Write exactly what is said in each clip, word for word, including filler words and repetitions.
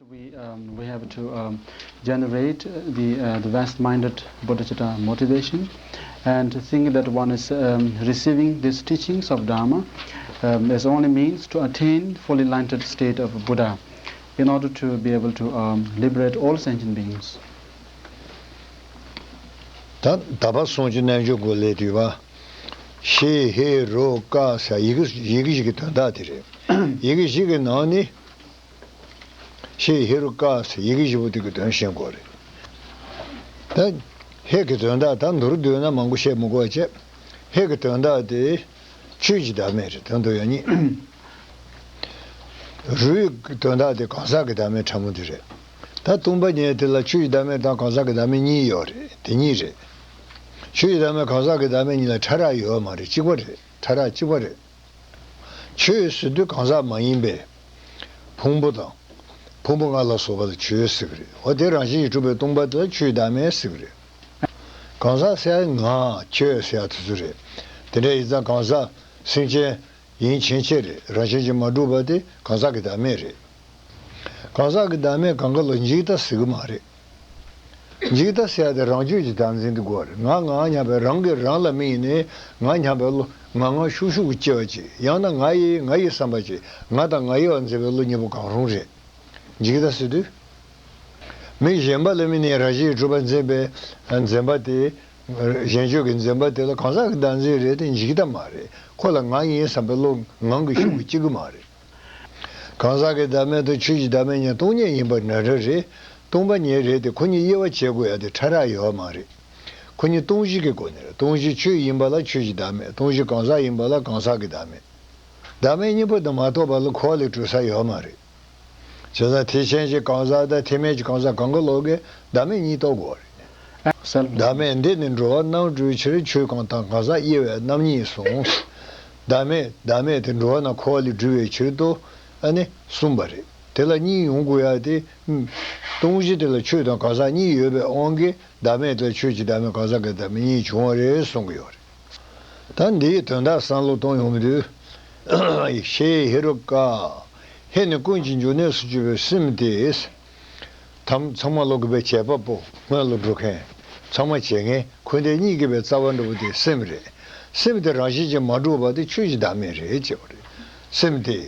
We, um, we have to, um, generate the, uh, the vast-minded bodhicitta motivation and think that one is, um, receiving these teachings of Dharma, um, as only means to attain fully enlightened state of Buddha in order to be able to, um, liberate all sentient beings. ད་ད་བར་སོང་ཅི་རྣལ་འབྱོར་གོ་ལས་དུས་བ། ཤེ་ཧེ་རོ་ཀ་ཟེར་ཡི་གེ་ཡི་གེ་ཞིག་གི་དོན་དག་དེ་རེད། ཡི་གེ་ཞིག་གི་ནང་ནས། ཤེ་ཧེ་རུ་ཀ་ཟེར་ཡི་གེ་བཞི་པོ་དེ་གི་དོན་ཤེས་དགོས་རེད། ད་ཧེ་གི་དོན་དག་ད་མདོར་བསྡུས་ན་མང་པོ་བཤད་མི་དགོས་བྱས། ཧེ་གི་དོན་དག་དེ་ཆོས་ཀྱི་བདག་མེད་རེད། དོན་དུ་ཡང་ཉིད། རུའི་གི་དོན་དག་དེ་གང་ཟག་གི་བདག་མེད་ཕྲ་མོ་དེ་རེད། ད་སྟོང་པ་ཉིད་དེ་ལ་ཆོས་ཀྱི་བདག་མེད་དང་གང་ཟག་གི་བདག་མེད་གཉིས་ཡོད་རེད། དེ་གཉིས་རེད། ཆོས་ཀྱི་བདག་མེད་གང་ཟག་གི་བདག་མེད་གཉིས་ལ་ཕྲ་རགས་ཡོད་མ་རེད། གཅིག་པ་རེད། ཕྲ་རགས་གཅིག་པ་རེད། ཆོས་ཟེར་དུས་གང་ཟག་མ་ཡིན་པའི་ཕུང་པོ་དང་། ཕུང་པོ་ལྔ་ལ་སོགས་པ་ལ་ཆོས་ཟེར་གི་རེད། འོ་དེ་རང་བཞིན་གྱིས་གྲུབ་པའི་སྟོང་པ་དེ་ལ་ཆོས་བདག་མེད་ཟེར་གི་རེད། གང་ཟག་ཟེར་ཡ་ང་ཁྱོད་ཟེར་ཡ་དེ་ཚོ་རེད། དེ་འདྲ་ཡིན་ཙང་གང་ཟག་སེམས་ཅན་ཡིན་ཕྱིན་ཆད་རེད། རང་བཞིན་གྱིས་མ་གྲུབ་པ་དེ་གང་ཟག་གི་བདག་མེད་རེད། གང་ཟག་གི་བདག་མེད་གང་ག་ལ་འཇིག་ལྟ་ཟེར་གི་མ་རེད། འཇིག་ལྟ་ཟེར་ཡ་དེ་རང་རྒྱུད་ཀྱི་བདག་འཛིན་དེ་དགོས་རེད། ང་ང་སྙམ་པའི་རང་གིས་རང་ལ་དམིགས་ནས་ང་སྙམ་པའི་བློ་ང་ང་ཤུགས་ཤུགས་ཀྱིས་སྐྱེ་བ་ཅིག་ཡང་ན་ང་ཡི་ང་ཡི་བསམ་པ་ཅིག་ང་དང་ང་ཡི་བ་འཛིན་པའི་བློ་གཉིས་པོ་གང་རུང་རེད། འཇིག་ལྟ་ཟེར་དུས། མི་གཞན་པ་ལ་དམིགས་ནས་རང་བཞིན་གྱིས་གྲུབ་པ་འཛིན་པའི་འཛིན་པ་དེ། གཞན་གཅོད་ཀྱི་འཛིན་པ་དེ་ལ་གང་ཟག་གི་བདག་འཛིན་རེད་དེ་འཇིག་ལྟ་མ་རེད། ཁོ་ལ་ང་ཡིན་བསམ་པའི་བློ་ངང་གིས་ཤུགས་ཀྱིས་སྐྱེ་གི་མ་རེད། གང་ཟག་གི་བདག་མེད་དང་ཆོས་ཀྱི་བདག་མེད་གཉིས་སྟོང་ཉིད་ཡིན་པ་འདྲ་འདྲ་རེད། སྟོང་པ་ཉིད་རེད་དེ་ཁོ་གཉིས་དབྱེ་བ་འབྱེད་དགོས་ཡ་དེ་ཕྲ་རགས་ཡོད་མ་རེད། ཁོ་གཉིས་སྟོང་གཞི་གི་སྒོ་ནས་རེད། སྟོང་གཞི་ཆོས་ཡིན་པ་ལ་ཆོས་ཀྱི་བདག་མེད། སྟོང་གཞི་གང་ཟག་ཡིན་པ་ལ་གང་ཟག་གི་བདག་མེད། བདག་མེད་གཉིས་པོ་དེ་མ་གཏོགས་པ་ལ་འཁོར་བ་ལས་གྲོལ་ས་ཡོད་མ་རེད། བྱས་ཙང་ཐེག་ཆེན་གྱི་གང་ཟག་དང་ཐེག་དམན་གྱི་གང་ཟག་གང་ག་ལོག་གིས་བདག་མེད་གཉིས་རྟོགས་དགོས་རེད། བདག་མེད་འདི་ནི་འགྲོ་བ་རྣམ་གྲོལ་ཕྱིར། ཆོས་གང་དག་གང་ཟག་དབྱེ་བས་རྣམ་གཉིས་གསུངས། བདག་མེད་བདག་མེད་དེ་འགྲོ་བ་རྣམས་འཁོར་བ་ལས་སྒྲོལ་བའི་ཕྱིར་དུ་ཨ་ནི་གསུངས་པ་རེད། དེ་ལ་གཉིས་ཡོང་དགོས་ཡ་དེ། སྟོང་གཞི་དེ་ལ་ཆོས་དང་གང་ཟག་གཉིས་ཡོད་པའི་དབང་གིས་བདག་མེད་དེ་ལ་ཆོས་ཀྱི་བདག་མེད་གང་ཟག་གི་བདག་མེད་གཉིས་བྱུང་བ་རེད་གསུང་གི་ཡོད་རེད། ད་འདིའི་དོན་དག་བསམ་བློ་གཏོང་ཡོང་དུས། ཤེ་ཧེ་རུ་ཀ་ཧེ་ནི་ཀུན་གྱི་འབྱུང་གནས་སུ་གྱུར་པའི་སེམས་དེ། ཚང་མ་ལོ་གི་བའི་བྱེད་པ་པོ་སྔོན་ལ་འགྲོ་མཁན། ཚང་མ་བྱེད་མཁན་འཁོར་འདས་གཉིས་ཀྱི་བའི་རྩ་བ་འགྲོ་བ་དེ་སེམས་རེད། སེམས་དེ་རང་བཞིན་གྱིས་མ་གྲུབ་པ་དེ་ཆོས་ཀྱི་བདག་མེད་རེད་ཅེས་པ་རེད། སེམས་དེ།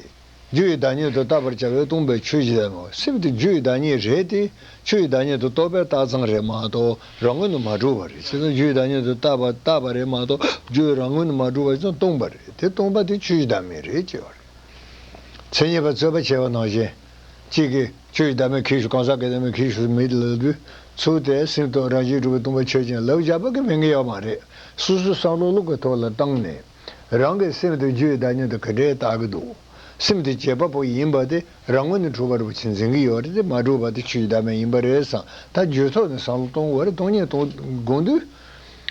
རྒྱུ་ཡི་བདག་ཉིད་དུ་བཏགས་པར་བྱ་བས་སྟོང་པའི་ཆོས་ཀྱི་བདག་མེད། སེམས་དེ་རྒྱུ་ཡི་བདག་ཉིད་རེད་དེ། ཆོས་ཡི་བདག་ཉིད་དུ་རྟོགས་པའི་རྟགས་ཙམ་རེད་མ་གཏོགས་རང་ངོས་ནས་མ་གྲུབ་པ་རེད། བྱས་ཙང་རྒྱུ་ཡི་བདག་ཉིད་དུ་བཏགས་པ་བཏགས་པ་རེད་མ་གཏོགས་རྒྱུ་ཡི་རང་ངོས་ནས་མ་གྲུབ་པ་ཙང་སྟོང་པ་རེད། དེ་སྟོང་པ་དེ་ཆོས་ཀྱི་བདག་མེད་རེད་ཅེས་པ་རེད། མཚན་ཉིད་པ་རྩོད་པ་བྱས་པ་ནང་བཞིན། གཅིག་གིས་ཆོས་ཀྱི་བདག་མེད་གང་ཞིག་གང་ཟག་གི་བདག་མེད་གང་ཞིག་མེད་ལབ་དུས། ཚུལ་དེ་སེམས་དང་རང་བཞིན་གྲུབ་པའི་སྟོང་པ་ཆོས་ཅན་ལབ་བཞག་པ་གི་མིན་གྱི་ཡོད་མ་རེད། སོ་སོའི་བསམ་བློ་ཀློག་གི་ཐོག་ལ་བཏང་ནས། རང་གི་སེམས་དེ་རྒྱུ་ཡི་བདག་ཉིད་དུ་ག་འདྲས་བཏགས་ཀྱི་འདུག་སེམས་དེ་བྱེད་པ་པོ་ཡིན་པ་དེ་རང་ངོས་ནས་གྲུབ་པ་རེད་པ་ཅིག་འཛིན་གྱི་ཡོད་རེད་དེ་མ་གྲུབ་པ་དེ་ཆོས་ཀྱི་བདག་མེད་ཡིན་པ་རེད་བསམ་ད་རྒྱུད་ཐོག་ནས་བསམ་བློ་གཏོང་དགོས་རེད། སྟོང་ཉིད་གཏོང་དགོས་དུས།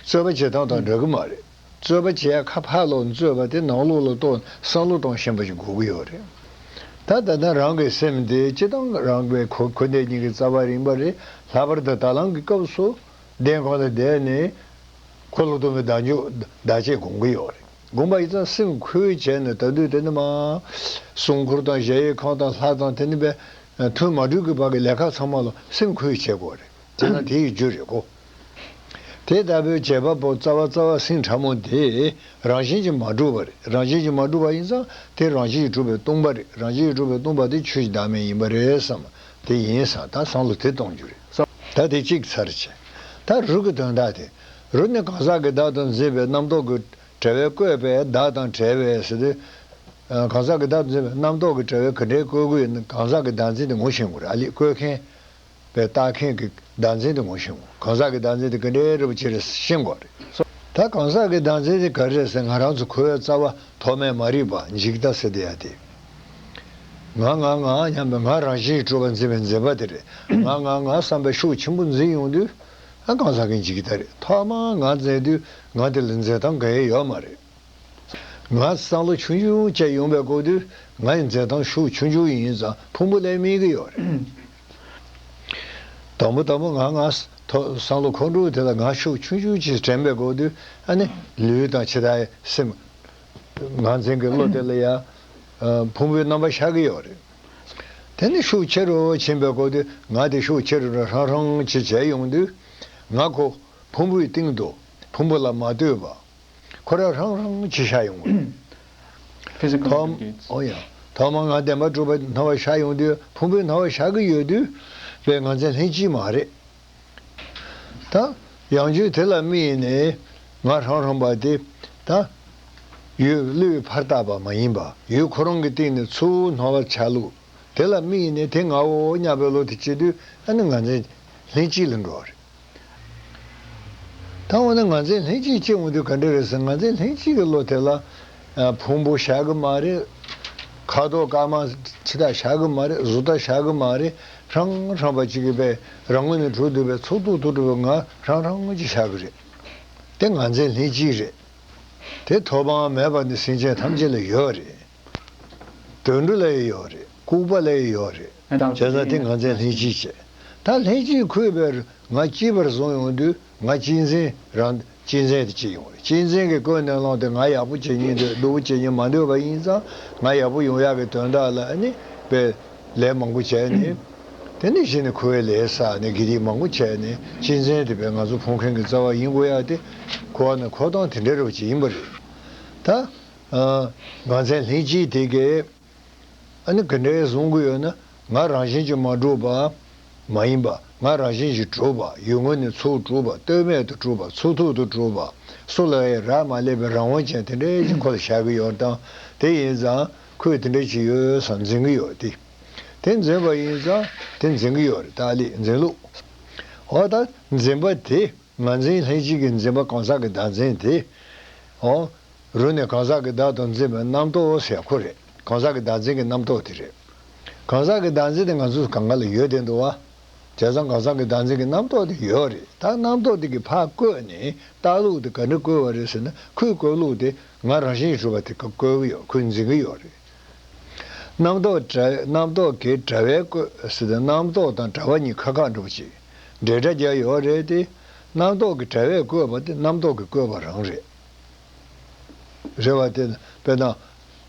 རྩོད་པ་བྱེད་སྟངས་དང་འདྲ་གི་མ་རེད། རྩོད་པ་བྱེད་ཡ་ཁ་ཕར་ལོག་རྩོད་པ་དེ་ནང་ལོགས་ལ་གཏོང་བསམ་བློ་གཏོང་ཤེས་པ་ཞིག་དགོས་ཀྱི་ཡོད་རེད། ད་ད་ལྟ་རང་གི་སེམས་དེ་སྤྱི་བཏང་རང་གི་འཁོར་འཁོར་འདས་གཉིས་ཀྱི་རྩ་བ་ཡིན་པ་རེད། ལྷག་པར་དུ་ད་ལམ་གྱི་སྐབས་སུ་གདན་ཁོག་ལ་བསྡད་ནས་འཁོར་ལོ་སྟོང་པའི་བདག་འཇུག་བདག་གཅེས་སྒོམ་གྱི་ཡོད་རེད། སྒོམ་པ་ཡིན་ཙང་སེམས་ཁོལ་བྱས་ནས་ད་དུས་དེ་ནི་མ། སྲུང་འཁོར་དང་གཞལ་ཡས་ཁང་དང་ལྷ་དང་དེ་ནི་པའི་ཐུན་མ་གྲོལ་གྱི་བར་གྱི་ལས་ཀ་ཚང་མ་ལ་སེམས་ཁོལ་བྱེད་དགོས་རེད། དེ་ན་དེ་ཡི་རྒྱུ་རེད་གོ། དེ་ལྟ་བུའི་བྱེད་པ་པོ་རྩ་བ་རྩ་བ་སེམས་ཕྲ་མོ་དེ་རང་བཞིན་གྱིས་མ་གྲུབ་པ་རེད། རང་བཞིན་གྱིས་མ་གྲུབ་པ་ཡིན་ཙང་དེ་རང་བཞིན་གྱིས་གྲུབ་པའི་སྟོང་པ་རེད། རང་བཞིན་གྱིས་གྲུབ་པའི་སྟོང་པ་དེ་ཆོས་ཀྱི་བདག་མེད་ཡིན་པ་རེད་བསམ། དེ་ཡིན་བསམ་ད་བསམ་བློ་དེ་གཏོང་རྒྱུ་རེད། ད་དེ་གཅིག་ཚར་བྱས། ད་རུ་གི་དོན་དག་དེ། རུ་ནི་གང་ཟག་གི་བདག་ཏུ་འཛིན་པའི་རྣམ་རྟོག་གི་བྲལ་བས་བཀོད་པའི་བདག་དང་བྲལ་བས་ཟེར་དུས། གང་ཟག་གི་བདག་ཏུ་འཛིན་པའི་རྣམ་རྟོག་གི་བྲལ་བས་ག་འདྲའི་བཀོད་དགོས་ཡིན་ན་གང་ཟག་གི་བདག་འཛིན་དེ་ངོ་ཤེས་དགོས་རེད། ཨ་ལས་བཀོད་མཁན། པའི་བཏགས་མཁན་གྱི་བདག་འཛིན་དེ་ངོ་ཤེས་དགོས། གང་ཟག་གི་བདག་འཛིན་དེ་ག་འདྲའི་རེད་པ་ཅི་རེད་ཤེས་དགོས་རེད། ད་གང་ཟག་གི་བདག་འཛིན་དེ་ག་རེ་རེད་ཟེར་ང་རང་ཚོ་ཁོའི་རྩ་བ་ཐོག་མེད་མ་རིག་པ་འཇིག་ལྟ་ཟེར་དེ་ཡ་དེ། ང་ང་ང་སྙམ་པའི་ང་རང་བཞིན་གྱིས་གྲུབ་པ་འཛིན་པའི་འཛིན་པ་དེ་རེད། ང་ང་ང་བསམ་པའི་ཤུགས་ཆེན་པོ་འཛིན་ཡོང་དུས་ཨ་གང་ཟག་གི་འཇིག་ལྟ་རེད། ཐོག་མར་ང་འཛིན་དུས་ང་དེ་ལ་འཛིན་སྟངས་གང་ཡང་ཡོད་མ་རེད། ང་བསམ་བློ་ཆུང་ཆུང་བྱས་ཡོང་པའི་སྐབས་དུས་ང་ཡི་འཛིན་སྟངས་ཤུགས་ཆུང་ཆུང་ཡིན་ཙང་ཕུང་པོ་ལས་དམིགས་ཀྱི་ཡོད་རེད། དང་པོ་དང་པོ་ང་ང་ཐོ་བསམ་བློ་ཁོང་ཁྲོ་དེ་ལ་ང་ཤུགས་ཆུང་ཆུང་ཅིག་དྲན་པའི་སྐབས་དུས་ཨ་ནི་ལུས་དང་ཕྱི་དག་སེམས། ང་འཛིན་གྱི་བློ་དེ་ལ་ཡ། ཕུང་པོའི་རྣམ་པ་ཤར་གྱི་ཡོད་རེད། དེ་ནི་ཤུགས་ཆེ་རུ་ཕྱིན་པའི་སྐོར་དུ། ང་དེ་ཤུགས་ཆེ་རུ་རང་རང་ཅི་བྱས་ཡོང་དུས། ང་ཁོ་ཕུང་པོའི་སྟེང་དུ་ཕུང་པོ་ལ་མ་ལྟོས་པ། ཁོ་རང་རང་རང་ཅི་ཤར་ཡོང་བ། Physical ཐོག aggregates. ཨོ་ཡ། ཐོག་མར་ང་བདེན་པར་གྲུབ་པའི་སྣང་བ་ཤར་ཡོང་དུས། ཕུང་པོའི་སྣང་བ་ཤར་གྱི་ཡོད་དུས། པའི་ངར་འཛིན་ལྷན་སྐྱེས་མ་རེད། ད་ཡང་བསྐྱར་དེ་ལ་དམིགས་ནས་ང་རང་རང་བ་དེ། ད་ཡུལ་བློས་ཕར་བཏགས་པ་མ་ཡིན་པ། ཡུལ་ཁོ་རང་གི་སྟེང་ནས་ཚུར་སྣང་བ་འཆར་ལུགས་དེ་ལ་དམིགས་ནས། དེ་ངའོ་སྙམ་པའི་བློ་དེ་སྐྱེ་དུས། ཨ་ནི་ངར་འཛིན་ལྷན་སྐྱེས་ལ་འགྲོ་བ་རེད། ད་འོ་ན་ངར་འཛིན་ལྷན་སྐྱེས་སྐྱེ་འོང་དུས་ག་འདྲ་རེད་ཟེར། ངར་འཛིན་ལྷན་སྐྱེས་ཀྱི་བློ་དེ་ལ། ཨ། ཕུང་པོ་ཤར་གི་མ་རེད། ཁ་དོག་དཀར་དམར་ཆེ་ཆུང་ཤར་གི་མ་རེད། གཟུགས་དག་ཤར་གི་མ་རེད། རང་རང་བ་གཅིག་གིས་པའི་རང་ངོས་ནས་གྲུབ་འདུག་པའི། ཚོགས་རྟོག་ཏུ་གྲུབ་པའི་ང་རང་རང་ཅིག་ཤར་གི་རེད། དེ་ངར་འཛིན་ལྷན་སྐྱེས་རེད། དེ་ཐོག་མ་མེད་པ་ནས་སེམས་ཅན་ཐམས་ཅད་ལ་ཡོད་རེད། དུད་འགྲོ་ལ་ཡང་ཡོད་རེད། ལྐུགས་པ་ལ་ཡང་ཡོད་རེད། བྱས་ཙང་དེ་ངར་འཛིན་ལྷན་སྐྱེས་བྱས། ད་ལྷན་སྐྱེས་འཁོད་པའི་ང་གཅིག་པར་བཟུང་ཡོང་དུས། ང་གཅེས་འཛིན། རང་གཅེས་འཛིན་དེ་སྐྱེ་ཡོང་རེད། གཅེས་འཛིན་གྱིས་ཀུན་ནས་བསླངས་ཏེ་ང་ཡག་པོ་བྱེད་སྙིང་འདོད། སྡུག་པོ་བྱེད་སྙིང་མ་འདོད་པ་ཡིན་ཙང་། ང་ཡག་པོ་ཡོང་ཡག་གི་དོན་དག་ལ་ཨ་ནི་པའི་ལས་མང་པོ་བྱས་ནས། དེ་ནས་གཞི་ནས་འཁོར་བའི་ལས་བསགས་ནས། དགེ་སྡིག་མང་པོ་བྱས་ནས། གཅེས་འཛིན་དེ་པའི་ང་ཚོ་ཕོག་མཁན་གྱི་རྩ་བ་ཡིན་དགོས་ཡག་དེ། འཁོར་བ་ན་འཁོར་སྟངས་དེ་འདྲ་རེད་པ་ཅིག་ཡིན་པ་རེད། ད། ཨ། ངར་འཛིན་ལྷན་སྐྱེས་དེ་གས། ཨ་ནི་ག་འདྲས་བཟུང་གི་ཡོད་ན། ང་རང་བཞིན་གྱིས་མ་གྲུབ་པ་མ་ཡིན་པ། ང་རང་བཞིན་གྱིས་གྲུབ་པ། ཡུལ་ངོས་ནས་ཚུར་གྲུབ་པ། ལྟོས་མེད་དུ་གྲུབ་པ། ཚུགས་ཐུབ་ཏུ་གྲུབ་པ། སུ་ལ་ཡང་རག་མ་ལས་པའི་རང་དབང་ཅན་དེ་འདྲས་ཅིག་ཁོ་ལ་ཤར་གི་ཡོད་དང་། དེ་ཡིན་ཙང་ཁོས་དེ་འདྲས་ཅིག་ཡོད་བསམ་འཛིན་གི་ཡོད་དེ། དེ་འཛིན་པ་ཡིན་ཙང་དེ་འཛིན་གི་ཡོད་རེད། ད་ལས་འཛིན་ལུགས། འོ་ད་འཛིན་པ་དེ། ངར་འཛིན་ལྷན་སྐྱེས་ཀྱི་འཛིན་པ། གང་ཟག་གི་བདག་འཛིན་དེ། འོ། རུ་ནས་གང་ཟག་གི་བདག་ཏུ་འཛིན་པའི་རྣམ་རྟོག་ཟེར་ཁོ་རེད། གང་ཟག་གི་བདག་འཛིན་གྱི་རྣམ་རྟོག་དེ་རེད། གང་ཟག་གི་བདག་འཛིན་དེ་ང་ཚོ་གང་ག་ལ་ཡོད་བསྡད་འདུག་བ། བྱས་ཙང་གང་ཟག་གི་བདག་འཛིན་གྱི་རྣམ་རྟོག་དེ་ཡོད་རེད། ད་རྣམ་རྟོག་དེ་གིས་ཕར་བཀོད་ནས་ལྟ་ལུགས་དེ་ག་འདྲ་བཀོད་པ་རེད་ཟེར་ན། ཁོས་བཀོད་ལུགས་དེ་ང་རང་བཞིན་གྱིས་གྲུབ་པ་དེ་ག་བཀོད་ཀྱི་ཡོད། ཁོས་འཛིན་གྱི་ཡོད་རེད། རྣམ་རྟོག་བྲལ། རྣམ་རྟོག་གིས་བྲལ་བས་བཀོད་ཟེར་ཏེ། རྣམ་རྟོག་དང་བྲལ་བ་གཉིས་ཁ་ཁ་འགྲོ་བ་ཅིག་འབྲེལ་སྒྲ་རྒྱག་ཡོད་རེད་དེ། རྣམ་རྟོག་གིས་བྲལ་བས་བཀོད་པ་དེ་རྣམ་རྟོག་གིས་བཀོད་པ་རང་རེད། རེད་བ། དེ་དཔེར་ན།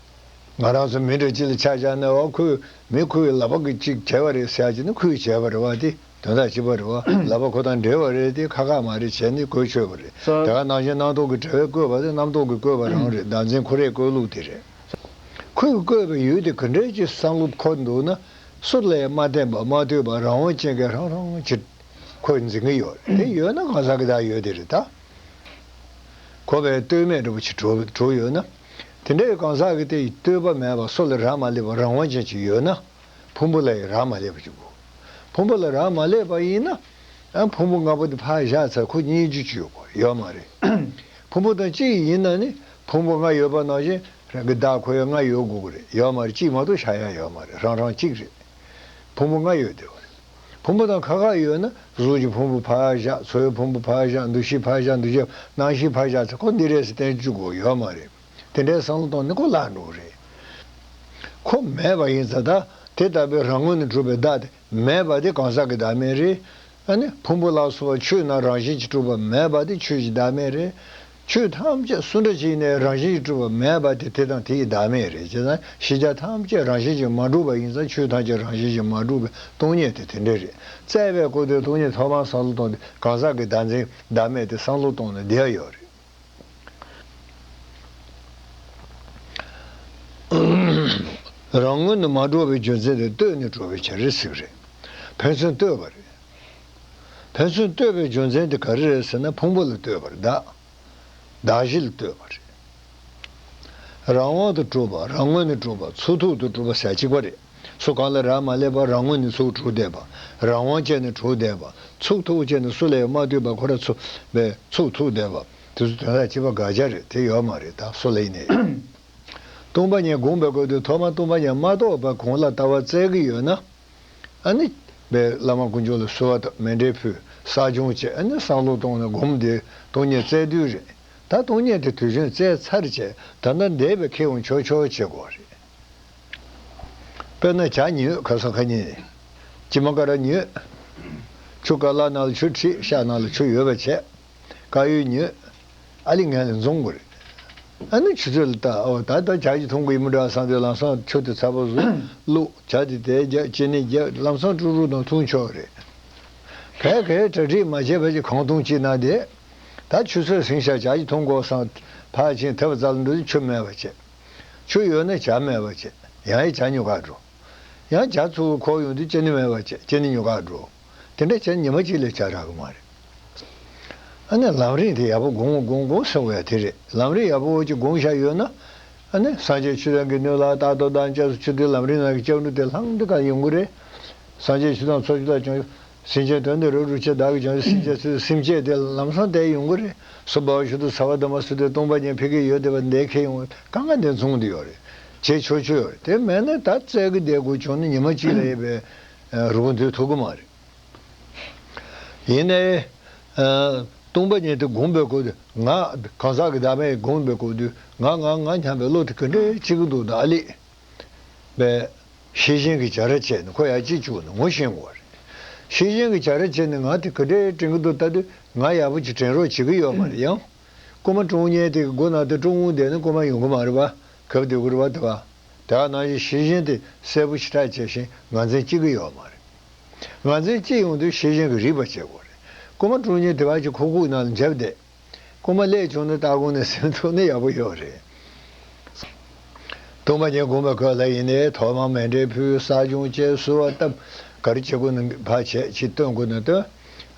ང་རང་ཚོ་མི་འདྲ་ཅིག་ལ་ཆ་བཞག་ན། འོ། ཁོས། མི་ཁོའི་ལག་པ་གིས་ཅིག་བྱས་པ་རེད་ཟེར་ཡག་ཅིག་ནི་ཁོས་བྱས་པ་རེད་བ། དེ་དོན་དག་གཅིག་པ་རེད་བ། ལག་པ་ཁོ་དང་འབྲེལ་བ་རེད་དེ། ཁ་ཁ་མ་རེད། བྱས་ནས་བཀོལ་ཆོག་པ་རེད། ད་ག་ནང་བཞིན་རྣམ་རྟོག་གིས་བྲལ་བས་བཀོད་པ་དེ་རྣམ་རྟོག་གིས་བཀོད་པ་རང་རེད། བདག་འཛིན་ཁོ་རས་བཀོད་ལུགས་དེ་རེད། ཁོས་བཀོད་པའི་ཡུལ་དེ་ག་འདྲས་ཀྱི་བསམ་བློ་འཁོར་འདུག་ན། སུ་ལ་ཡང་མ་བརྟེན་པ། མ་ལྟོས་པ། རང་དབང་ཅན་གྱི་རང་རང་གི་ཁོས་འཛིན་གྱི་ཡོད་རེད། དེ་ཡོད་ན་གང་ཟག་གི་བདག་ཡོད་དེ་རེད་ད། ཁོ་པའི་ལྟོས་མེད་འདྲ་པོ་ཅིག་གྲུབ་གྲུབ་ཡོད་ན། དེ་འདྲའི་གང་ཟག་གི་དེ་ལྟོས་པ་མེད་པ། སུ་ལ་རག་མ་ལས་པ་རང་དབང་ཅན་ཅིག་ཡོད་ན། ཕུང་པོ་ལ་ཡང་རག་མ་ལས་པ་ཅིག་དགོས། ཕུང་པོ་ལ་རག་མ་ལས་པ་ཡིན་ན། ཨ། ཕུང་པོ་ལྔ་པོ་དེ་ཕར་བཞག་ཚར། ཁོ་རྙེད་རྒྱུ་ཅིག་ཡོད་དགོས། ཡོད་མ་རེད། ཕུང་པོ་དང་གཅིག་ཡིན་ན་ནི། ཕུང་པོ་ལྔ་ཡོད་པ་ནང་བཞིན་རང་གི་བདག་ཁོ་ཡང་ལྔ་ཡོད་དགོས་ཀྱི་རེད། ཡོད་མ་རེད། གཅིག་མ་གཏོགས་ཆགས་ཡག་ཡོད་མ་རེད། རང་རང་གཅིག་རེད། ཕུང་པོ་ལྔ་ཡོད་བསྡད་པ་རེད། ཕུང་པོ་དང་ཁ་ཁ་ཡོད་ན། གཟུགས་ཀྱི་ཕུང་པོ་ཕར་བཞག་ཚོར་བའི་ཕུང་པོ་ཕར་བཞག་འདུ་ཤེས་ཕར་བཞག་འདུ་བྱེད་རྣམ་ཤེས་ཕར་བཞག་ཚེ། ཁོ་འདི་རེད་ཟེར་བསྟན་བཅུག་དགོས་ཡོད་མ་རེད། དེ་འདྲའི་བསམ་བློ་གཏོང་ནས་ཁོ་བརླག་འགྲོ་གི་རེད། ཁོ་མེད་པ་ཡིན་ཙང་། ད་དེ་ལྟ་བུའི་རང་ངོས་ནས་གྲུབ་པའི་བདག་དེ་མེད་པ་དེ་གང་ཟག་གི་བདག་མེད་རེད། ཨ་ནི་ཕུང་པོ་ལ་སོགས་པ་ཆོས་རྣམས་རང་བཞིན་གྱིས་གྲུབ་པ་མེད་པ་དེ་ཆོས་ཀྱི་བདག་མེད་རེད། ཆོས་ཐམས་ཅད་སུ་འདྲ་ཞིག་ཡིན་ནའི་རང་བཞིན་གྱིས་གྲུབ་པ་མེད་པ་དེ་དེ་དང་དེ་ཡི་བདག་མེད་རེད། བྱས་ཙང་ཤེས་བྱ་ཐམས་ཅད་རང་བཞིན་གྱིས་མ་གྲུབ་པ་ཡིན་ཙང་། ཆོས་ཐམས་ཅད་རང་བཞིན་གྱིས་མ་གྲུབ་པའི་སྟོང་ཉིད་དེ་དེ་འདྲ་རེད། བཙལ་བའི་སྐོར་དུ་སྟོང་ཉིད་ཐོག་མར་བསམ་བློ་གཏོང་དུས་གང་ཟག་གི་བདག་འཛིན་བདག་མེད་དེ་བསམ་བློ་གཏོང་ནས་བསྡད་ཡོད་རེད། རང་ངོས་ནས་མ་གྲུབ་པའི་རྒྱུ་མཚན་དེ་ལྟོས་ནས་གྲུབ་པའི་ཕྱིར་ཟེར་གི་རེད། ཕན་ཚུན་ལྟོས་པ་རེད། ཕན་ཚུན་ལྟོས་པའི་རྒྱུ་མཚན་དེ་ག་རེ་རེད་ཟེར་ན། ཕུང་པོ་ལ་ལྟོས་པ་རེད། བདག་བདག་གཞི་ལ་ལྟོས་པ་རེད། རང་དབང་དུ་གྲུབ་པ། རང་ངོས་ནས་གྲུབ་པ། ཚུགས་ཐུབ་ཏུ་གྲུབ་པ་ཟེར་གཅིག་པ་རེད། སུ་གང་ལ་རག་མ་ལས་པ་རང་ངོས་ནས་ཚུར་གྲུབ་བསྡད་པ། རང་དབང་ཅན་ནས་གྲུབ་བསྡད་པ། ཚུགས་ཐུབ་ཅན་ནས་སུ་ལ་ཡང་མ་ལྟོས་པ། ཁོ་རང་ཚུགས་པའི་ཚུགས་ཐུབ་བསྡད་པ། དེ་ཚོ་དོན་དག་གཅིག་པ་དགག་བྱ་རེད། དེ་ཡོད་མ་རེད། ད་སུ་ལ་ཡིན་ནའི། སྟོང་པ་ཉིད་སྒོམ་པའི་སྐབས་དུ་ཐོག་མར་སྟོང་པ་ཉིད་མ་རྟོགས་པར་གོང་ལ་ལྟ་བ་བཙལ་གྱི་ཡོད་ན། ཨ་ནི་པའི་བླ་མ་དཀོན་མཆོག་ལ་གསོལ་བ་དང་མཎྜལ་ཕུལ། བསགས་སྦྱོང་བྱས། ཨ་ནི་བསམ་བློ་གཏོང་ནས་སྒོམ་དེ་སྟོང་ཉིད་བཙལ་དུས་རེད། ད་སྟོང་ཉིད་དེ་དུས་རྒྱུན་བཙལ་ཚར་བྱས། ད་ལྟ་འདས་པའི་ཁེ་དབང་ཆོག་ཆོག་བྱེད་དགོས་རེད། དཔེར་ན་ཇ་ཉོས། ཁ་སང་ཁ་ཉིན་ཅི་མ་ཀ་ར་ཉོས། ཆུ་ཀ་ལ་ནང་ལ་ཆུ་ཁྲིད། ཤ་ནང་ལ་ཆུ་ཡོད་པ་བྱས། དཀར་ཡོལ་ཉོས། ཨ་ལི་ངན་ལ་འཛོམས་དགོས་རེད། ཨ་ནི་ཆུ་ཚོད་ལ་ལྟ། ཨོ་ད་ལྟ་ཇ་ཅིག་འཐུང་དགོས་ཡིན་མི་འདྲ་བསམ་དུས་ལམ་སང་ཆུ་དེ་ཚ་པོ་བཟོས་བླུགས། ཇ་དེ་དེ་རྒྱབ། ཅི་ནི་རྒྱབ། ལམ་སང་ཀྲུག་ཀྲུག་དང་འཐུང་ཆོག་རེད། གས་གས་གྲ་སྒྲིག་མ་བྱས་པ་ཅིག་གང་འཐུང་ཅིག་ན་དེ། ད་ཆུ་ཚོད་ཟིན་ཤག་ཇ་ཅིག་འཐུང་དགོས་བསམ། ཕར་ཕྱིན་ཐབ་རྩ་ལ་འགྲོ་དུས་ཆུ་མེད་པ་བྱས། ཆུ་ཡོད་ན་ཇ་མེད་པ་བྱས། ཡང་ཡང་ཇ་ཉོ་གར་འགྲོ། ཡང་ཇ་ཚུར་འཁོར་ཡོང་དུས་ཅི་ནི་མེད་པ་བྱས། ཅི་ནི་ཉོ་གར་འགྲོ། དེ་འདྲ་བྱས་ཉི་མ་གཅིག་ལས་ཇ་རག་གི་མ་རེད། ཨ་ནི་ལམ་རིམ་དེ་ཡག་པོ་དགོངས་དགོངས་དགོངས་ཟེར་བ་ཡ་དེ་རེད། ལམ་རིམ་ཡག་པོ་ཅིག་དགོངས་བཞག་ཡོད་ན། ཨ་ནི་སངས་རྒྱས་ཆོས་དང་དགེ་འདུན་ལ་རྟག་ཏུ་བདག་ཅེས་སུ་ཆུ་དེ་ལམ་རིམ་ནང་གི་སྐྱབས་འགྲོ་དེ་ལྷང་དུ་ག་ཡོང་གི་རེད། སངས་རྒྱས་ཆོས་དང་ཚོགས་ཆོས་དང་བྱང་ཆུབ་སེམས་ཅན་དོན་དུ་རབ་ཏུ་བྱེད་བདག་གི་བྱང་ཆུབ་སེམས་ཅན་ཚུལ་སེམས་བསྐྱེད་དེ་ལམ་སང་དེ་ཡོང་གི་རེད། སོ་བའི་ཤུལ་དུ་ས་བ་དུ་མ་སུ་དེ་སྟོང་པ་ཉིད་ཕ་གི་ཡོད་བསྡད་པ་འདས་ཁེ་ཡོང་གང་ག་འདི་མཚུངས་དེ་ཡོད་རེད། བྱེད་ཆོག་ཆོག་ཡོད་རེད། དེ་མེད་ན་ད་བཙལ་གི་བསྡད་དགོས་བྱུང་ན་ཉི་མ་གཅིག་ལ་ཡོད་པའི་རུ་འདུས་ཐུབ་གི་མ་རེད། ཡིན་ནའི། ཨ། སྟོང་པ་ཉིད་དེ་སྒོམ་པའི་སྐབས་དུས་ང་གང་ཟག་གི་བདག་མེད་སྒོམ་པའི་སྐབས་དུས་ང་ང་ང་སྙམ་པའི་བློ་དེ་ག་འདྲས་སྐྱེ་གི་འདུག་ད་ཨ་ལས། པས། ཤེས་བཞིན་གྱི་བྱ་ར་བྱས་ནས་ཁོ་ཡར་སྐྱེ་བཅུག་ནས་ངོ་ཤེས་དགོས་རེད། ཤེས་བཞིན་གྱི་བྱ་ར་བྱས་ནས་ང་དེ་ག་འདྲས་དྲན་གི་འདུག་ལྟ་དུས་ང་ཡག་པོ་ཅིག་དྲན་རོགས་བྱེད་ཀྱི་ཡོད་མ་རེད་ཡང་། རྐུ་མ་བཀྲོངས་མཁན་དེ་གི་སྒོ་ནང་དུ་བཀྲོངས་འོང་བསྡད་ན་རྐུ་མ་ཡོང་གི་མ་རེད་པ། གབ་སྡོད་ཀྱི་རེད་པ་དེ་བ། དེ་ག་ནང་བཞིན་ཤེས་བཞིན་དེ་གསལ་པོ་ཞེ་དྲག་བྱས་ཤིང་ངར་འཛིན་སྐྱེ་གི་ཡོད་མ་རེད། ངར་འཛིན་སྐྱེ་ཡོང་དུས་ཤེས་བཞིན་གྱི་རིག་པ་བྱེད་དགོས་རེད། རྐུ་མ་བཀྲོངས་མཁན་དེ་བ་ཅིག་ཁོག་ཁུག་ནང་ལ་འཇབ་བསྡད། རྐུ་མ་སླེབས་བྱུང་ན་ལྟ་སྒོ་ནས་སེམས་ཐུག་ན་ཡག་པོ་ཡོད་རེད། སྟོང་པ་ཉིད་སྒོམ་པའི་སྐབས་ལ་ཡིན་ནའི་ཐོག་མར་མཎྜལ་ཕུལ། བསགས་སྦྱོང་བྱས། གསོལ་བ་བཏབ། ག་རེ་བྱེད་དགོས་ན་ཕར་བྱས་ཅིག་སྟོན་དགོས་ན་སྟོན།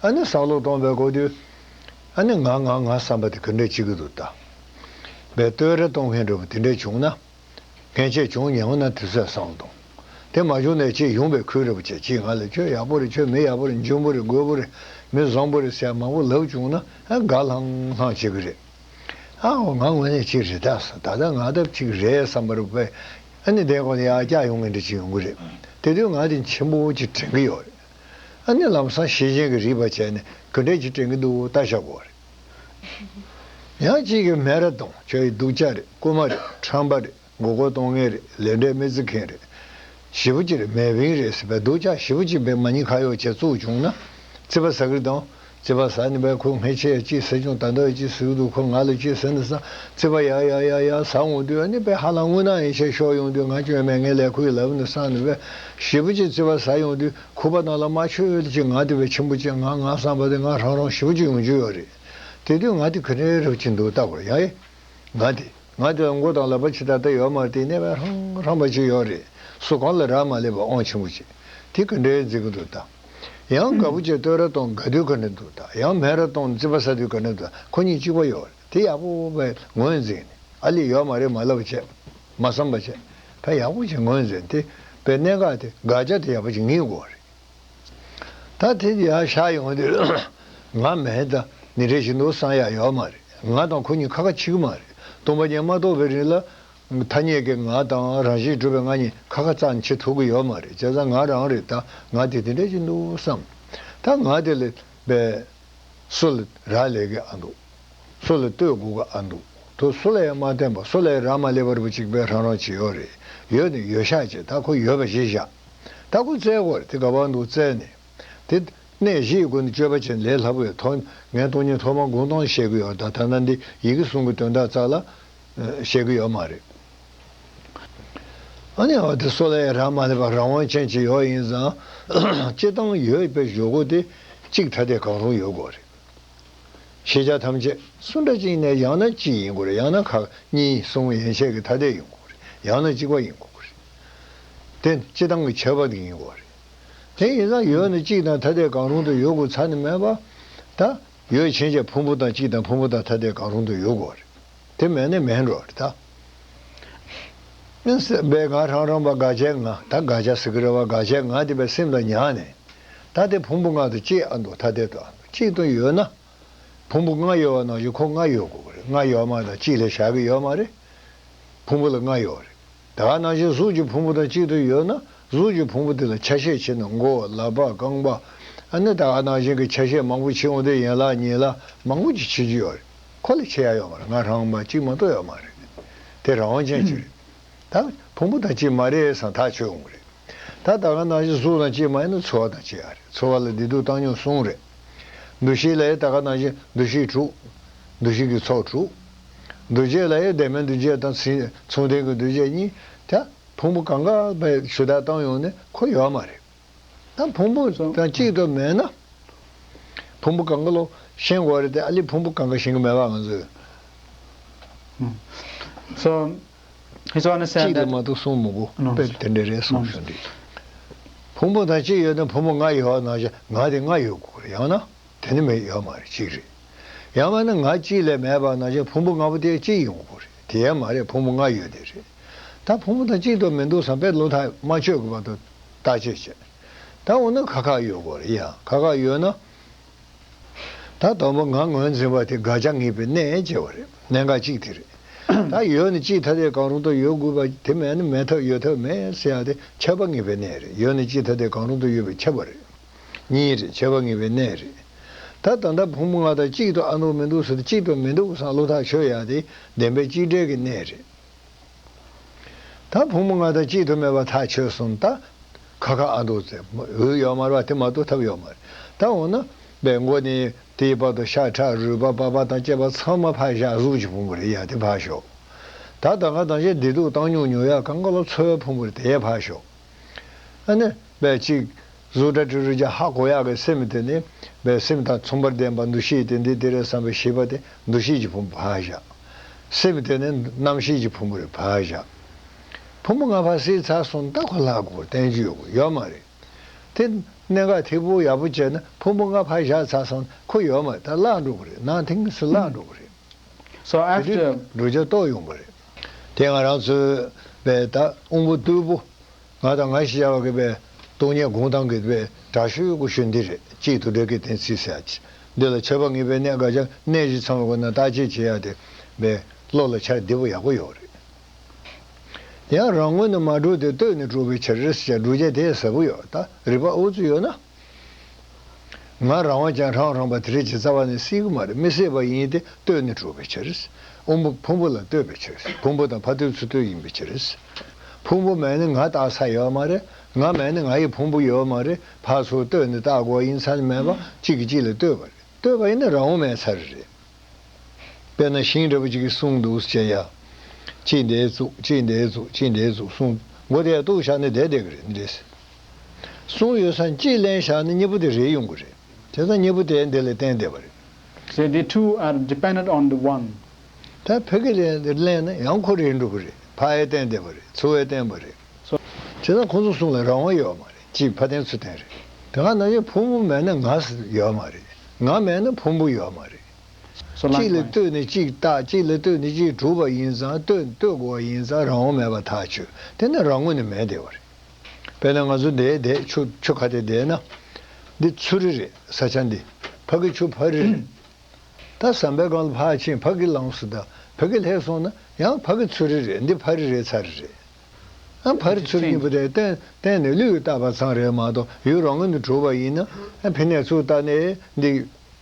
ཨ་ནི་བསམ་བློ་གཏོང་བའི་སྐབས་དུས། ཨ་ནི་ང་ང་ང་བསམ་པ་དེ་ག་འདྲས་བྱེད་ཀྱི་འདུག་ད། བས་བསྟོད་ར་གཏོང་མཁན་འདྲ་པོ་དེ་འདྲས་བྱུང་ན། ངན་བྱས་བྱུང་ཉེ་བ་ན་དུས་ཚོད་སང་དང་། དེ་མ་བྱུང་ནས་ཅིག་ཡོང་བའི་ཁུལ་རེད་པ་བྱས། ཅིག་ང་ལ་ཁྱོད་ཡག་པོ་རེད། ཁྱོད་མི་ཡག་པོ་རེད། འཇོན་པོ་རེད། རྒོད་པོ་རེད། མི་བཟང་པོ་རེད་ཟེར་མང་པོ་ལབ་བྱུང་ན་ཨ་དགའ་ལྷང་ལྷང་བྱེད་ཀྱི་རེད། ཨའོ་ང་དངོས་གནས་ཅིག་རེད་ད་ཟེར། ད་ལྟ་ང་ད་ཅིག་རེད་བསམ་པ་རེད་པས། ཨ་ནི་དེ་གོང་ནས་ཡར་བཀྱག་ཡོང་མཁན་འདྲ་ཅིག་ཡོང་གི་རེད། དེ་དུས་ང་དེ་ཆེན་པོ་ཅིག་དྲན་གྱི་ཡོད་རེད། ཨ་ནི་ལམ་སང་ཤེས་བཞིན་གྱི་རིག་པ་བྱས་ནས་ག་འདྲས་ཅིག་དྲན་གྱི་འདུག་ལྟ་བཞག་དགོས་རེད། ཡང་གཅིག་གིས་མེ་ར་གཏོང་། ཁྱོད་ཡི་སྡུག་ཅག་རེད། རྐུ་མ་རེད། ཁྲམ་པ་རེད། མགོ་སྐོར་གཏོང་མཁན་རེད། ལས་འབྲས་མི་བརྩི་མཁན་རེད། ཞེ་པོ་ཅིག་རེད། མེད་པིན་རེད་ཟེར་བའི་སྡུག་ཅག་ཞེ་པོ་ཅིག་བས་མ་ཉེས་ཁ་གཡོགས་བྱས་བཙུགས་བྱུང་ན། རྩིས་པ་ཟ་གི་དང་། རྩིས་པ་ཟ་ནི་བས་ཁོ་ངས་ཁྱེད་ཡ་ཅིག་ཟེར་བྱུང་། ད་ལྟ་ཡ་ཅིག་ཟེར་གི་འདུག་ཁོ་ང་ལ་ཅིག་ཟེར་ནི་ས། རྩིས་པ་ཡ་ཡ་ཡ་ཡ་ཟ་འོང་དུས་ཨ་ནི་བས་ཧ་ལམ་དངོས་གནས་ཡིན་ཤས་ཤོར་ཡོང་དུས་ང་སྐྱོན་མེད། ངས་ལས་ཁུར་ལབ་ནི་བསམ་ནི་བས་ཞེ་པོ་ཅིག་རྩིས་པ་ཟ་ཡོང་དུས་ཁུག་པ་ནང་ལ་མ་ཆོད་ཅིག་ང་དེ་བས་ཆེན་པོ་ཅིག་ང་ང་བསམ་པ་དེ་ང་རང་རང་ཞེ་པོ་ཅིག་ཡོང་རྒྱུ་ཡོད་རེད། དེ་དུས་ང་དེ་ག་འདྲའི་རབ་ཅིག་འདུག་ལྟ་དགོས་ཡ་ཨེ། ང་དེ། ང་དེ་ལ་མགོ་དང་ལག་པ་ཇི་ལྟར་ལྟ་ཡོད་མ་རེད། དེ་གནས་པའི་ཧྲང་ཧྲང་པ་ཅིག་ཡོད་རེད། སུ་གང་ལ་རག་མ་ལས་པའི་དབང་ཆེན་པོ་ཅིག་དེ་ག་འདྲའི་འཛིན་གྱི་འདུག་ད། ཡང་དགའ་པོ་བྱས་བསྟོད་ར་གཏོང་དགའ་དུས་ག་འདྲ་འདུག་ད། ཡང་མེ་ར་གཏོང་རྩིས་པ་ཟ་དུས་ག་འདྲ་འདུག་ཁོ་གཉིས་གཅིག་པ་ཡོད་རེད། དེ་ཡག་པོ་བས་ངོས་འཛིན་ནས་ཨ་ལས་ཡོད་མ་རེད་མ་ལབ་བྱས། མ་བསམ་པ་བྱས། ད་ཡག་པོ་བྱས་ངོས་འཛིན་དེ་བས་གནད་འགག་དེ་དགག་བྱ་དེ་ཡག་པོ་ཅིག་ངེས་དགོས་རེད། ད་དེ་ཡར་ཤར་ཡོང་དུས་ང་མེད་ད་ནི་རེ་བཞིན་དུ་བསམ་ཡག་ཡོད་མ་རེད། ང་དང་ཁོ་གཉིས་ཁ་ཁ་འཆིག་གི་མ་རེད། སྟོང་པ་ཉིད་མ་རྟོགས་པའི་རིང་ལ་ཐ་སྙད་ཀྱི་ང་དང་རང་བཞིན་གྲུབ་པའི་ང་གཉིས་ཁ་ཁ་རྩ་ནས་འཆི་ཐུབ་ཀྱི་ཡོད་མ་རེད། བྱས་ཙང་ང་རང་རེད། ད་ང་དེ་དེ་འདྲ་བཞིན་དུ་བསམ། ད་ང་དེ་ལས་པའི་སུ་ལ་རག་ལས་ཀྱི་ཨ་འདུག་སུ་ལ་ལྟོས་དགོས་ཀྱི་ཨ་འདུག་དོ་སུ་ལ་ཡང་མ་བསྟན་པ་སུ་ལ་ཡང་རག་མ་ལས་པ་རུ་གཅིག་པའི་རང་རང་ཅིག་ཡོད་རེད། ཡོད་ནི་ཡོད་ཤག་ཅེས་ད་ཁོ་ཡོད་པ་ཞིག་བཞག་ད་ཁོ་བཙལ་དགོས་རེད། དེ་ག་བ་འདུག་བཙལ་ནས། དེ་གནས་བཞིའི་སྒོ་ནས་སྤྱོད་པ་བྱས་ནས་ལས་སླ་པོ་ཡོད། ཐོག་ངས་སྟོང་ཉིད་ཐོག་མར་དགོངས་དོན་བཤད་ཀྱི་ཡོད། ད་ད་ལྟ་འདི་ཡི་གེ་གསུམ་གྱི་དོན་དག་རྩ་ལ་བཤད་ཀྱི་ཡོད་མ་རེད། ཨ་ནི་འོ་དེ་སུ་ལ་ཡང་རག་མ་ལས་པ་རང་དབང་ཅན་ཅིག་ཡོད་ཡིན་ཙང་། སྤྱིར་བཏང་ཡོད་པའི་གཞུག་གུ་དེ་གཅིག་ཐ་དད་གང་རུང་ཡོད་དགོས་རེད། ཤེས་བྱ་ཐམས་ཅད་སུ་འདྲ་ཅིག་ནས་ཡང་ན་གཅིག་ཡིན་དགོས་རེད། ཡང་ན་ཁག་གཉིས་གསུམ་ཡན་ཆད་ཀྱི་ཐ་དད་ཡིན་དགོས་རེད། ཡང་ན་གཅིག་པ་ཡིན་དགོས་རེད། དེ་སྤྱིར་བཏང་གི་ཁྱད་པར་དེ་ཡིན་དགོས་རེད། དེ་ཡིན་ཙང་ཡོད་ན་གཅིག་དང་ཐ་དད་གང་རུང་དུ་ཡོད་དགོས་ཚར་ནི་མེད་པ། ད་ཡོད་ཕྱིན་ཆད་ཕུང་པོ་དང་གཅིག་དང་ཕུང་པོ་དང་ཐ་དད་གང་རུང་དུ་ཡོད་དགོས་རེད། དེ་མེད་ན་མེད་འགྲོ་རེད་ད། ཨིན་སྲིད་པས་ང་རང་རང་པ་དགག་བྱའི་ང་ད་དགག་བྱ་ཟེར་གི་རེད་བ། དགག་བྱའི་ང་དེ་པའི་སེམས་ལ་ཉར་ནས། ད་དེ་ཕུང་པོ་ལྔ་དང་གཅིག་ཨ་འདུག་ཐ་དད་དུ་ཨ་འདུག་གཅིག་ཏུ་ཡོད་ན། ཕུང་པོ་ལྔ་ཡོད་པ་ནང་བཞིན་ཁོ་ལྔ་ཡོད་དགོས་ཀྱི་རེད། ལྔ་ཡོད་མ་དང་གཅིག་ལས་བཞག་གི་ཡོད་མ་རེད། ཕུང་པོ་ལ་ལྔ་ཡོད་རེད། ད་ག་ནང་བཞིན་གཟུགས་ཀྱི་ཕུང་པོ་དང་གཅིག་ཏུ་ཡོད་ན་གཟུགས་ཀྱི་ཕུང་པོ་དེ་ལ་ཆ་ཤས་ཕྱེ་ན་མགོ་ལག་པ་རྐང་པ། ཨ་ནི་ད་ག་ནང་བཞིན་གྱི་ཆ་ཤས་མང་པོ་ཕྱེ་འོང་དུས་ཡན་ལག་ཉིས་ལག་མང་པོ་ཅིག་ཕྱེ་རྒྱུ་ཡོད་རེད། ཁོ་ལ་ཕྱེ་ཡ་ཡོད་མ་རེད། ང་རང་མ་གཅིག་མ་གཏོགས་ཡོད་མ་རེད། དེ་རང་དབང་ཅན་ཅིག་རེད། ད་ཕུང་པོ་དང་གཅིག་མ་རེད་བསམ་ཐག་ཆོད་འོང་གི་རེད། ད་ད་ག་ནང་བཞིན་གཟུགས་དང་གཅིག་མ་ཡིན་ན་ཚོར་བ་དང་གཅིག་ཡ་རེད། ཚོར་བ་ལ་བདེ་སྡུག་བཏང་སྙོམས་གསུམ་རེད། འདུ་ཤེས་ལ་ད་ག་ནང་བཞིན་འདུ་ཤེས་དྲུག་འདུ་ཤེས་ཀྱི་ཚོགས་དྲུག་འདུ་བྱེད་ལ་ཡང་བདེན་པའི་འདུ་བྱེད་དང་མཚུངས་ལྡན་གྱི་འདུ་བྱེད་གཉིས་ད་ཕུང་པོ་གང་ག་བའི་ཞུ་དག་བཏང་ཡོང་ནས་ཁོ་ཡོད་མ་རེད། ད་ཕུང་པོ་དང་གཅིག་ཏུ་མེད་ན། ཕུང་པོ་གང་ག་ལོ་ཤེས་དགོས་རེད་དེ། ཨ་ལི་ཕུང་པོ་གང་ག་ཤེས་ཀྱི་མེད་པ་ང་ཚོས། So, he so understand གཅིག་ལས་that མ་གཏོགས་གསུངས་མི་དགོས། No. དཔེ་དེ་འདྲ་རེད་གསུངས་No. ཤོག་འདི། ཕུང་པོ་དང་གཅིག་ཡོད་ན་ཕུང་པོ་ལྔ་ཡོད་ན་ང་དེ་ལྔ་ཡོད་དགོས་རེད། ཡང་ན་དེ་ནི་མེད་ཡོད་མ་རེད། གཅིག་རེད། ཡང་མིན་ན་ང་གཅིག་ལས་མེད་པ་ན་ཕུང་པོ་ལྔ་པོ་དེ་གཅིག་ཡོང་དགོས་རེད། དེ་ཡང་མ་རེད། ཕུང་པོ་ལྔ་ཡོད་དེ་རེད། ད་ཕུང་པོ་དང་གཅིག་ཏུ་མི་འདུག་བསམ་པའི་བློ་ཐག་མ་ཆོད་ཀྱི་བར་དུ་བརྟག་དཔྱད་བྱེད། ད་འོ་ན་ཁ་ཁ་ཡོད་དགོས་རེད། ཡང་ཁ་ཁ་ཡོད་ན། ད་དང་པོ་ང་ངོས་འཛིན་པ་དེ་དགག་བྱ་ངེས་པའི་གནས་བྱས་པ་རེད། གནད་འགག་གཅིག་དེ་རེད། ད་ཡོད་ནི་གཅིག་ཐ་དད་གང་རུང་དུ་ཡོད་དགོས་པ་དེ་མེད་ན་མེད་ཐབས་ཡོད་ཐབས་མེད་ཟེར་ཡག་དེ་ཁྱབ་པ་ངེས་པའི་གནས་རེད། ཡོད་ནི་གཅིག་ཐ་དད་གང་རུང་དུ་ཡོད་པའི་ཁྱབ་པ་རེད། གཉིས་རེད། ཁྱབ་པ་ངེས་པའི་གནས་རེད། ད་ད་ལྟ་ཕུང་པོ་ལྔ་དང་གཅིག་ཏུ་ཨ་འདུག་མི་འདུག་ཟེར་ཏེ་གཅིག་ཏུ་མི་འདུག་བསམ་བློ་ཐག་ཆོད་ཡག་དེ་བདེན་པའི་གཅིག་འབྲས་ཀྱི་གནས་རེད། ད་ཕུང་པོ་ལྔ་དང་གཅིག་ཏུ་མེད་པ་ཐག་ཆོད་སོང་། ད་ཁ་ཁ་ཨ་འདུག་ཟེར་འོས་ཡོད་མ་རེད་པ། དེ་མ་གཏོགས་ཐབས་ཡོད་མ་རེད། ད་འོ་ན་པའི་མགོ་ནས་དེའི་བར་དུ་ཤ་ཁྲག་རུས་པ་པགས་པ་དང་བཅས་པ་ཚང་མ་ཕར་བཞག་གཟུགས་ཀྱི་ཕུང་པོ་རེད། ཡ་དེ་ཕར་ཞོག་ད་ད་ག་ད་ཅི་བདེ་སྡུག་བཏང་སྙོམས་མྱོང་ཡག་གང་ག་ལ་ཚོར་བའི་ཕུང་པོ་རེད། དེ་ཕར་ཞོག་ཨ་ནི་པའི་གཅིག་གཟུགས་སྒྲ་དྲི་རོ་རེག་བྱ་ཧ་གོ་ཡག་གི་སེམས་དེ་ནི་པའི་སེམས་དང་མཚུངས་པར་ལྡན་པ་འདུ་ཤེས་དེ་འདི་དེ་རེད་བསམ་པའི་ཤེས་པ་དེ་འདུ་ཤེས་ཀྱི་ཕུང་པོ་ཕར་བཞག་སེམས་དེ་ནི་རྣམ་ཤེས་ཀྱི་ཕུང་པོ་རེད། ཕར་བཞག་ཕུང་པོ་ལྔ་ཕར་བསལ་ཚར་སོང་། ད་ཁོ་ལྷག་དགོས་བསྟན་རྒྱུ་ཡོད་དགོས་ཡོད་མ་རེད། དེ་གནད་འགག་ཐེ་བོ་ཡག་པོ་བྱས་ན་ཕུང་པོ་ལྔ་ཕར་བཞག་ཚར་སོང་ན་ཁོ་ཡོད་མ་རེད། ད་བརླག་འགྲོ་གི་རེད། ནང་ཐིང་སུ་བརླག་འགྲོ་གི་རེད། So དེ་དུས after བསྒྲུབ་བྱ་རྟོགས་ཡོང་པ་རེད། དེ་ང་རང་ཚོའི་པའི་ད་དབང་པོ་རྟུལ་པོ། ང་དང་ང་ཞེས་བྱ་བ་གི་པའི་སྟོང་ཉིད་སྒོམ་སྟངས་ཀྱི་པའི་དྲག་ཤོས་ཀྱི་ཤོས་འདི་རེད། གཅིག་ཏུ་འབྲས་ཀྱི་གཏན་ཚིགས་ཟེར་ཡ་ཅིག་འདི་ལ་ཁྱབ་པ་ངེས་པའི་གནས་དགག་བྱ་གནས་བཞི་ཚང་བའི་སྒོ་ནས་བརྟག་དཔྱད་བྱེད་ཡ་དེ་པའི་བློ་ལ་འཆར་བདེ་པོ་ཡག་པོ་ཡོད་རེད། ཡང་རང་ངོས་ནས་མ་གྲུབ་དེ་ལྟོས་ནས་གྲུབ་པའི་ཕྱིར་ཟེར་བསྒྲུབ་བྱ་དེ་ཟབ་པོ་ཡོད། ད་རིགས་པ་ཨུ་ཚུགས་ཡོད་ན། ང་རང་བ་ཀྱང་རང་རང་བ་དེ་རེད་ཅེས་རྩ་བ་ནས་སྲིད་ཀྱི་མ་རེད། མི་སྲིད་པ་ཡིན་ཏེ་ལྟོས་ནས་གྲུབ་པའི་ཕྱིར། དབང་པོ་ཕུང་པོ་ལ་ལྟོས་པའི་ཕྱིར། ཕུང་པོ་དང་ཕ་ལྟོས་ཚུར་ལྟོས་ཡིན་པའི་ཕྱིར། ཕུང་པོ་མེད་ན་ང་བཏགས་ས་ཡོད་མ་རེད། ང་མེད་ན་ང་ཡི་ཕུང་པོ་ཡོད་མ་རེད། ཕར་ཚུར་ལྟོས་ནས་བཏགས་དགོས་ཡིན་ས་ནི་མེད་པ། གཅིག་གིས་གཅིག་ལ་ལྟོས་པ་རེད། ལྟོས་པ་ཡིན་ན་རང་དབང་མེད་ཚར་རེད། དཔེར་ན་ཤིང་འདྲ་པོ་ཅིག་གིས་གསུངས་འདུག་ཟེར་ཡ། གཅིག་འདིར་བཙུགས། གཅིག་འདིར་བཙུགས། གཅིག་འདིར་བཙུགས། གསུངས་མགོ་དེ་གཏུགས་བཞག་ནས་བསྡད་བསྡད་ཀྱི་རེད། འདི་རེད། གསུངས་ཡོད་ས་གཅིག་ལེན་བཞག་ན་གཉིས་པོ་དེ་རེད་ཡོང་གི་རེད། བྱས་ཙང་གཉིས་པོ་དེ་འདི་ལ་བརྟེན་བསྡད་པ་རེད། So the two are dependent on the one. ད་ཕ་གི་ལེན་ལེན་ན་ཡང་ཁོ་རེད་འགྲོ་གི་རེད། ཕར་ཡང་བརྟེན་བསྡད་པ་རེད། ཚུར་ཡང་བརྟེན་པ་རེད། So བྱས་ཙང་ཁོ་ཚོ་གསུམ་ལ་རང་དབང་ཡོད་མ་རེད། གཅིག་ཕར་བརྟེན་ཚུར་བརྟེན་རེད། དེ་ག་ནང་བཞིན་ཕུང་པོ་མེད་ན་ང་ཡོད་མ་རེད། ང་མེད་ན་ཕུང་པོ་ཡོད་མ་རེད། So གཅིག་ལ likewise. ལྟོས་ནས་གཅིག་བཏགས། གཅིག་ལ་ལྟོས་ནས་གཅིག་གྲུབ་པ་ཡིན་ཙང་། ལྟོས་ལྟོས་དགོས་པ་ཡིན་ཙང་རང་དབང་མེད་པ་ཐག་ཆོད། དེ་ནི་རང་ངོས་ནས་མེད་བསྡད་པ་རེད། དཔེར་ན་ང་ཚོ་འདིར་བསྡད། ཆུ་ཆུ་ཁ་དེར་བསྡད་ན། འདི་ཚུ་རི་རེད། ས་ཆ་འདི། ཕ་གི་ཆུ་ཕ་རི་རེད། ད་ཟམ་པའི་སྒང་ལ་ཕར་ཕྱིན། ཕ་གི་ལངས་སོང་། ད་ཕ་གི་སླེབས་སོང་ན་ཡང་ཕ་གི་ཚུ་རི་རེད། འདི་ཕ་རི་རེད། ཚ་རི་རེད། ཨ་ཕ་རི་ཚུ་རི་གཉིས་པོ་དེ་གཏན་གཏན་ནས་བློས་བཏགས་པ་ཙམ་རེད་མ་གཏོགས། ཡུལ་རང་ངོས་ནས་གྲུབ་པ་ཡིན་ན། ཨ་ཕི་ནས་ཚུར་བལྟས་ནས་འདི་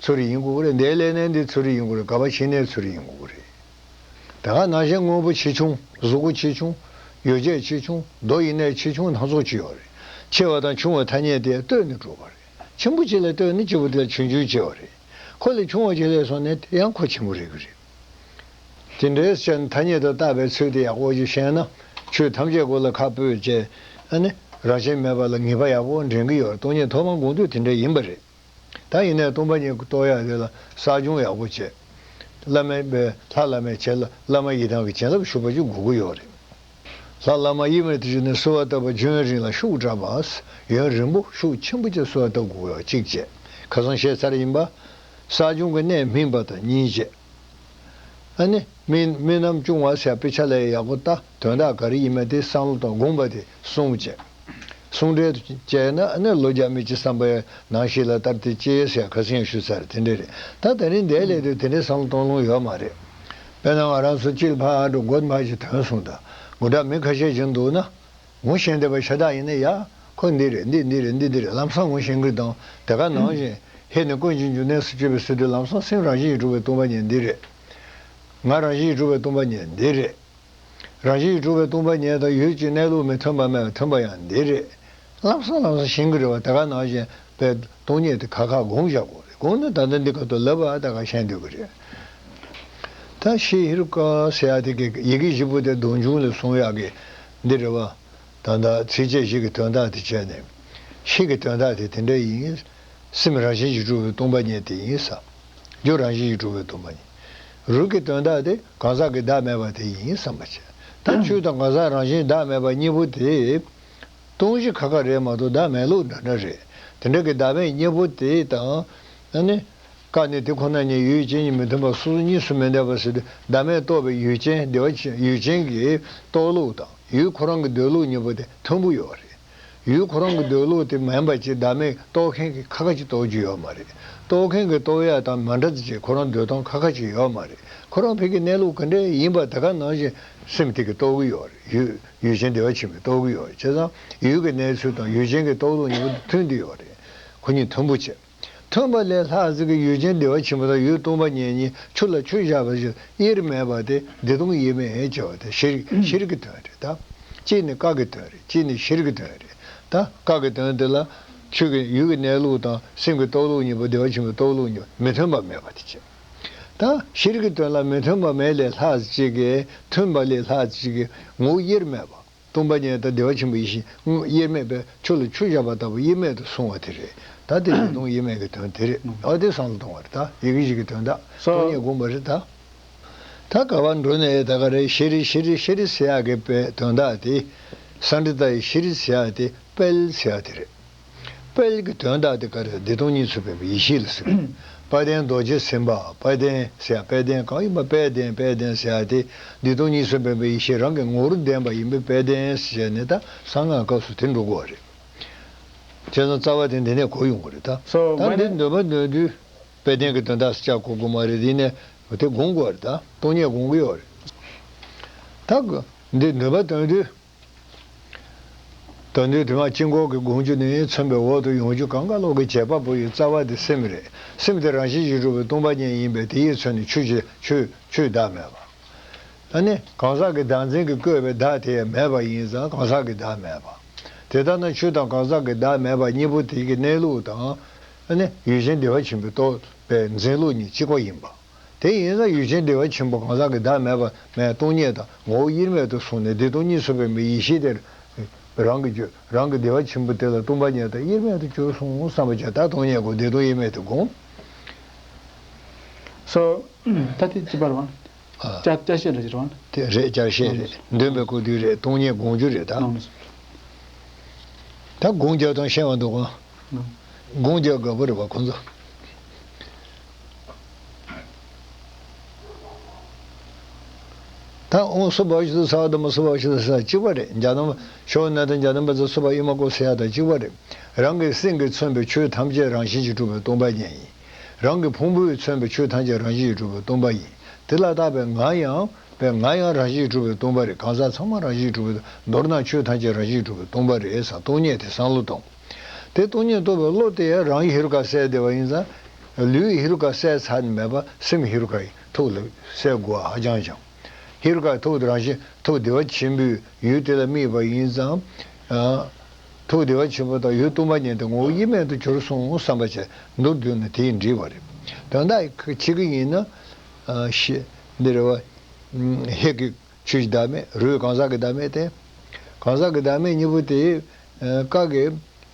ཚུ་རི་ཡིན་དགོས་ཀྱི་རེད། འདིར་སླེབས་ནས་འདི་ཚུ་རི་ཡིན་དགོས་རེད། ག་པར་ཕྱིན་ནས་ཚུ་རི་ཡིན་དགོས་ཀྱི་རེད། དེ་ག་ནང་བཞིན་དངོས་པོ་ཆེ་ཆུང་། གཟུགས་པོ་ཆེ་ཆུང་། ཡོ་བྱད་ཆེ་ཆུང་། རྡོ་ཡིན་ནའི་ཆེ་ཆུང་སྣ་ཚོགས་ཅིག་ཡོད་རེད། ཆེ་བ་དང་ཆུང་བའི་ཐ་སྙད་དེ་ལྟོས་ནས་གྲུབ་པ་རེད། ཆེན་པོ་གཅིག་ལ་ལྟོས་ནས་གཅིག་པོ་དེ་ལ་ཆུང་ཆུང་བྱས་པ་རེད། ཁོ་ལས་ཆུང་བ་ཅིག་སླེབས་སོང་ན་ཡང་ཁོ་ཆེན་པོ་རེད་ཀྱི་རེད། དེ་འདྲའི་ཕྱིར་ཐ་སྙད་དུ་བཏགས་པའི་ཚུལ་དེ་ཡག་པོ་ཅིག་ཤེས་ན། ཆོས་ཐམས་ཅད་མགོ་ལ་ཁ་སྤོས་བྱས། ཨ་ནི་རང་བཞིན་མེད་པ་ལ་ངེས་པ་ཡག་པོ་འདྲེན་གྱི་ཡོད་རེད། སྟོང་ཉིད་ཐོག་མར་སྒོམ་དུས་དེ་འདྲ་ཡིན་པ་རེད། ད་ཡིན་ནའི་སྟོང་པ་ཉིད་རྟོགས་ཡག་དེ་ལ་གསག་སྦྱོང་ཡག་པོ་བྱས། བླ་མའི་པའི་ལྷ་བླ་མའི་བྱིན་རླབས། བླ་མ་ཡི་དམ་གྱི་བྱིན་རླབས་ཞུགས་པ་ཅིག་དགོས་ཀྱི་ཡོད་རེད། ལྷ་བླ་མ་ཡི་དམ་དེ་ཚོ་ནི་གསོལ་བ་བཏབ་པ་ཡུན་རིང་ལ་ཤུགས་དྲག་པ། ཡུན་རིང་པོ་ཤུགས་ཆེན་པོ་ཅིག་གསོལ་བ་བཏབ་དགོས་ཡོད། གཅིག་བྱས། ཁ་སང་བཤད་ཚར་ཡིན་པ། གསག་སྦྱོང་གི་གནད་སྨིན་པ་དང་གཉིས་བྱས། ཨ་ནི་རྨི་རྨི་ལམ་བྱུང་བ་ཟེར་དཔེ་ཆ་ལ་ཡག་པོ་ལྟ། དོན་དག་ག་རེ་ཡིན་མིན་དེ་བསམ་བློ་བཏང་། སྒོམ་པ་དེ་གསུམ་བྱས། གསུམ་འབྲེལ་དུ་བྱས་ན་ཨ་ནི་ལོ་བརྒྱ་མི་སྐྱེ་བསམ་པའི་ནང་བཞིན་ལ་ལྟར་དེ་སྐྱེ་ཟེར་ཁ་སང་ཞུས་ཚར། དེ་འདྲ་རེད། ད་དེ་རིང་འདིར་སླེབས་དུས་དེ་འདྲའི་བསམ་བློ་གཏོང་ལོང་ཡོད་མ་རེད། དཔེར་ན་ང་རང་ཚོ་སྤྱིར་ཕར་འགྲོ་མགོ་མ་ཞིག་ཐོན་སོང་། ད་དགོང་དག་མི་ཁ་ཤས་ཤིག་འདུག་ན། ངོ་ཤེས་བསྡད་པ་ཤ་སྟག་ཡིན་ན་ཡ། ཁོ་འདི་རེད། འདི་འདི་རེད། འདི་འདི་རེད། ལམ་སང་ངོ་ཤེས་ཀྱི་དང་། དེ་ག་ནང་བཞིན་ཧེ་ནས་ཀུན་གྱི་འབྱུང་གནས་སུ་སྤྱོད་པའི་ཚུལ་དུ་ལམ་སང་སེམས་རང་བཞིན་གྱིས་གྲུབ་པའི་སྟོང་པ་ཉིད་འདི་རེད། ང་རང་བཞིན་གྱིས་གྲུབ་པའི་སྟོང་པ་ཉིད་འདི་རེད། རང་བཞིན་གྱིས་གྲུབ་པའི་སྟོང་པ་ཉིད་དང་ཡུལ་གྱི་གནས་ལུགས་མི་མཐུན་པ་མེད་པ། མཐུན་པ་ཡང་འདི་རེད། ལམ་སང་ལམ་སང་ཤེས་ཀྱི་རེད་པ། དེ་ག་ནང་བཞིན་པའི་སྟོང་ཉིད་དེ་ཁ་ཁ་སྒོམ་བཞག་དགོས་རེད། སྒོམ་ནས་ད་ལྟ་འདི་ཁ་ཐུག་ལབ་པ་ད་ག་ཤེས་འདོད་ཀྱི་རེད། ད་ ད་ཤེས་ཧེ་རུ་ཀ་ཟེར་ཡ་དེ་གི་ཡི་གེ་བཞི་པོ་དེ་སྡོམ་འབྱུང་ལས་གསུང་ཡག་གི་འདི་རེད་བ། ད་ལྟ་ཚིགས་བཅད་བཞི་གི་དོན་དག་དེ་བྱས་ནས། ཤེས་ཀྱི་དོན་དག་དེ་དེ་འདྲ་ཡིན། སེམས་རང་བཞིན་གྱིས་གྲུབ་པའི་སྟོང་པ་ཉིད་དེ་ཡིན་བསམ། རྒྱུ་རང་བཞིན་གྱིས་གྲུབ་པའི་སྟོང་པ་ཉིད། རུས་ཀྱི་དོན་དག་དེ་གང་ཟག་གི་བདག་མེད་པ་དེ་ཡིན་བསམ་པ་བྱས། ད་ཆོས་དང་གང་ཟག་རང་བཞིན་བདག་མེད་པ་གཉིས་པོ་དེ། སྟོང་གཞི་ཁ་ཁ་རེད་མ་གཏོགས་བདག་མེད་ལུགས་འདྲ་འདྲ་རེད། དེ་འདྲ་གི་བདག་མེད་གཉིས་པོ་དེ་དང་། ཨ་ནི། ཀ་ནི་དེ་ཁོ་ན་ཉིད་ཡུལ་ཅན་གཉིས་མི་མཐུན་པ་སོ་སོ་གཉིས་སུ་མི་འདོད་པ་ཟེར་དུས་བདག་མེད་རྟོགས་པའི་ཡུལ་ཅན་བདེ་བ་ཆེན་ཡུལ་ཅན་གྱི་རྟོགས་ལུགས་དང་ཡུལ་ཁོ་རང་གི་འདོད་ལུགས་གཉིས་པོ་དེ་མཐུན་པོ་ཡོད་རེད། ཡུལ་ཁོ་རང་གི་འདོད་ལུགས་དེ་མིན་པ་ཅིག་བདག་མེད་རྟོགས་མཁན་གྱི་ཁ་ཁ་ཅིག་རྟོགས་རྒྱུ་ཡོད་མ་རེད། རྟོགས་མཁན་གྱི་རྟོགས་ཡག་དང་མ་འདྲ་ཅིག་ཁོ་རང་འདོད་སྟངས་ཁ་ཁ་ཅིག་ཡོད་མ་རེད། ཁོ་རང་ཕ་གི་གནས་ལུགས་ག་འདྲ་ཡིན་པ་དེ་ག་ནང་བཞིན་སེམས་དེ་གིས་རྟོགས་ཀྱི་ཡོད་རེད། ཡུལ་ཡུལ་ཅན་བདེ་བ་ཆེན་པོས་རྟོགས་ཀྱི་ཡོད་རེད། བྱས་ཙང་ཡུལ་གྱི་གནས་ཚུལ་དང་ཡུལ་ཅན་གྱི་རྟོགས་ལུགས་གཉིས་པོ་མཐུན་བསྡད་ཡོད་རེད། ཁོ་གཉིས་མཐུན་པོ་བྱས། མཐུན་པ་ལས་ལྷག་ཅིག་གི་ཡུལ་ཅན་བདེ་བ་ཆེན་པོ་དང་ཡུལ་སྟོང་པ་ཉིད་གཉིས་ཆུ་ལ་ཆུ་བཞག་པ་བཞིན་དབྱེར་མེད་པ་དེ་བདེ་སྟོང་དབྱེར་མེད་ཅེས་པ་དེ་ཤེས་ཤེས་རིག་གི་དོན་རེད་ད། གཅིག་ནི་ཀ་གི་དོན་རེད། གཅིག་ནི་ཤེས་རིག་གི་དོན་རེད། ད་ཀ་གི་དོན་དེ་ལ་ཆོས་ཀྱི་ཡུལ་གྱི་གནས་ལུགས་དང་སེམས་ཀྱི་རྟོགས་ལུགས་གཉིས་པོ་བདེ་བ་ཆེན་པོའི་རྟོགས་ལུགས་གཉིས་པོ་མི་མཐུན་པ་མེད་པ་དེ་བྱས། ད་ཤེས་རིག་གི་དོན་ལ་མི་མཐུན་པ་མེད་ལས་ལྷག་ཅིག་གི་མཐུན་པ་ལས་ལྷག་ཅིག་གི་ངོ་བོ་དབྱེར་མེད་པ། སྟོང་པ་ཉིད་དང་བདེ་བ་ཆེན་པོའི་ཡེ་ཤེས་དབྱེར་མེད་པས་ཆུ་ལ་ཆུ་བཞག་པ་ལྟ་བུ་དབྱེར་མེད་དུ་གསུངས་པ་དེ་རེད། ད་དེ་བདེ་སྟོང་དབྱེར་མེད་ཀྱི་དོན་དེ་རེད། ཨ་དེ་བསམ་བློ་གཏོང་བ་རེད། ད་ཡི་གེ་བཞི་གི་དོན་དག་སྟོང་ཉིད་དགོངས་པ་རེད་ད། ད་ག་བ་འགྲོ་ནས་ད་ག་རེ་ཤེས་རིག་ཤེས་རིག་ཤེས་རིག་ཟེར་ཡག་གི་དཔེ་དོན་དག་དེ། སཾ་སྐྲྀ་ཏ་ཡི་ཤེས་རིག་ཟེར་ཡག་དེ་དཔལ་ཟེར་ཡག་དེ་རེད། དཔལ་གྱི་དོན་དག་དེ་ག་རེ་བདེ་སྟོང་གཉིས་སུ་མེད་པའི་ཡེ་ཤེས་ལ་ཟེར། དཔལ་ལྡན་རྡོ་རྗེ་སེམས་དཔའ་དཔལ་ལྡན་ཟེར་ཡ་དཔལ་ལྡན་གང་ཡིན་པ་དཔལ་ལྡན་དཔལ་ལྡན་ཟེར་ཡ་དེ་བདེ་སྟོང་གཉིས་སུ་མེད་པའི་ཡེ་ཤེས་རང་གི་ངོ་བོར་ལྡན་པ་ཡིན་པས་དཔལ་ལྡན་ཟེར་ནས་ད་གསང་སྔགས་སྐབས་སུ་དེ་འགྲོ་དགོས་རེད། བྱས་ཙང་རྩ་བ་དེ་འདི་ནས་གོ་ཡོང་གི་རེད་ད། སོ་ད་མ་འདི་ནས་འདོན་པ་འདོན་དུས་དཔལ་ལྡན་གྱི་དོན་དག་ཟེར་བྱ་གོ་དགོས་མ་རེད། འདི་ནས་དེ་དགོངས་དགོས་རེད་ད། སྟོང་ཉིད་དགོངས་ཀྱི་ཡོད་རེད། ད་འདི་འདོན་པ་འདོན་དུས། ད་དུང་དེ་མ་དཀྱིལ་འཁོར་གྱི་དགོངས་རྒྱུ་ནི་མཚོན་པའི་འོག་ཏུ་ཡོང་རྒྱུ་གང་ག་ལོག་གི་བྱེད་པ་པོ་ཡི་རྩ་བ་དེ་སེམས་རེད། སེམས་དེ་རང་བཞིན་གྱིས་གྲུབ་པའི་སྟོང་པ་ཉིད་ཡིན་པས་དེ་ཡིས་མཚོན་ནས་ཆོས་ཀྱི་ཆོས་ཆོས་བདག་མེད་པ། ཨ་ནི་གང་ཟག་གི་བདག་འཛིན་གྱིས་བཀོད་པའི་བདག་དེ་ཡང་མེད་པ་ཡིན་ཙང་གང་ཟག་གི་བདག་མེད་པ། དེ་ལྟར་ན་ཆོས་དང་གང་ཟག་གི་བདག་མེད་པ་གཉིས་པོ་དེ་གི་གནས་ལུགས་དང་། ཨ་ནི་ཡུལ་ཅན་བདེ་བ་ཆེན་པོའི་རྟོགས་པའི་འཛིན་ལུགས་གཉིས་གཅིག་པ་ཡིན་པ། དེ་ཡིན་ན་ཡུལ་ཅན་བདེ་བ་ཆེན་པོ་གང་ཟག་གི་བདག་མེད་པ་མེད་སྟོང་ཉིད་དང་ངོ་བོ་དབྱེར་མེད་དུ་སོང་ནས་བདེ་སྟོང་གཉིས་སུ་མེད་པའི་ཡེ་ཤེས་དེར་རང་གི་རྒྱུད་རང་གི་བདེ་བ་ཆེན་པོ་དེ་ལ་སྟོང་པ་ཉིད་དང་དབྱེར་མེད་དུ་གྱུར་སོང་བསམ་པ་བྱས། ད་སྟོང་ཉིད་དགོངས། བདེ་སྟོང་དབྱེར་མེད་དུ་དགོངས། སོ། ད་དེ་ཅི་པར་བ། ཨ། བསྐྱར་བསྐྱར་བཤད་རེད་ཅེས་པ། དེ་རེད། བསྐྱར་བཤད་རེད། འདོན་པའི་སྐུ་དུས་རེད། སྟོང་ཉིད་དགོངས་རྒྱུ་རེད་ད། ད་དགོངས་རྒྱག་སྟངས་ཤེས་པ་འདུག་ག། དགོངས་རྒྱག་དགའ་པོ་རེད་པ་ཁོང་ཚོ། ད་ཨོང་སུ་བ་ཤི་ས་དང་མ་སུ་བ་ཤི་ས་གཅིག་པ་རེད། འཇའ་དང་ཤོ་ན་དང་འཇའ་དང་པ་ཚ་སུ་བ་ཨི་མ་ཀོ་ཟེར་ཡ་དང་གཅིག་པ་རེད། རང་གི་སེམས་ཀྱིས་མཚོན་པའི་ཆོས་ཐམས་ཅད་རང་བཞིན་གྱིས་གྲུབ་པའི་སྟོང་པ་ཉིད་ཡིན། རང་གི་ཕུང་པོས་མཚོན་པའི་ཆོས་ཐམས་ཅད་རང་བཞིན་གྱིས་གྲུབ་པའི་སྟོང་པ་ཡིན། དེ་ལ་བརྟགས་པའི་ང་ཡང་། པས་ང་ཡང་རང་བཞིན་གྱིས་གྲུབ་པའི་སྟོང་པ་རེད། གང་ཟག་ཚང་མ་རང་བཞིན་གྱིས་གྲུབ་པའི། མདོར་ན་ཆོས་ཐམས་ཅད་རང་བཞིན་གྱིས་གྲུབ་པའི་སྟོང་པ་རེད་ཟེར། སྟོང་ཉིད་དེ་བསམ་བློ་གཏོང་། དེ་སྟོང་ཉིད་རྟོགས་པའི་བློ་དེ་ཡང་རང་ཡི་ཧེ་རུ་ཀ་གསལ་བསྡད་པ་ཡིན་ཙང་། ལུས་ཡི་ཧེ་རུ་ཀ་གསལ་ཚར་ནས་མེད་པ་སེམས་ཡི་ཧེ་རུ་ཀ་ཡི་ཐུགས་ལ་གསལ་དགོས་པ་ཧ་ཅང་ཅང་། ཧེ་རུ་ཀ་ཐུགས་དེ་རང་བཞིན་ཐུགས་བདེ་བ་ཆེན་པོའི་ཡུལ་དེ་ལ་དམིགས་པ་ཡིན་ཙང་། ཨ། ཐུགས་བདེ་བ་ཆེན་པོ་དང་ཡུལ་སྟོང་པ་ཉིད་དེ་ངོ་བོ་དབྱེར་མེད་དུ་གྱུར་སོང་བསམ་པ་བྱས། མདོར་བསྡུས་ན་དེས་འགྲིག་པ་རེད། དོན་དག་ཁྱེད་ཀྱི་ཡིན་ན། ཨ། ཤེས་འདི་རེད་བ། ཧེ་གི་ཆོས་ཀྱི་བདག་མེད། རུས་གང་ཟག་གི་བདག་མེད་དེ། གང་ཟག་གི་བདག་མེད་གཉིས་པོ་དེ། ཨ། ཀ་གི་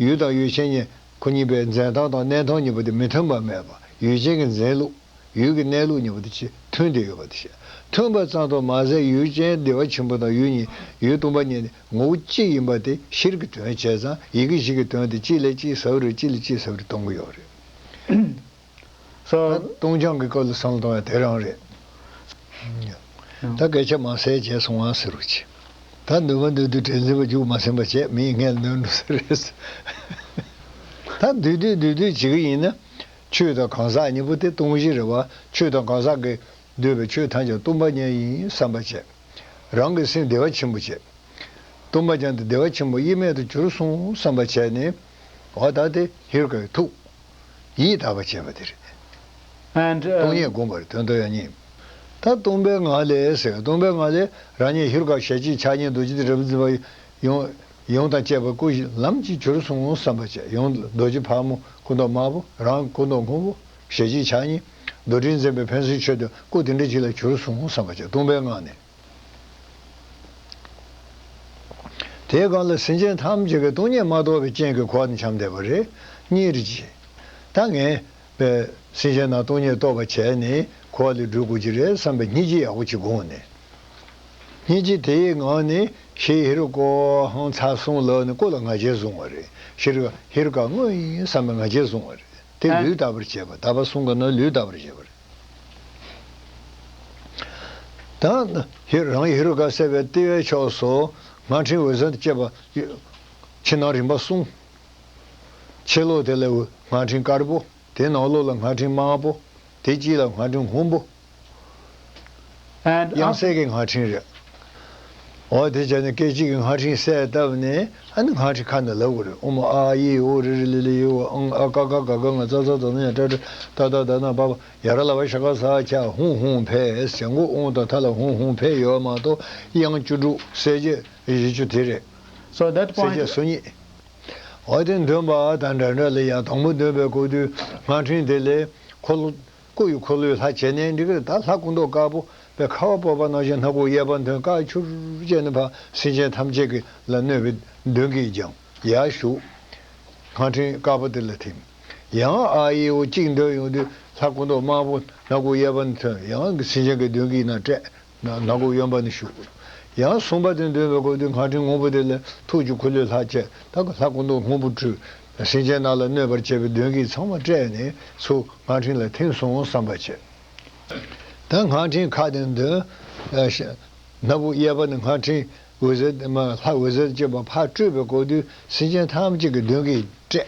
ཡུལ་དང་ཡུལ་ཅན་གཉིས་ཁོ་གཉིས་པའི་འཛིན་སྟངས་དང་གནས་སྟངས་གཉིས་པོ་དེ་མི་མཐུན་པ་མེད་པ། ཡུལ་ཅན་གྱི་འཛིན་ལུགས། ཡུལ་གྱི་གནས་ལུགས་གཉིས་པོ་དེ་ཆེས་མཐུན་ཏེ་ཡོད་པ་དེ་བཤད། མཐུན་པ་ཙམ་དུ་མ་ཟད་ཡུལ་ཅན་བདེ་བ་ཆེན་པོ་དང་ཡུལ་གཉིས་ཡུལ་སྟོང་པ་ཉིད་ནི་ངོ་བོ་གཅིག་ཡིན་པ་དེ་ཤེས་རིག་གི་དོན་བྱས་ཙང་ཡི་གེ་བཞི་གི་དོན་དེ་གཅིག་ལས་གཅིག་ཟབ་རེད། གཅིག་ལས་གཅིག་ཟབ་རེད་གཏོང་གི་ཡོད་རེད། ད་སྟོང་རྐྱང་གི་སྐབས་ལ་བསམ་བློ་གཏོང་ཡ་དེ་རང་རེད། ད་སྐད་ཆ་མ་གསལ་བྱས་སོང་བ་ཟེར་རོགས་གྱིས། ད་འདོན་པ་འདོན་དུས་དྲན་འཛིན་པ་རྒྱུགས་མ་ཟིན་པ་བྱས་མིའི་སྔས་ལ་འདོན་འགྲོ་ས་རེད། ད་འདུས་འདུས་འདུས་འདུས་བྱེད་ཀྱི་ཡིན་ན། ཆོས་དང་གང་ཟག་གཉིས་པོ་དེ་སྟོང་གཞི་རེད་བ། ཆོས་དང་གང་ཟག་གིས་འདོད་པའི་ཆོས་ཐམས་ཅད་སྟོང་པ་ཉིད་ཡིན་བསམ་པ་བྱས། རང་གི་སེམས་བདེ་བ་ཆེན་པོ་བྱས། སྟོང་པ་ཉིད་དེ་བདེ་བ་ཆེན་པོ་དབྱེར་མེད་དུ་གྱུར་སོང་བསམ་པ་བྱས་ནས། འོ་ད་དེ་ཧེ་རུ་ཀའི་ཐུགས་ཡིས་དག་པ་བྱས་པ་དེ་རེད། And, uh, སྟོང་ཉིད་བསྒོམ་པ་རེད། དོན་དུ་ཡང་གཉིས། ད་སྟོང་པའི་ངང་ལས་ཟེར། སྟོང་པའི་ངང་ལས་རང་ཉིད་ཧེ་རུ་ཀ་ཞལ་གཅིག་ཕྱག་གཉིས་རྡོ་རྗེ་དེ་རབ་འཛིན་པ་ཡོངས་ཡོངས་དང་བཅས་པ་སྐུ་བཞི་ལམ་གྱིས་གྱུར་སོང་བསམ་པ་བྱས། ཡོངས་རྡོ་རྗེ་ཕག་མོ་སྐུ་མདོག་དམར་པོ། རང་སྐུ་མདོག་སྔོན་པོ། ཞལ་གཅིག་ཕྱག་གཉིས། རྡོར་དྲིལ་འཛིན་པའི་ཕན་སེམས་ཆོས་དེ་སྐུ་དེ་འདྲ་ཅིག་ལ་གྱུར་སོང་བསམ་པ་བྱས། སྟོང་པའི་ངང་ནས། དེའི་སྒང་ལ་སེམས་ཅན་ཐམས་ཅད་ཀྱི་སྟོང་ཉིད་མ་རྟོགས་པའི་རྐྱེན་གྱིས་འཁོར་བ་ནས་འཁྱམས་བསྡད་པ་རེད། སྙིང་རྗེ། ད་ངས་པའི་སེམས་ཅན་རྣམས་སྟོང་ཉིད་རྟོགས་པར་བྱས་ནས་འཁོར་བ་ལས་སྒྲོལ་དགོས་ཀྱི་རེད་བསམ་པའི་སྙིང་རྗེ་ཡག་པོ་ཅིག་དགོངས་ནས། སྙིང་རྗེ་དེའི་ངང་ནས་ཤྲཱི་ཧེ་རུ་ཀ་ཧང་ཚར་གསུམ་ལབ་ནས་སྐུ་ལ་ང་རྒྱལ་བཟུང་བ་རེད། ཤྲཱི་ཧེ་རུ་ཀ་དངོས་ཡིན་བསམ་པའི་ང་རྒྱལ་བཟུང་བ་རེད། དེ་ལུས་དག་པར་བྱེད་པ། དག་པ་གསུམ་ག་ན་ལུས་དག་པར་བྱེད་པ་རེད། ད་ཧེ་རང་ཧེ་རུ་ཀ་བསད་པའི་ལྟེ་བའི་ཕྱོགས་སུ་སྔགས་ཕྲེང་འོད་ཟེར་དང་བཅས་པ་ཕྱི་ནང་རིམ་པ་གསུམ། ཕྱི་ལོགས་དེ་ལ་སྔགས་ཕྲེང་དཀར་པོ། དེ་ནང་ལོགས་ལ་སྔགས་ཕྲེང་དམར་པོ། དེ་དཀྱིལ་ལ་སྔགས་ཕྲེང་སྔོན་པོ། And དབྱངས་གསལ་གྱི་སྔགས་ཕྲེང་རེད། འོ་དེ་བྱས་ནས་སྐད་ཅིག་གིས་སྔགས་ཕྲེང་གསལ་བཏབ་ནས། ཨ་ནི་སྔགས་ཕྲེང་ཁ་ནས་ལབ་དགོས་རེད། ཨོཾ་ཨཱཿཡེ་ཨོ་རི་རི་ལི་ལི་ཡེ་ཨོ་ཨཾ་ཨ་ཀ་ཁ་ག་ག་ང་ཙ་ཚ་ཛ་ཛ་ཉ་ཏྲ་ཏྲ་ཏ་ཏ་ད་ན་པ་པ་ཡ་ར་ལ་བ་ཤ་ཀ་ས་ཁྱ་ཧཱུྃ་ཧཱུྃ་ཕཊ་ཟེར། མགོ་ཨོཾ་དང་མཐའ་ལ་ཧཱུྃ་ཧཱུྃ་ཕཊ་ཡོད་མ་གཏོགས། དབྱངས་བཅུ་དྲུག་གསལ་བྱེད་བཞི་བཅུ་དེ་རེད། So that གསལ་བྱེད་point སོ་གཉིས། འོ་དེ་འདོན་པ་དང་འདྲ་འདྲ་ལ་ཡང་དང་པོ་འདོན་པའི་སྐབས་དུས་སྔགས་ཕྲེང་དེ་ལས་འཁོར་ལོ་སྐུ་ཡི་འཁོར་ལོའི་ལྷ་བྱས་ནས་འགྲིག་གི་རེད། ད་ལྷ་སྐུ་མདོག་དཀར་པོ་པའི་ཁ་བ་བབས་པ་ནང་བཞིན་སྣ་ཁུག་གཡས་པ་མཐོན་དཀར་ཕྱུར་བྱས་ནས་ཕར་སེམས་ཅན་ཐམས་ཅད་ཀྱི་ལ་གནོད་པའི་གདོན་བགེགས་སྦྱང་ཡར་ཞུགས། སྔགས་ཕྲེང་དཀར་པོ་དེ་ལ་ཐིམ། ཡང་ཨཱཿཡེ་ཨོ་གཅིག་འདོན་ཡོང་དུས་ལྷ་སྐུ་མདོག་དམར་པོ་སྣ་ཁུག་གཡས་པ་ནས་ཐོན། ཡང་སེམས་ཅན་གྱི་གདོན་བགེགས་རྣམས་བསྐྲད། ན་ནག་པོ་གཡོན་པ་ནས་ཞུགས། ཡང་གསུམ་པ་དེ་འདོན་པའི་སྐབས་དུས་སྔགས་ཕྲེང་སྔོན་པོ་དེ་ལས་ཐུགས་ཀྱི་འཁོར་ལོའི་ལྷ་བཅས། ད་ལྷ་སྐུ་མདོག་སྔོན་པོ་སྤྲུལ། སེམས་ཅན་རྣམས་ལ་གནོད་པར་བྱེད་པའི་གདོན་བགེགས་ཚང་མ་བསྐྲད་ནས་ཚུར་སྔགས་ཕྲེང་ལ་ཐིམ་སོང་བསམ་པ་བྱས། ད་སྔགས་ཕྲེང་ཁ་དེ་འདོན། ཨ་ཤ་སྣ་བུག་གཡས་པ་ནས་སྔགས་ཕྲེང་འོད་ཟེར་མ་ལྷ་འོད་ཟེར་བཅས་པ་ཕར་སྤྲོས་པའི་སྐབས་དུས་སེམས་ཅན་ཐམས་ཅད་ཀྱི་གདོན་བགེགས་བསྐྲད།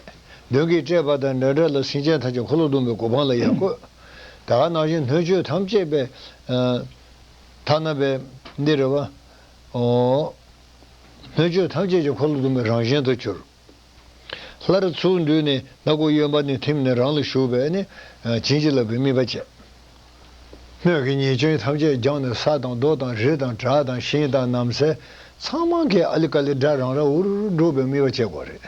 གདོན་བགེགས་བསྐྲད་པ་དང་འདྲ་འདྲ་ལ་སེམས་ཅན་ཐམས་ཅད་འཁོར་ལོ་སྡོམ་པའི་གོ་འཕང་ལ་ཡང་བཀོད། ད་ག་ནང་བཞིན་སྣོད་བཅུད་ཐམས་ཅད་པའི་ཨ། ཐ་ན་པའི་འདི་རེད་བ། ཨོ། སྣོད་བཅུད་ཐམས་ཅད་ཀྱི་འཁོར་ལོ་སྡོམ་པའི་རང་བཞིན་དུ་གྱུར། སླར་ཚུར་འདུས་ནས་སྣ་ཁུག་གཡོན་པ་ནས་ཐིམ་ནས་རང་ལ་ཞུགས་པས་ནི། བྱིན་གྱིས་བརླབས་པའི་དམིགས་པ་བྱས། སྣོད་ཀྱི་ཉེས་སྐྱོན་ཐམས་ཅད་སྦྱངས་ནས་ས་དང་རྡོ་དང་རི་དང་བྲག་དང་ཤིང་དང་ནམ་མཁའ་ཚང་མ་གི་ཨ་ལི་ཀ་ལི་སྒྲ་རང་ར་འུར་འུར་སྒྲོག་པའི་དམིགས་པ་བྱེད་དགོས་རེད།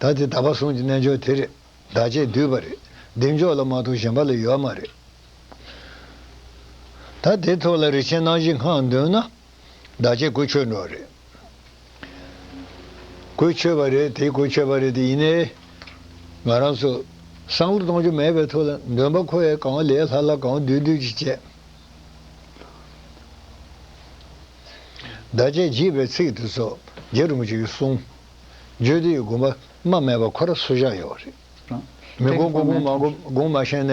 ད་དེ་དག་པ་གསུམ་གྱི་རྣལ་འབྱོར་དེ་རེད། བདག་བསྐྱེད་བསྡུས་པ་རེད། བདེ་མཆོག་ལ་མ་གཏོགས་གཞན་པ་ལ་ཡོད་མ་རེད། ད་དེ་ཐོག་ལ་རིན་ཆེན་རྣམ་བཞི་སྔགས་འདོན་ན། བདག་བསྐྱེད་གོས་ཆོད་འགྲོ་རེད། གོས་ཆོད་པ་རེད། དེ་གོས་ཆོད་པ་རེད། དེ་ཡིན་ནའི་ང་རང་ཚོ་བསམ་བློ་གཏོང་རྒྱུ་མེད་པའི་ཐོག་ལ་འདོན་པ་ཁོ་ཡས་གང་ལས་ལྷ་ལྷ་གང་བསྡུས་བསྡུས་ཀྱིས་བྱས། བདག་བསྐྱེད་བགྱིས་པའི་ཚིག་དེ་ཚོ་རྗེ་རིན་པོ་ཆེ་གིས་གསུངས། རྗེ་དེ་ཡི་དགོངས་པ་རྨ་མེད་པ་ཁོ་ར་སུ་བཞག་ཡོད་རེད། མི་དགོངས་དགོངས་དགོངས་མ་དགོངས་དགོངས་མ་ཤེས་ནས་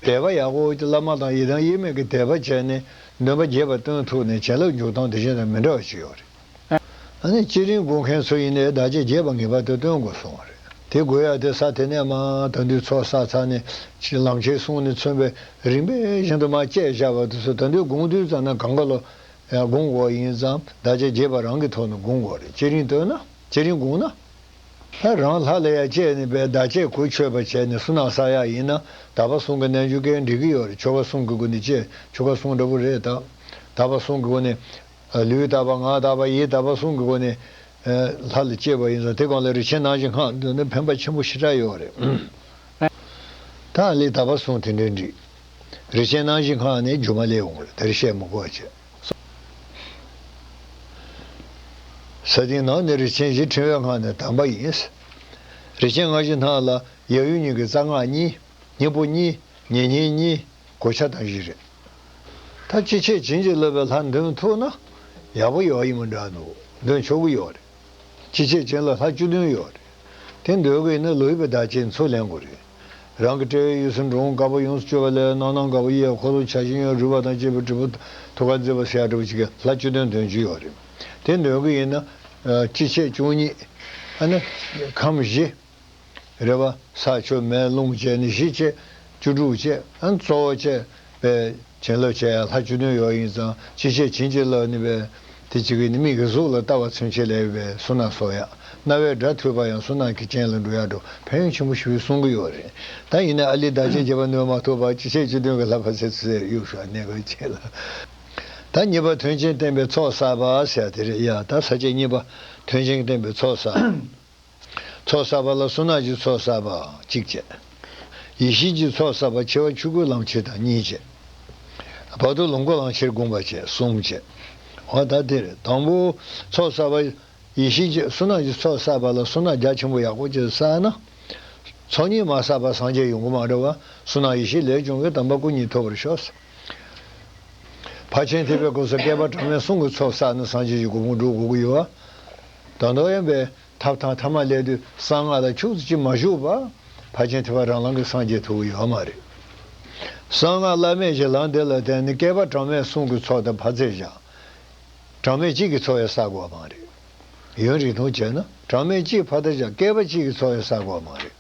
དད་པ་ཡག་པོ་བླ་མ་དང་ཡི་དམ་དབྱེར་མེད་ཀྱི་དད་པ་བྱས་ནས་འདོན་པ་རྒྱས་པ་སྟོན་ཐུབ་ནས་བྱིན་རླབས་འཇུག་སྟངས་དེ་བཞིན་དང་མི་འདྲ་བ་ཞིག་ཡོད་རེད། ཨ་ནི་བསྐྱེད་རིམ་སྒོམ་མཁན་ཚོ་ཡིན་ནའི་བདག་བསྐྱེད་རྒྱས་པ་ངེས་པར་དུ་སྟོན་དགོས་གསུངས་པ་རེད། དེ་དགོས་ཡ་དེ་ས་དེ་ནས་མར་ད་དུང་ཚོགས་བསགས་ཚར་ནས་ལམ་ཁྱེར་གསུངས་ནས་མཚོན་པའི་རིམ་པས་བཞིན་དུ་མར་བཅད་བཞག་པ་དེ་ཚོ་ད་དུང་སྒོམ་དུས་ཙམ་ན་གང་ག་ལོ་ཡང་སྒོམ་དགོས་ཡིན་ཙང་བདག་བསྐྱེད་རྒྱས་པ་རང་གི་ཐོག་ནས་སྒོམ་དགོས་རེད། བསྐྱེད་རིམ་བཏོན་ན། བསྐྱེད་རིམ་སྒོམ་ན། ལྷ་རང་ལྷ་ལ་ཡང་བཅས་ནས་པའི་བདག་བསྐྱེད་གོས་ཆོད་པ་བྱས་ནས་བསོད་ནམས་བསགས་ཡག་ཡིན་ན། དག་པ་གསུམ་གྱི་རྣལ་འབྱོར་གྱིས་འགྲིག་གི་ཡོད་རེད། ཆོ་ག་གསུམ་གྱི་སྒོ་ནས་བཅས། ཆོ་ག་གསུམ་འདྲ་པོ་རེད་ད། དག་པ་གསུམ་གྱི་སྒོ་ནས། ལུས་དག་པ་ངག་དག་པ་ཡིད་དག་པ་གསུམ་གྱི་སྒོ་ནས། ལྷ་ལ་བཅས་པ་ཡིན་ཙང་དེ་སྒང་ལ་རིན་ཆེན་རྣམ་བཞི་སྔགས་འདོན་ན་ཕན་པ་ཆེན་པོ་ཞེ་དྲག་ཡོད་རེད། ད་ལས་དག་པ་གསུམ་དེ་འདྲའི་འགྲིག་རིན་ཆེན་རྣམ་བཞི་སྔགས་ནི་རྒྱུ་མ་ལས་འོང་བ་རེད། དེར་བཤད་མི་དགོས་པ་བྱས། ས་སྟེང་ནང་ནས་རིན་ཆེན་བཞི་ཕྲེང་བའི་སྔགས་ནི་དམ་པ་ཡིན། རིན་ཆེན་རྣམ་བཞི་སྔགས་ལ་ཡབ་ཡུམ་གཉིས་ཀྱི་རྩ་སྔགས་གཉིས། སྙིང་པོ་གཉིས། ཉེ་སྙིང་གཉིས། གོ་ཆ་དང་བཞི་རེད། ད་ཅི་བྱེད་བྱིན་གྱིས་བརླབས་པའི་ལྷ་འདོན་ཐུབ་ན་ཡག་པོ་ཡོད་ཡིན་མི་འདྲ་འདུག་འདོན་ཆོག་གི་ཡོད་རེད། ཅི་བྱེད་བྱིན་ལ་ལྷ་བཅུ་བདུན་ཡོད་རེད། དེ་འདོན་གྱི་ཡིན་ན་ལོ་ཡི་པའི་བདག་བསྐྱེད་ཚུར་ལེན་དགོས་རེད། རང་གི་དཔྲལ་བའི་དབུས་སུ་འབྲོང་དཀར་པོ་ཡོངས་སུ་གཅོད་པ་ལས་རྣམ་སྣང་དཀར་པོ་གཡས་འཁོར་ལོ་བྱ་བཞིན་གཡོན་རུས་པ་དང་བཅས་པའི་དྲིལ་བུ་ཐུགས་ཀར་མཛད་པ་ཟེར་ཡ་འདྲ་བོ་ཅིག་གིས་ལྷ་བཅུ་བདུན་འདོན་རྒྱུ་ཡོད་རེད། དེ་འདོན་གྱི་ཡིན་ན་ཅི་བྱེད་བཅུ་གཉིས། ཨ་ནི་ཁམས་བཞི། རེད་བ། ས་ཆུ་མེ་རླུང་བཅས་ནི་བཞི་བཅས་བཅུ་དྲུག་བཅས། ཨ་ནི་གཙོ་བོ་བཅས་པའི་བྱིན་རླབས་བྱེད་ཡ་ལྷ་བཅུ་བདུན་ཡོད་ཡིན་ཙང་ཅི་བྱེད་བྱིན་གྱིས་བརླབས་ནི་པའི་དེ་གཅིག་གིས་ནི་མིག་གི་གཟུགས་ལ་ལྟ་བ་ཚུན་ཆད་ལས་པའི་བསོད་ནམས་གསོག་ཡ། རྣ་བའི་སྒྲ་ཐོས་པ་ཡང་བསོད་ནམས་ཀྱི་རྐྱེན་ལ་འགྲོ་ཡ་འགྲོ་ཕན་ཡོན་ཆེན་པོ་ཞེ་པོ་གསུང་གི་ཡོད་རེད། ད་ཡིན་ན་ཨ་ལི་བདག་བསྐྱེད་རྒྱས་པ་ནོན་མ་ཐུབ་པར་ཅི་བྱེད་བཅུ་བདུན་གྱི་ལྷ་ཕར་ཚུར་ཚུར་གཡུག་ཤོག་གནས་སྐབས་ཅིག་ལ། ད་གཉིས་པ་མཐུན་རྐྱེན་བསྟན་པའི་ཚོགས་བསགས་པ་ཟེར་ཡ་དེ་རེད་ཡ། ད་ས་བཅད་གཉིས་པ་མཐུན་རྐྱེན་བསྟན་པའི་ཚོགས་བསགས། ཚོགས་བསགས་པ་ལ་བསོད་ནམས་ཀྱི་ཚོགས་བསགས་པ་གཅིག་བྱས། ཡེ་ཤེས་ཀྱི་ཚོགས་བསགས་པ་ཆེ་བ་ཆོས་སྐུ་ལམ་ཁྱེར་དང་གཉིས་བྱས། བར་དུ་ལོངས་སྐུ་ལམ་ཁྱེར་བསྒོམ་པ་བྱས་གསུམ་བྱས། འོ་ད་དེ་རེད། དང་པོ་ཚོགས་བསགས་པ་ཡེ་ཤེས་ཀྱི་བསོད་ནམས་ཀྱི་ཚོགས་བསགས་པ་ལ་བསོད་ནམས་རྒྱ་ཆེན་པོ་ཡག་པོ་ཅིག་བསགས་ན། ཚོགས་གཉིས་མ་བསགས་པར་སངས་རྒྱས་ཡོང་གི་མ་རེད་བ། བསོད་ནམས་ཡེ་ཤེས་ལས་བྱུང་བའི་དམ་པ་སྐུ་གཉིས་ཐོབ་པར་ཤོག། ཕར་ཕྱིན་ཐེག་པའི་སྐབས་སུ་བསྐལ་པ་གྲངས་མེད་གསུམ་གྱི་ཚོགས་བསགས་ནས་སངས་རྒྱས་ཀྱི་གོ་འཕང་སྒྲུབ་དགོས་ཀྱི་ཡོད་བ། ད་དུང་ཡང་པའི་ཐབས་དང་ཐ་མ་ལས་དུས་གསང་སྔགས་ལ་ཁྱུག་ཙམ་ཅིག་མ་ཞུགས་པར་ཕར་ཕྱིན་ཐེག་པ་རང་ལམ་གྱི་སངས་རྒྱས་ཐུབ་ཀྱི་ཡོད་མ་རེད། གསང་སྔགས་བླ་མེད་ཀྱི་ལམ་དེ་ལ་བརྟེན་ནས་བསྐལ་པ་གྲངས་མེད་གསུམ་གྱི་ཚོགས་དང་ཕར་ཚད་བཞག། གྲངས་མེད་གཅིག་གི་ཚོགས་ཡང་བསགས་དགོས་པ་མ་རེད། ཡུན་རིང་ཐུང་བྱས་ན་གྲངས་མེད་གཅིག་ཕར་ཚད་བཞག། བསྐལ་པ་གཅིག་གི་ཚོགས་ཡང་བསགས་དགོས་པ་མ་རེད།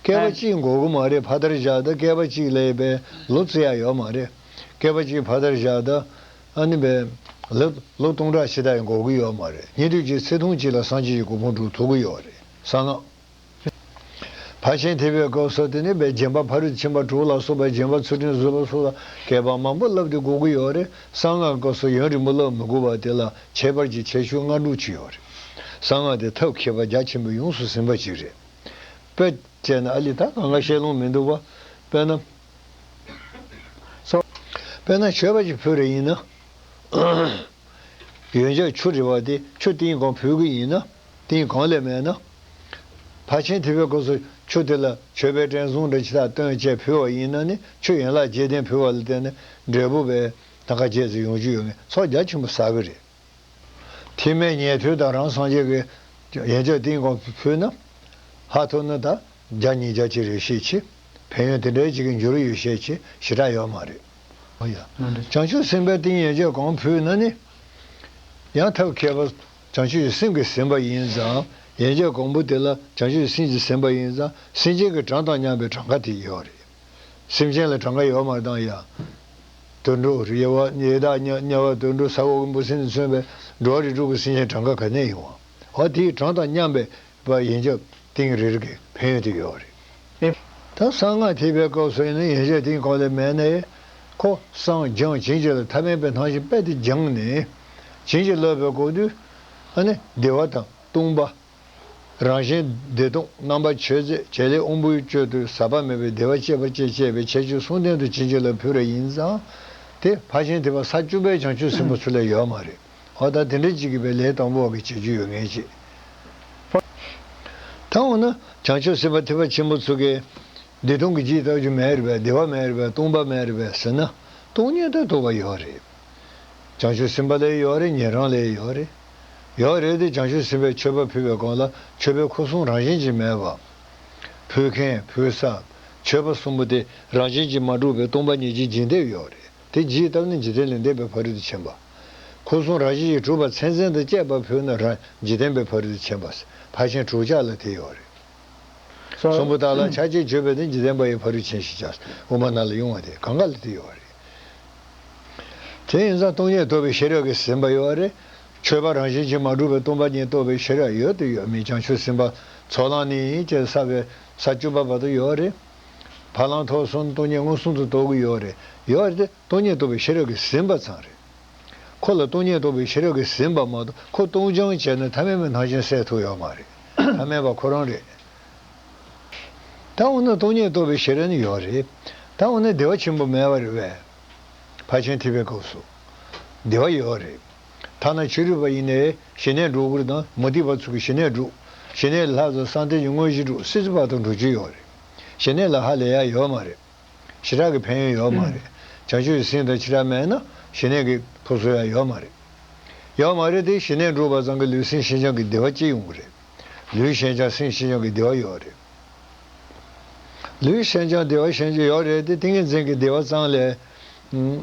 བསྐལ་པ་གཅིག་འགོར་གི་མ་རེད། ཕར་ཚད་བཞག་ད་བསྐལ་པ་གཅིག་ལ་ཡོད་པའི་ལོ་བརྩི་ཡ་ཡོད་མ་རེད། བསྐལ་པ་གཅིག་ཕར་ཚད་བཞག་ད་ཨ་ནི་པའི་ལོ་ལོ་སྟོང་ཕྲག་ཕྱེད་དག་ཡང་འགོར་གི་ཡོད་མ་རེད། ཉིན་དུས་ཀྱི་ཚེ་ཐུང་གཅིག་ལ་སངས་རྒྱས་ཀྱི་གོ་འཕང་སྒྲུབ་ཐུབ་ཀྱི་ཡོད་རེད། གསང་སྔགས། ཕར་ཕྱིན་ཐེག་པའི་སྐབས་སུ་དེ་ནི་པའི་སྦྱིན་པ་ཕ་རོལ་ཏུ་ཕྱིན་པ་དྲུག་ལ་སོགས་པའི་སྦྱིན་པ་ཚུལ་ཁྲིམས་བཟོད་པ་སོགས་ལ་བསྐལ་པ་མང་པོ་བསླབ་སྟེ་འགོར་གྱི་ཡོད་རེད། གསང་སྔགས་སྐབས་སུ་ཡུན་རིང་པོ་བསླབ་མི་དགོས་པ་དེ་ལ་ཁྱད་པར་གྱི་ཁྱད་ཆོས་ལྔ་དྲུག་ཅིག་ཡོད་རེད། གསང་སྔགས་དེ་ཐབས་མཁས་པ་རྒྱ་ཆེན་པོས་ཡོངས་སུ་ཟིན་པ་ཅིག་རེད། དཔེ་བྱས་ན་ཨ་ལི་ད་གང་ག་བཤད་ལོང་མི་འདུག་བ། དཔེར་ན། དཔེར་ན་མཆོད་པ་ཅིག་ཕུལ་རེ་ཡིན་ན། ཡོན་ཆབ་ཆུ་རེ་བ་དེ་ཆུ་ཏིང་གང་ཕུལ་གི་ཡིན་ན། ཏིང་གང་ལས་མེད་ན། ཕར་ཕྱིན་ཐེག་པའི་སྐབས་སུ་ཆུ་དེ་ལ་མཆོད་པའི་སྤྲིན་བཟང་འདྲ་ཅིག་ཐག་བཏོན་བྱས་ཕུལ་བ་ཡིན་ན་ནི་ཆུ་ཡན་ལག་བརྒྱད་ལྡན་ཕུལ་བ་ལ་བརྟེན་ནས་འབྲས་བུ་བས་ད་ག་བརྒྱད་ཙམ་ཡོང་རྒྱུ་ཡོད་ངེས། ཚོགས་རྒྱ་ཆེན་པོ་བསགས་གི་རེད། ཐེག་དམན་ཉན་ཐོས་དང་རང་སངས་རྒྱས་ཀྱི་ཡན་ཆད་ཏིང་གང་ཕུལ་ན། ཧ་ཐོབ་ན་ད་བརྒྱ་ཉིས་བརྒྱ་ཅིག་རེ་ཤེས་ཆེ། ཕན་ཡོན་དེ་འདྲའི་ཅིག་གི་འགྱུར་ཡོད་ཤས་ཆེ་ཞེ་དྲག་ཡོད་མ་རེད། ཨོ་ཡ། བྱང་ཆུབ་སེམས་དཔའི་ཏིང་ཡན་ཆད་གང་ཕུལ་ན་ནི། ཡང་ཐབས་མཁས་པ་བྱང་ཆུབ་ཀྱི་སེམས་ཀྱིས་ཟིན་པ་ཡིན་ཙང་ཡན་ཆད་གང་པོ་དེ་ལ་བྱང་ཆུབ་ཀྱི་སེམས་ཀྱིས་ཟིན་པ་ཡིན་ཙང་སེམས་ཅན་གྱི་གྲངས་དང་མཉམ་པའི་གྲངས་ཀ་དེ་ཡོད་རེད། སེམས་ཅན་ལ་གྲངས་ཀ་ཡོད་མ་རེད་དང་ཡ། དུད་འགྲོ་ཡེ་བ་ཡེ་དག་དམྱལ་དམྱལ་བ་དུད་འགྲོ་ས་འོག་གི་འབུ་སྲིན་ནས་མཚོན་པའི་འགྲོ་བ་རིགས་དྲུག་གི་སེམས་ཅན་གྲངས་ཀ་ག་ནས་ཡོང་བ། འོ་དེའི་གྲངས་དང་མཉམ་པའི་བ་ཡན་ཆད་ཏིང་རེ་རེ་གི་ཕན་ཡོན་དེ་ཡོད་རེད། ཨེ། ད་གསང་སྔགས་ཐེག་པའི་སྐབས་སུ་ཡིན་ན་ཡན་ཆད་ཏིང་གང་ལས་མེད་ནའི། ཁོ་སངས་རྒྱས་བྱིན་གྱིས་རློབ་ཐབས་མེད་པའི་ཐང་ཆེན་དཔེ་དེ་སྦྱངས་ནས། བྱིན་གྱིས་རློབ་པའི་གོ་དུས། ཨ་ནི་བདེ་བ་དང་སྟོང་པ། རང་གཞན་བདེ་སྟོང་རྣམ་པར་ཆོས་མཛད་བྱེད་ལས་དབང་པོའི་སྤྱོད་དུ་ཟད་པ་མེད་པའི་བདེ་བ་སྐྱེད་པར་བྱེད་ཅེས་པའི་ཁྱད་ཆོས་གསུམ་ལྡན་དུ་བྱིན་གྱིས་རློབ་ཕུལ་བ་ཡིན་ཙང་། དེ་ཕར་ཕྱིན་ཐེག་པ་ས་བཅུ་པའི་བྱང་ཆུབ་སེམས་དཔའ་ཚོ་ལས་ཡོད་མ་རེད། འོ་ད་དེ་འདྲ་ཅིག་གིས་པའི་ལས་དང་པོ་བ་གི་བྱེད་རྒྱུ་ཡོད་ངེས་ཅིག་ད་འོ་ན་བྱང་ཆུབ་སེམས་དཔའ་ཐེག་པ་ཆེན་པོ་ཚོ་གིས་བདེ་སྟོང་གི་རྒྱུ་ལྟ་རྒྱུ་མེད་རེད་པས། བདེ་བ་མེད་རེད་པས། སྟོང་པ་མེད་རེད་པས་ཟེར་ན། སྟོང་ཉིད་དུ་རྟོགས་པ་ཡོད་རེད། བྱང་ཆུབ་སེམས་དཔའ་ལ་ཡོད་རེད། ཉན་རང་ལ་ཡོད་རེད། ཡོད་རེད་དེ་བྱང་ཆུབ་སེམས་དཔའི་མཆོད་པ་ཕུལ་བའི་སྒང་ལ་མཆོད་པའི་ཁུར་སྲུང་རང་བཞིན་གྱིས་མེད་པ། ཕུལ་མཁན་ཕུལ་ས། མཆོད་པ་གསུམ་པོ་དེ་རང་བཞིན་གྱིས་མ་གྲུབ་པའི་སྟོང་པ་ཉིད་ཀྱི་འཇིག་རྟེན་ཡོད་རེད། དེ་ཇི་ལྟ་བུ་ནི་འཇིག་རྟེན་ལས་འདས་པའི་ཕ་རོལ་ཏུ་ཕྱིན་པ། ཁུར་སྲུང་རང་བཞིན་གྱིས་གྲུབ་པ་མཚན་མཚན་དང་བཅས་པ་ཕུལ་ན་རང་འཇིག་རྟེན་པའི་ཕ་རོལ་ཏུ་ཕྱིན་པ། ཕར་ཕྱིན་དྲུག་ཆ་ལ་དེ་ཡོད་རེད། གསུམ་པོ་དག་ལ་ཆ་བྱད་བརྗོད་པས་ནི་འཇིག་རྟེན་པ་ཡི་ཕ་རོལ་ཕྱིན་ཞེས་བྱ། དབུ་མ་ནང་ལ་དབྱུང་བ་དེ་གང་ག་ལ་དེ་ཡོད་རེད། དེ་ཡིན་ཙང་སྟོང་ཉིད་རྟོགས་པའི་ཤེས་རབ་ཀྱིས་ཟིན་པ་ཡོད་རེད། མཆོད་པ་རང་བཞིན་གྱིས་མ་གྲུབ་པའི་སྟོང་པ་ཉིད་རྟོགས་པའི་ཤེས་རབ་ཡོད་དུ་ཡོད་མེད་བྱང་ཆུབ་སེམས་དཔའ་ཚོགས་ལམ་ནི་ཅེས་བསགས་པའི་ས་བཅུ་པ་བར་དུ་ཡོད་རེད། བར་ལམ་ཐོབ་སོང་ན་སྟོང་ཉིད་མངོན་སུམ་དུ་རྟོགས་ཀྱི་ཡོད་རེད། ཡོད་རེད་དེ་སྟོང་ཉིད་རྟོགས་པའི་ཤེས་རབ་ཀྱིས་ཟིན་པ་ཙམ་རེད། ཁོ་ལ་སྟོང་ཉིད་རྟོགས་པའི་ཤེས་རབ་ཀྱིས་ཟིན་པ་མ་གཏོགས་ཁོ་སྟོང་སྦྱང་བྱས་ནས་ཐ་མལ་པའི་སྣང་ཞེན་སེལ་ཐུབ་ཡོད་མ་རེད། ཐ་མལ་པ་ཁོ་རང་རེད། ད་འོ་ན་སྟོང་ཉིད་རྟོགས་པའི་ཤེས་རབ་ནི་ཡོད་རེད། ད་འོ་ན་བདེ་བ་ཆེན་པོ་མེད་པ་རེད་པས། ཕར་ཕྱིན་ཐེག་པའི་སྐབས་སུ་བདེ་བ་ཡོད་རེད། ཐ་ན་ཕྱི་རོལ་པ་ཡིན་ནའི་ཞི་གནས་འགྲོ་དགོས་དང་མུ་སྟེགས་པ་ཚོ་གིས་ཞི་གནས་འགྲོ། ཞི་གནས་ལ་ལྷག་ཙམ་གསང་བསྟན་གྱི་དངོས་གཞི་འགྲོ་སྲིད་རྩེ་བར་དུ་འགྲོ་རྒྱུ་ཡོད་རེད། ཞི་གནས་ལ་ཧ་ལས་ཡ་ཡོད་མ་རེད། ཞེ་དྲག་གི་ཕན་ཡོན་ཡོད་མ་རེད། བྱང་ཆུབ་ཀྱི་སེམས་དང་ཞེ་དྲག་མེད་ན་ཞི་གནས་ཀྱི་ཕུགས་སུ་ཡང་ཡོད་མ་རེད། ཡོད་མ་རེད་དེ་ཞི་གནས་འགྲུབ་པ་ཙམ་གྱིས་ལུས་སེམས་ཤིན་སྦྱངས་ཀྱི་བདེ་བ་ཅི་ཡོང་གི་རེད། ལུས་ཤིན་སྦྱངས་སེམས་ཤིན་སྦྱངས་ཀྱི་བདེ་བ་ཡོད་རེད། ལུས་ཤིན་སྦྱངས་བདེ་བ་ཤིན་སྦྱངས་ཡོད་རེད་དེ་ཏིང་ངེ་འཛིན་གྱི་བདེ་བ་ཙམ་ལས།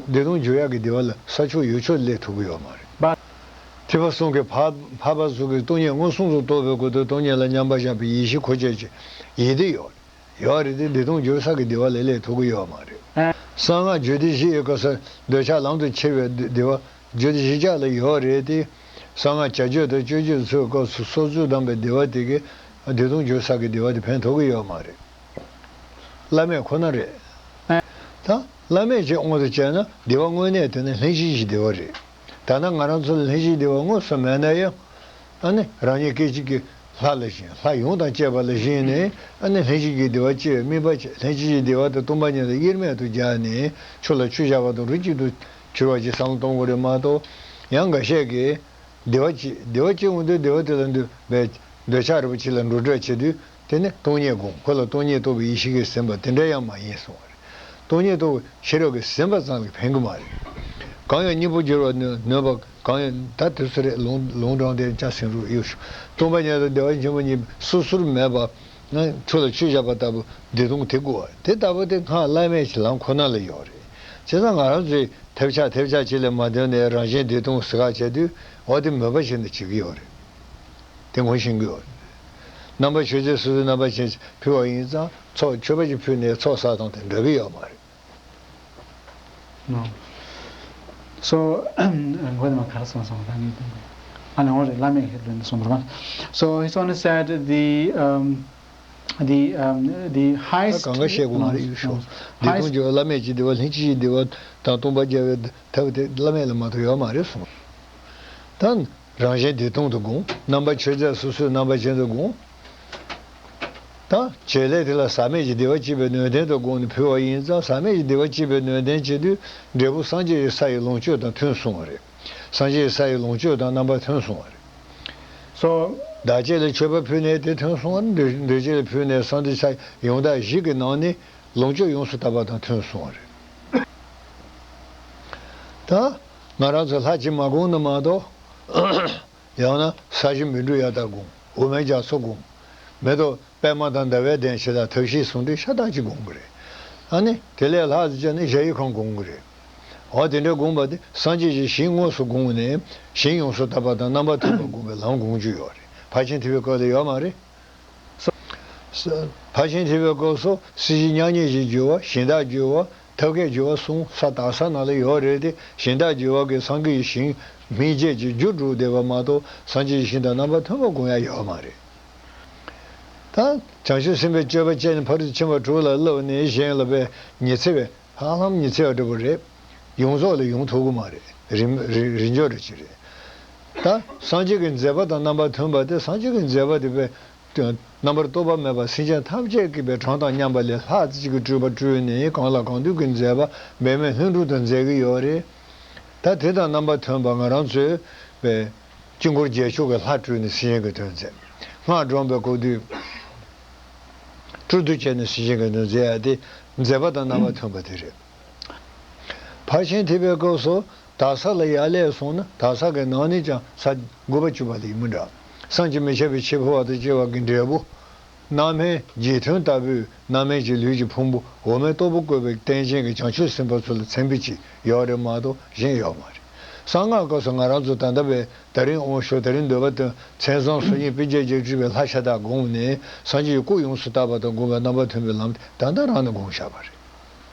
བདེ་སྟོང་འགྱུར་ཡག་གི་བདེ་བ་ལ་ས་ཕྱོགས་ཡུལ་ཕྱོགས་ལས་ཐུབ་ཀྱི་ཡོད་མ་རེད། ཐེག་པ་གསུམ་གྱི་འཕགས་འཕགས་པ་ཚོ་གིས་སྟོང་ཉིད་མངོན་སུམ་དུ་རྟོགས་པའི་སྒོ་དེ་སྟོང་ཉིད་ལ་མཉམ་པར་བཞག་པའི་ཡེ་ཤེས་ཁོ་ཅག་གི་ཡིད་བདེ་ཡོད་རེད། ཡོད་རེད་དེ་བདེ་སྟོང་འགྱུར་ས་གི་བདེ་བ་ལས་ལས་ཐུབ་ཀྱི་ཡོད་མ་རེད། གསང་སྔགས་རྒྱུད་སྡེ་བཞི་ཡི་སྐབས་སུ་འདོད་ཆགས་ལམ་དུ་ཁྱེར་བའི་བདེ་བ་རྒྱུད་སྡེ་བཞི་ཆ་ལ་ཡོད་རེད་དེ། གསང་སྔགས་བྱ་སྤྱོད་དང་སྤྱོད་བརྒྱུད་ཚོའི་སྐབས་སུ་སྲོག་རྩོལ་དང་པའི་བདེ་བ་དེ་གིས་བདེ་སྟོང་འགྱུར་ས་གི་བདེ་བ་དེ་ཕན་ཐོགས་ཀྱི་ཡོད་མ་རེད། བླ་མེད་ཁོ་ན་རེད། ད་བླ་མེད་ཅེས་དབང་དུ་བྱས་ན་བདེ་བ་དངོས་གནས་དེ་ནི་ལྷན་ཅིག་གི་བདེ་བ་རེད། ད་ནི་ང་རང་ཚོ་ལ་ལྷན་ཅིག་བདེ་བ་དངོས་སུ་མེད་ན་ཡང་། ཨ་ནི་རང་ཉིད་སྐད་ཅིག་གིས་ ལྷ་ལ་བཞེངས། ལྷ་ཡོངས་དང་བཅས་པ་ལ་བཞེངས་ནས། ཨ་ནི་ལྷན་ཅིག་སྐྱེས་བདེ་བ་སྐྱེ་བའི་དམིགས་པ་བྱས། ལྷན་ཅིག་སྐྱེས་བདེ་བ་དེ་སྟོང་པ་ཉིད་དང་དབྱེར་མེད་དུ་སྦྱར་ནས། ཆོས་ལ་ཆོས་བཞག་པ་དང་རིགས་གཅིག་ཏུ་གྱུར་པ་ཞིག་བསམ་བློ་གཏོང་དགོས་རེད་མ་གཏོགས། ཡང་འགའ་ཤས་ཀྱིས་བདེ་བ་སྐྱེ། བདེ་བ་སྐྱེ་འོང་དུས་བདེ་བ་དེ་ལ་འདོད་པའི་འདོད་ཆགས་རིན་པོ་ཆེ་ལ་འགྲོ་གྲབས་བྱེད་དུས། དེ་ནི་སྟོང་ཉིད་སྒོམ། ཁོ་ལ་སྟོང་ཉིད་རྟོགས་པའི་ཡེ་ཤེས་ཀྱིས་ཟིན་པ་དེ་འདྲ་ཡང་མ་ཡིན་གསུངས་པ་རེད། སྟོང་ཉིད་རྟོགས་པའི་ཤེས་རབ་ཀྱིས་ཟིན་པ་ཙམ་ལས་ཕན་གྱི་མ་རེད། གང་ཡང་སྙིང་པོར་གྱུར་པར་ནུས་པ། གང་ཡང་ད་དུས་སུ་རེད། ལུང་ལུང་དྲངས་ཏེ་ཅང་ཟིན་རུ་གཡུག་ཞུ། སྟོང་པ་ཉིད་དང་བདེ་བ་ཆེན་པོ་གཉིས་སོ་སོར་མེད་པ། ང་ཆོས་ལ་ཆོས་བཞག་པ་ལྟ་བུ་བདེ་སྟོང་དེ་དགོས་པ་དེ་ལྟ་བུ་དེ་སྔགས་བླ་མེད་ཀྱི་ལམ་ཁོ་ན་ལ་ཡོད་རེད། བྱས་ཙང་ང་རང་ཚོས་ཐེབས་ཆག་ཐེབས་ཆག་ཅིག་ལས་མ་འདོན་ནས་རང་གཞན་བདེ་སྟོང་ཟེར་ཁ་བྱས་དུས། འོ་དེ་མོས་པ་བྱས་ནས་བྱེད་ཀྱི་ཡོད་རེད། དེ་ངོ་ཤེས་ཀྱི་ཡོད་རེད། རྣམ་པར་མཆོད་རྫས་སོ་སོའི་རྣམ་པ་ཅན་ཕུལ་བ་ཡིན་ཙང་། ཚོགས་མཆོད་པ་ཅིག་ཕུལ་ནས་ཚོགས་བསགས་སྟངས་དེ་འདྲ་གི་ཡོད་མ་རེད། No. So, འགོ་དེ་མ་ག་རེ་གསུངས་སོང་ད་ནི། ཨ་ནི་འོ་རེད། བླ་མས་ཧེ་ལོན་སོང་བར་མ། So he's only said the, um, the, um, the ད highest གང་ག་བཤད་དགོས་མ་རེད། ཡུལ་ཤོག་བདེ་སྟོང་གི་བླ་མེད་ཀྱི་བདེ་བ། ལྷན་ཅིག་གི་བདེ་བ་དང་སྟོང་པ་རྒྱལ་བའི་ཐབས་དེ་བླ་མེད་ལས་མ་གཏོགས་ཡོད་མ་རེད་གསུངས། ད་རང་གཞན་བདེ་སྟོང་དུ་བསྒོམ། རྣམ་པར་མཆོད་རྫས་སོ་སོའི་རྣམ་པ་ཅན་དུ་བསྒོམ། ད་བྱེད་ལས་དེ་ལ་ཟག་མེད་ཀྱི་བདེ་བ་སྐྱེད་པའི་ནུས་ལྡན་དུ་བསྒོམས་ནས་ཕུལ་བ་ཡིན་ཙང་། ཟག་མེད་ཀྱི་བདེ་བ་སྐྱེད་པའི་ནུས་ལྡན་བྱེད་དུས། འབྲས་བུ་སངས་རྒྱས་ཀྱི་ས་ཡི་ལོངས་སྤྱོད་དང་མཐུན་གསུངས་པ་རེད། སངས་རྒྱས་ཀྱི་ས་ཡི་ལོངས་སྤྱོད་དང་རྣམ་པ་མཐུན་གསུངས་པ་རེད། So བདག་བསྐྱེད་ལ་མཆོད་པ་ཕུལ་ནས་དེ་མཐུན་གསུངས་པ་རེད། འདོད་འདོད་བསྐྱེད་ལ་ཕུལ་ནས་སངས་རྒྱས་ས་ཡོན་བདག་བཞི་གི་ནང་ནས་ལོངས་སྤྱོད་ཡོངས་སུ་དག་པ་དང་མཐུན་གསུངས་པ་རེད། ད་ང་རང་ཚོ་ལྷ་གཅིག་མ་བསྒོམས་ན་མ་གཏོགས། ཡང་ན་ས་གཞི་བཻ་ཌཱུརྱ་དར་བསྒོམ། འོ་མའི་རྒྱ་མཚོ་བསྒོམ། མེ་ཏོག་པདྨ་དང་ཟླ་བའི་གདན་ཞེས་དང་། ཐབས་ཤེས་ཟུང་འབྲེལ་ཤ་སྟག་ཅིག་བསྒོམ་དགོས་རེད། ཨ་ནི་དེ་ལས་ལྷག་ཙམ་བྱས་ན་གཞལ་ཡས་ཁང་བསྒོམ་དགོས་རེད། འོ་དེ་འདྲ་བསྒོམས་པ་དེ་སངས་རྒྱས་ཀྱི་ཞིང་དངོས་སུ་བསྒོམས་ནས། ཞིང་ཡོངས་སུ་དག་པ་དང་རྣམ་པར་མཐུན་པ་བསྒོམ་པའི་ལམ་དགོངས་ཀྱི་ཡོད་རེད། ཕར་ཕྱིན་ཐེག་པའི་སྐབས་ལ་ཡོད་མ་རེད། ཕར་ཕྱིན་ཐེག་པའི་སྐབས་སུ་སྲིད་ཞི་མྱ་ངན་ཞི་སྦྱོར་བ། གཞན་དག་སྦྱོར་བ། ཐབས་མཁས་སྦྱོར་བ་གསུམ་ས་དག་ས་ནང་ལ་ཡོད་རེད་དེ། གཞན་དག་སྦྱོར་བ་གིས་སངས་རྒྱས་ཀྱི་ཞིང་སྨིན་བྱེད་ཀྱི་རྒྱུར་གྲུབ་བསྡད་པ་མ་གཏོགས། སངས་རྒྱས་ཀྱི་ཞིང་དང་རྣམ་པ་མཐུན་པ་བསྒོམ་ཡ་ཡོད་མ་རེད། ད་བྱང་ཆུབ་སེམས་དཔའི་སྤྱོད་པ་སྤྱད་ནས་ཕ་རོལ་ཏུ་ཕྱིན་པ་དྲུག་ལ་བསླབས་ནས་གཞན་ལ་དཔེ་ཉི་ཚེ་བའི་ཧ་ལམ་ཉི་ཚེ་བ་འདྲ་པོ་རེད། ཡོངས་རྫོགས་ལ་ཡོང་ཐུབ་ཀྱི་མ་རེད། རིམ་རིམ་རིམ་འཇོག་རེ་ཅིག་རེད། ད་སངས་རྒྱས་ཀྱི་མཛད་པ་དང་རྣམ་པ་མཐུན་པ་དེ། སངས་རྒྱས་ཀྱི་མཛད་པ་དེ་དཔེ་རྣམ་པར་རྟོག་པ་མེད་པ་སེམས་ཅན་ཐམས་ཅད་ཀྱི་དཔེ་གྲངས་དང་མཉམ་པ་ལས་ལྷག་ཅིག་གི་སྤྲུལ་པ་སྤྲུལ་ནས། གང་ལ་གང་འདུལ་གྱི་མཛད་པ་འབད་མེད་ལྷུན་གྲུབ་ཏུ་མཛད་ཀྱི་ཡོད་རེད། ད་དེ་དང་རྣམ་པ་མཐུན་པ་ང་རང་ཚོས་དཔེ་དཀྱིལ་འཁོར་རྒྱལ་མཆོག་གི་ལྷ་སྤྲུལ་ནས་སེམས་ཅན་གྱི་དོན་མཛད། སྔགས་བགྲངས་པའི་སྐབས་དུས་སྤྲུལ་དུ་བྱས་ནས་སེམས་ཅན་གྱི་དོན་མཛད་ཡ་དེ། མཛད་པ་དང་རྣམ་པ་མཐུན་པ་དེ་རེད། ཕར་ཕྱིན་ཐེག་པའི་སྐབས་སུ་དག་ས་ལ་ཡར་ལས་སོང་ན། དག་ས་གི་ནང་ནས་ཀྱང་ས་དགུ་པ་བཅུ་པ་ལ་ཡིན་མི་འདྲ། བསམ་གྱིས་མི་ཁྱབ་པའི་ཤེས་འཕོ་བ་དང་བཅས་པ་གི་འབྲས་བུ། སྣང་མེད་རྗེས་མཐུན་ལྟ་བུའི་སྣང་མེད་ཀྱི་ལུས་ཀྱི་ཕུང་པོ་འོ་མའི་ཏོག་པོ་བཀོད་པའི་རྟེན་ཅན་གྱི་བྱང་ཆུབ་སེམས་དཔའ་ཚོ་ལ་མཚན་དཔེ་ཅིག་ཡོད་རེད་མ་གཏོགས་གཞན་ཡོད་མ་རེད། གསང་སྔགས་སྐབས་སུ་ང་རང་ཚོ་ད་ལྟ་བའི་ད་རིང་དབང་ཞུ། ད་རིང་འདོན་པ་དང་མཚན་བཟང་སོ་གཉིས་པཎ་ཆེན་བརྒྱད་ཁྲི་པའི་ལྷ་ཤ་སྟག་བསྒོམས་ནས། སངས་རྒྱས་ཀྱི་སྐུ་ཡོངས་སུ་དག་པ་དང་བསྒོམ་པའི་རྣམ་པ་མཐུན་པའི་ལམ་དེ་ད་ལྟ་རང་ནས་བསྒོམས་བཞག་པ་རེད།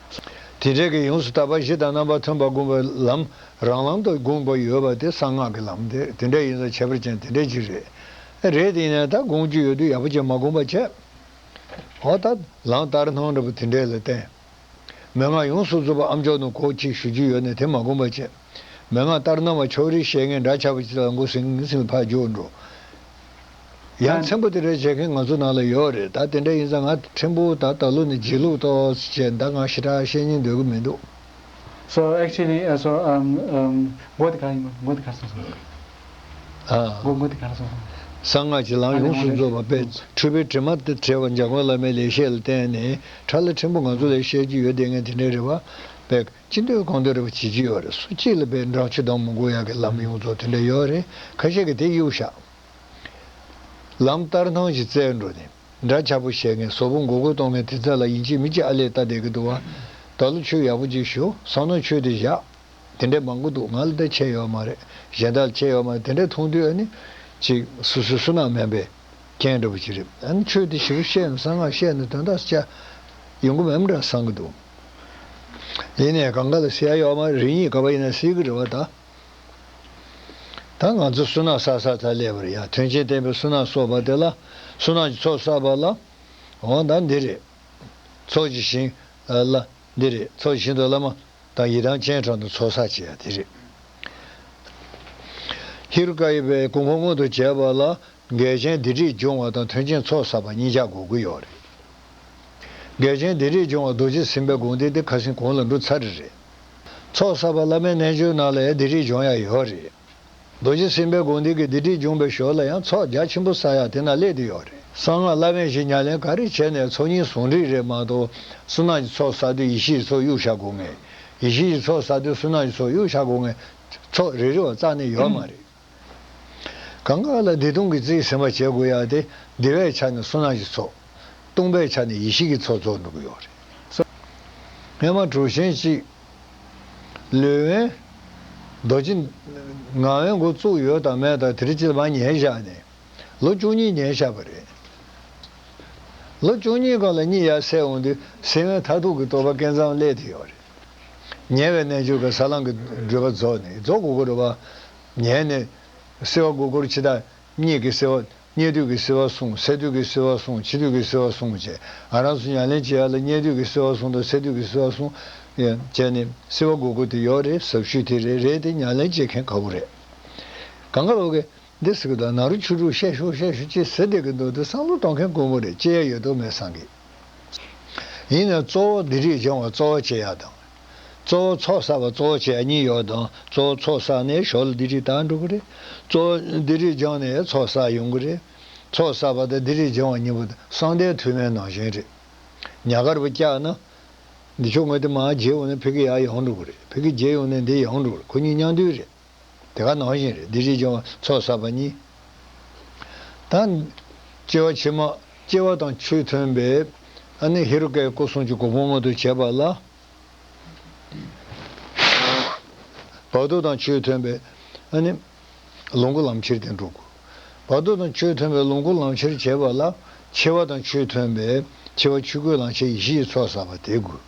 དེ་འདྲའི་གི་ཡོངས་སུ་དག་པ་བཞི་དང་རྣམ་པ་མཐུན་པ་བསྒོམ་པའི་ལམ་རང་ལམ་དུ་དགོངས་པ་ཡོད་པ་དེ་གསང་སྔགས་ཀྱི་ལམ་དེ་དེ་འདྲ་ཡིན་ཙང་། ཁྱད་པར་ཅན་དེ་འདྲ་ཅིག་རེད། རེད་དེ་ཡིན་ན་ད་དགོངས་རྒྱུ་ཡོད་དུས་ཡག་པོ་ཅིག་མ་བསྒོམས་པ་བྱས། འོ་ད་ལམ་ལྟར་སྣང་འདྲ་པོ་དེ་འདྲ་ལ་བརྟེན། མན་ངག་ཡོངས་སུ་རྫོགས་པ་ཨ་མཆོག་རྣམས་གོ་ཅིག་ཞུ་རྒྱུ་ཡོད་ནས་དེ་མ་བསྒོམས་པ་བྱས། མན་ངག་ལྟར་སྣང་བ་ཕྱོགས་རིས་བཤད་མཁན་འདྲ་ཆགས་པ་ཅིག་ལ་མགོ་ཟིང་ཟིང་ཕར་རྒྱུག་འགྲོ། ཡང་ཚན་པོ་དེ་འདྲ་བྱེད་མཁན་ང་ཚོ་ནང་ལ་ཡོད་རེད། ད་དེ་འདྲ་ཡིན་ཙང་ང་ཕྲན་བུ་ད་ད་ལོ་ནས་བརྗེད་ལུགས་ཏོག་ཙམ་བྱས། ད་ང་ཞེ་དྲག་བཤད་སྙིང་འདོད་ཀྱི་མི་འདུག། So actually, uh, so, um, um, མགོ་དེ་ག་ཡིན་མགོ་དེ་ག་སོང་སོང་། ཨ། མགོ་མགོ་དེ་ག་སོང་སོང་། གསང་སྔགས་ཀྱི་ལམ་ཡོངས་སུ་རྫོགས་པ་དཔེ་འཁྲུལ་པའི་དྲི་མ་དེ་བྲལ་བ་འཇམ་མགོན་བླ་མའི་ལེགས་བཤད་ལ་བརྟེན་ནས། ཁྲ་ལ་ཕྲན་བུ་ང་ཚོ་ལ་བཤད་རྒྱུ་ཡོད་དེ་ངས་དེ་འདྲའི་རེ་བ་དཔེ་ཅི་འདོད་གང་འདོད་རེ་བ་བྱེད་ཀྱི་ཡོད་རེད། སུ་གཅིག་ལ་དཔེ་འགྲངས་ཆུ་ལྡང་མི་དགོས་ཡག་གི་ལམ་ཡོངས་རྫོགས་དེ་འདྲ་ཡོད་རེད། ཁ་ཤས་ཀྱིས་དེ་གཡུག་བཞག། ལམ་ལྟར་སྣང་ཞིག་བཙལ་འགྲོ་ནས། འདྲ་ཆགས་པོ་བཤད་མཁན། ཟོག་པོ་མགོ་སྐོར་གཏོང་མཁན་དེ་ཚོ་ལ་ཡིན་གཅིག་མིན་གཅིག་ཨ་ལས་ལྟ་བསྡད་ཀྱི་འདུག་བ། ད་ལོ་ཆོས་ཡག་པོ་ཅིག་ཞུ། བསམ་མནོ་ཆོས་དེ་བཞག། དེ་འདྲའི་མང་པོ་འདུག། ང་ལ་ད་ཆེ་ཡོད་མ་རེད། གཞན་དག་ལ་ཆེ་ཡོད་མ་རེད། དེ་འདྲའི་མཐོང་དུས་ཨ་ནི་ཅིག་སོ་སོའི་བསོད་ནམས་དམན་པའི་རྐྱེན་འདྲ་པོ་ཅིག་རེད། ཨ་ནི་ཆོས་དེ་ཞེ་པོ་བཤད་ན། གསང་སྔགས་བཤད་ན་དོན་དག་ཅིག་ཡོང་གི་མེད་འདྲ་བསམ་གྱི་འདུག། ཡིན་ནའི་གང་ག་ལ་ཟེར་ཡ་ཡོད་མ་རེད། རེ་གཉིས་ག་པར་ཡིན་ན་ཟེར་གྱི་རེད་བ་ད། ད་ང་ཚོ་བསོད་ནམས་བསགས་བསགས་ཙམ་སླེབས་པ་རེད་ཡ། དོན་ཆེན་བསྟན་པའི་བསོད་ནམས་གསོག་པ་དེ་ལ། བསོད་ནམས་ཀྱི་ཚོགས་བསགས་པ་ལ། འོ་ད་འདི་རེད། ཚོགས་ཀྱི་ཞིང་ལ་འདི་རེད། ཚོགས་ཀྱི་ཞིང་དུ་བླ་མ་དང་ཡི་དམ་སྤྱན་དྲངས་ཏེ་ཚོགས་བསགས་བྱེད་ཡ་དེ་རེད། ཧེ་རུ་ཀ་ཡི་པའི་གོ་འཕང་མངོན་དུ་བྱས་པ་ལ། འགལ་རྐྱེན་སྡིག་སྒྲིབ་སྦྱོང་བ་དང་མཐུན་རྐྱེན་ཚོགས་བསགས་པ་གཉིས་ཆ་དགོས་ཀྱི་ཡོད་རེད། འགལ་རྐྱེན་སྡིག་སྒྲིབ་སྦྱོང་བ་རྡོ་རྗེ་སེམས་དཔའི་དགོངས་གཏེར་དེ་ཁ་སང་གོང་ལ་འགྲོ་ཚར་རེད། ཚོགས་བསགས་པ་བླ་མའི་རྣལ་འབྱོར་ནང་ལ་ཡང་སྡིག་སྒྲིབ་སྦྱོང་ཡ་ཡོད་རེད། རྡོ་རྗེ་སེམས་དཔའི་དགོངས་གཏེར་གྱི་སྡིག་སྒྲིབ་སྦྱོང་བའི་ཞོར་ལ་ཡང་ཚོགས་རྒྱ་ཆེན་པོ་བསགས་ཡ་དེ་ན་སླེབས་བསྡད་ཡོད་རེད། གསང་སྔགས་བླ་མེད་ཞིག་ཉམས་ལེན་ག་རེ་བྱས་ནས་ཚོགས་གཉིས་ཟུང་འབྲེལ་རེད་མ་གཏོགས། བསོད་ནམས་ཀྱི་ཚོགས་བསགས་དུས་ཡེ་ཤེས་ཀྱི་ཚོགས་གཡུག་བཞག་དགོས་ངེས། ཡེ་ཤེས་ཀྱི་ཚོགས་བསགས་དུས་བསོད་ནམས་ཀྱི་ཚོགས་གཡུག་བཞག་དགོས་ངེས། ཚོགས་རེ་རེ་བ་རྩ་ནས་ཡོད་མ་རེད། གང་ག་ལ་བདེ་སྟོང་གི་རྩིས་ཟིན་པ་བྱེད་དགོས་ཡ་དེ། བདེ་བའི་ཆ་ནས་བསོད་ནམས་ཀྱི་ཚོགས། སྟོང་པའི་ཆ་ནས་ཡེ་ཤེས་ཀྱི་ཚོགས་རྫོགས་འགྲོ་གི་ཡོད་རེད། སྔས་མ་གྲུ་ཆེན་གཅིག་ལུས་དབེན། རྡོ་རྗེ་ངག་དབེན་འགོ་བཙུགས་ཡོད་དང་མེད་དང་དེ་རིང་ཅིག་མར་ཉལ་བཞག་ནས། ལོ་བཅུ་གཉིས་ཉལ་བཞག་པ་རེད། ལོ་བཅུ་གཉིས་སྒང་ལ་གཉིད་ཡར་སད་འོང་དུས་སེམས་དབེན་མཐར་ཐུག་གི་རྟོགས་པ་སྐལ་བཟང་སླེབས་དེ་ཡོད་རེད། ཉལ་བའི་རྣལ་འབྱོར་གྱི་ས་ལམ་གྱི་བགྲོད་པ་རྫོགས་ནས་རྫོགས་དགོས་ཀྱི་རེད་བ། ཉལ་ནས་སེལ་བ་དགོས་སྐོར་ཕྱི་དག་གཉིད་ཀྱི་སེལ་བ། ཉལ་དུས་ཀྱི་སེལ་བ་གསུམ། སད་དུས་ཀྱི་སེལ་བ་གསུམ། འཆི་དུས་ཀྱི་སེལ་བ་གསུམ་བྱས། ང་རང་ཚོ་ཉལ་ལེན་བྱེད་ཡ་ལ་ཉལ་དུས་ཀྱི་སེལ་བ་གསུམ་དང་སད་དུས་ཀྱི་སེལ་བ་གསུམ་བྱས་ནས་སེལ་བ་དགོས་སྐོར་དེ་ཡོད་རེད། ཟབ་ཤོས་དེ་རེད། རེད་དེ་ཉལ་ལེན་བྱེད་མཁན་དཀའ་པོ་རེད། གང་ག་ལོག་གི་འདི་ཟེར་གི་འདུག་ནཱ་རོ་ཆོས་དྲུག་བཤད་ཤོག་བཤད་ཤོག་ཅེས་ཟེར་བསྡད་ཀྱི་འདུག་འདི་བསམ་བློ་གཏོང་མཁན་དཀོན་པོ་རེད། སྐྱེ་ཡ་ཡོད་དོ་མེད་བསམ་གི། ཡིན་ནའང་གཙོ་བོ་སྡིག་སྒྲིབ་སྦྱོང་བ་གཙོ་བོ་བྱེད་ཡ་དང་། གཙོ་བོ་ཚོགས་བསགས་པ་གཙོ་བོ་བྱེད་ཡ་གཉིས་ཡོད་དང་། གཙོ་བོ་ཚོགས་བསགས་ནས་ཞོར་ལ་སྡིག་སྒྲིབ་དག་འགྲོ་གི་རེད། གཙོ་བོ་སྡིག་སྒྲིབ་སྦྱངས་ནས་ཚོགས་བསགས་ཡོང་གི་རེད། ཚོགས་བསགས་པ་དང་སྡིག་སྒྲིབ་སྦྱོང་བ་གཉིས་པོ་དེ་གསང་བདེ་ཐུག་མའི་ནང་བཞིན་རེད། ཉག་ག་རུ་བཀྱགས་ན། འདི་ཕྱོགས་ངོས་དེ་མར་བརྗེ་འོང་ན་ཕ་གི་ཡར་ཡོང་འགྲོ་གི་རེད། ཕ་གི་བརྗེ་ཡོང་ན་འདི་ཡོང་འགྲོ་གི་རེད། ཁོ་གཉིས་མཉམ་འདུས་རེད། དེ་ག་ནང་བཞིན་རེད། སྡིག་སྒྲིབ་སྦྱོང་བ་ཚོགས་བསགས་པ་གཉིས། ད་སྐྱེ་བ་ཕྱི་མ་སྐྱེ་བ་དང་ཆོས་མཐུན་པའི་ཨ་ནི་ཧེ་རུ་ཀའི་སྐུ་གསུམ་གྱི་གོ་འཕང་མངོན་དུ་བྱེད་པ་ལ། བར་དོ་དང་ཆོས་མཐུན་པའི་ཨ་ནི་ལོངས་སྐུ་ལམ་ཁྱེར་དེ་འགྲོ་དགོས། བར་དོ་དང་ཆོས་མཐུན་པའི་ལོངས་སྐུ་ལམ་ཁྱེར་བྱེད་པ་ལ། འཆི་བ་དང་ཆོས་མཐུན་པའི་འཆི་བ་ཆོས་སྐུའི་ལམ་ཁྱེར་ཡེ་ཤེས་ཀྱི་ཚོགས་བསགས་པ་དེ་དགོས།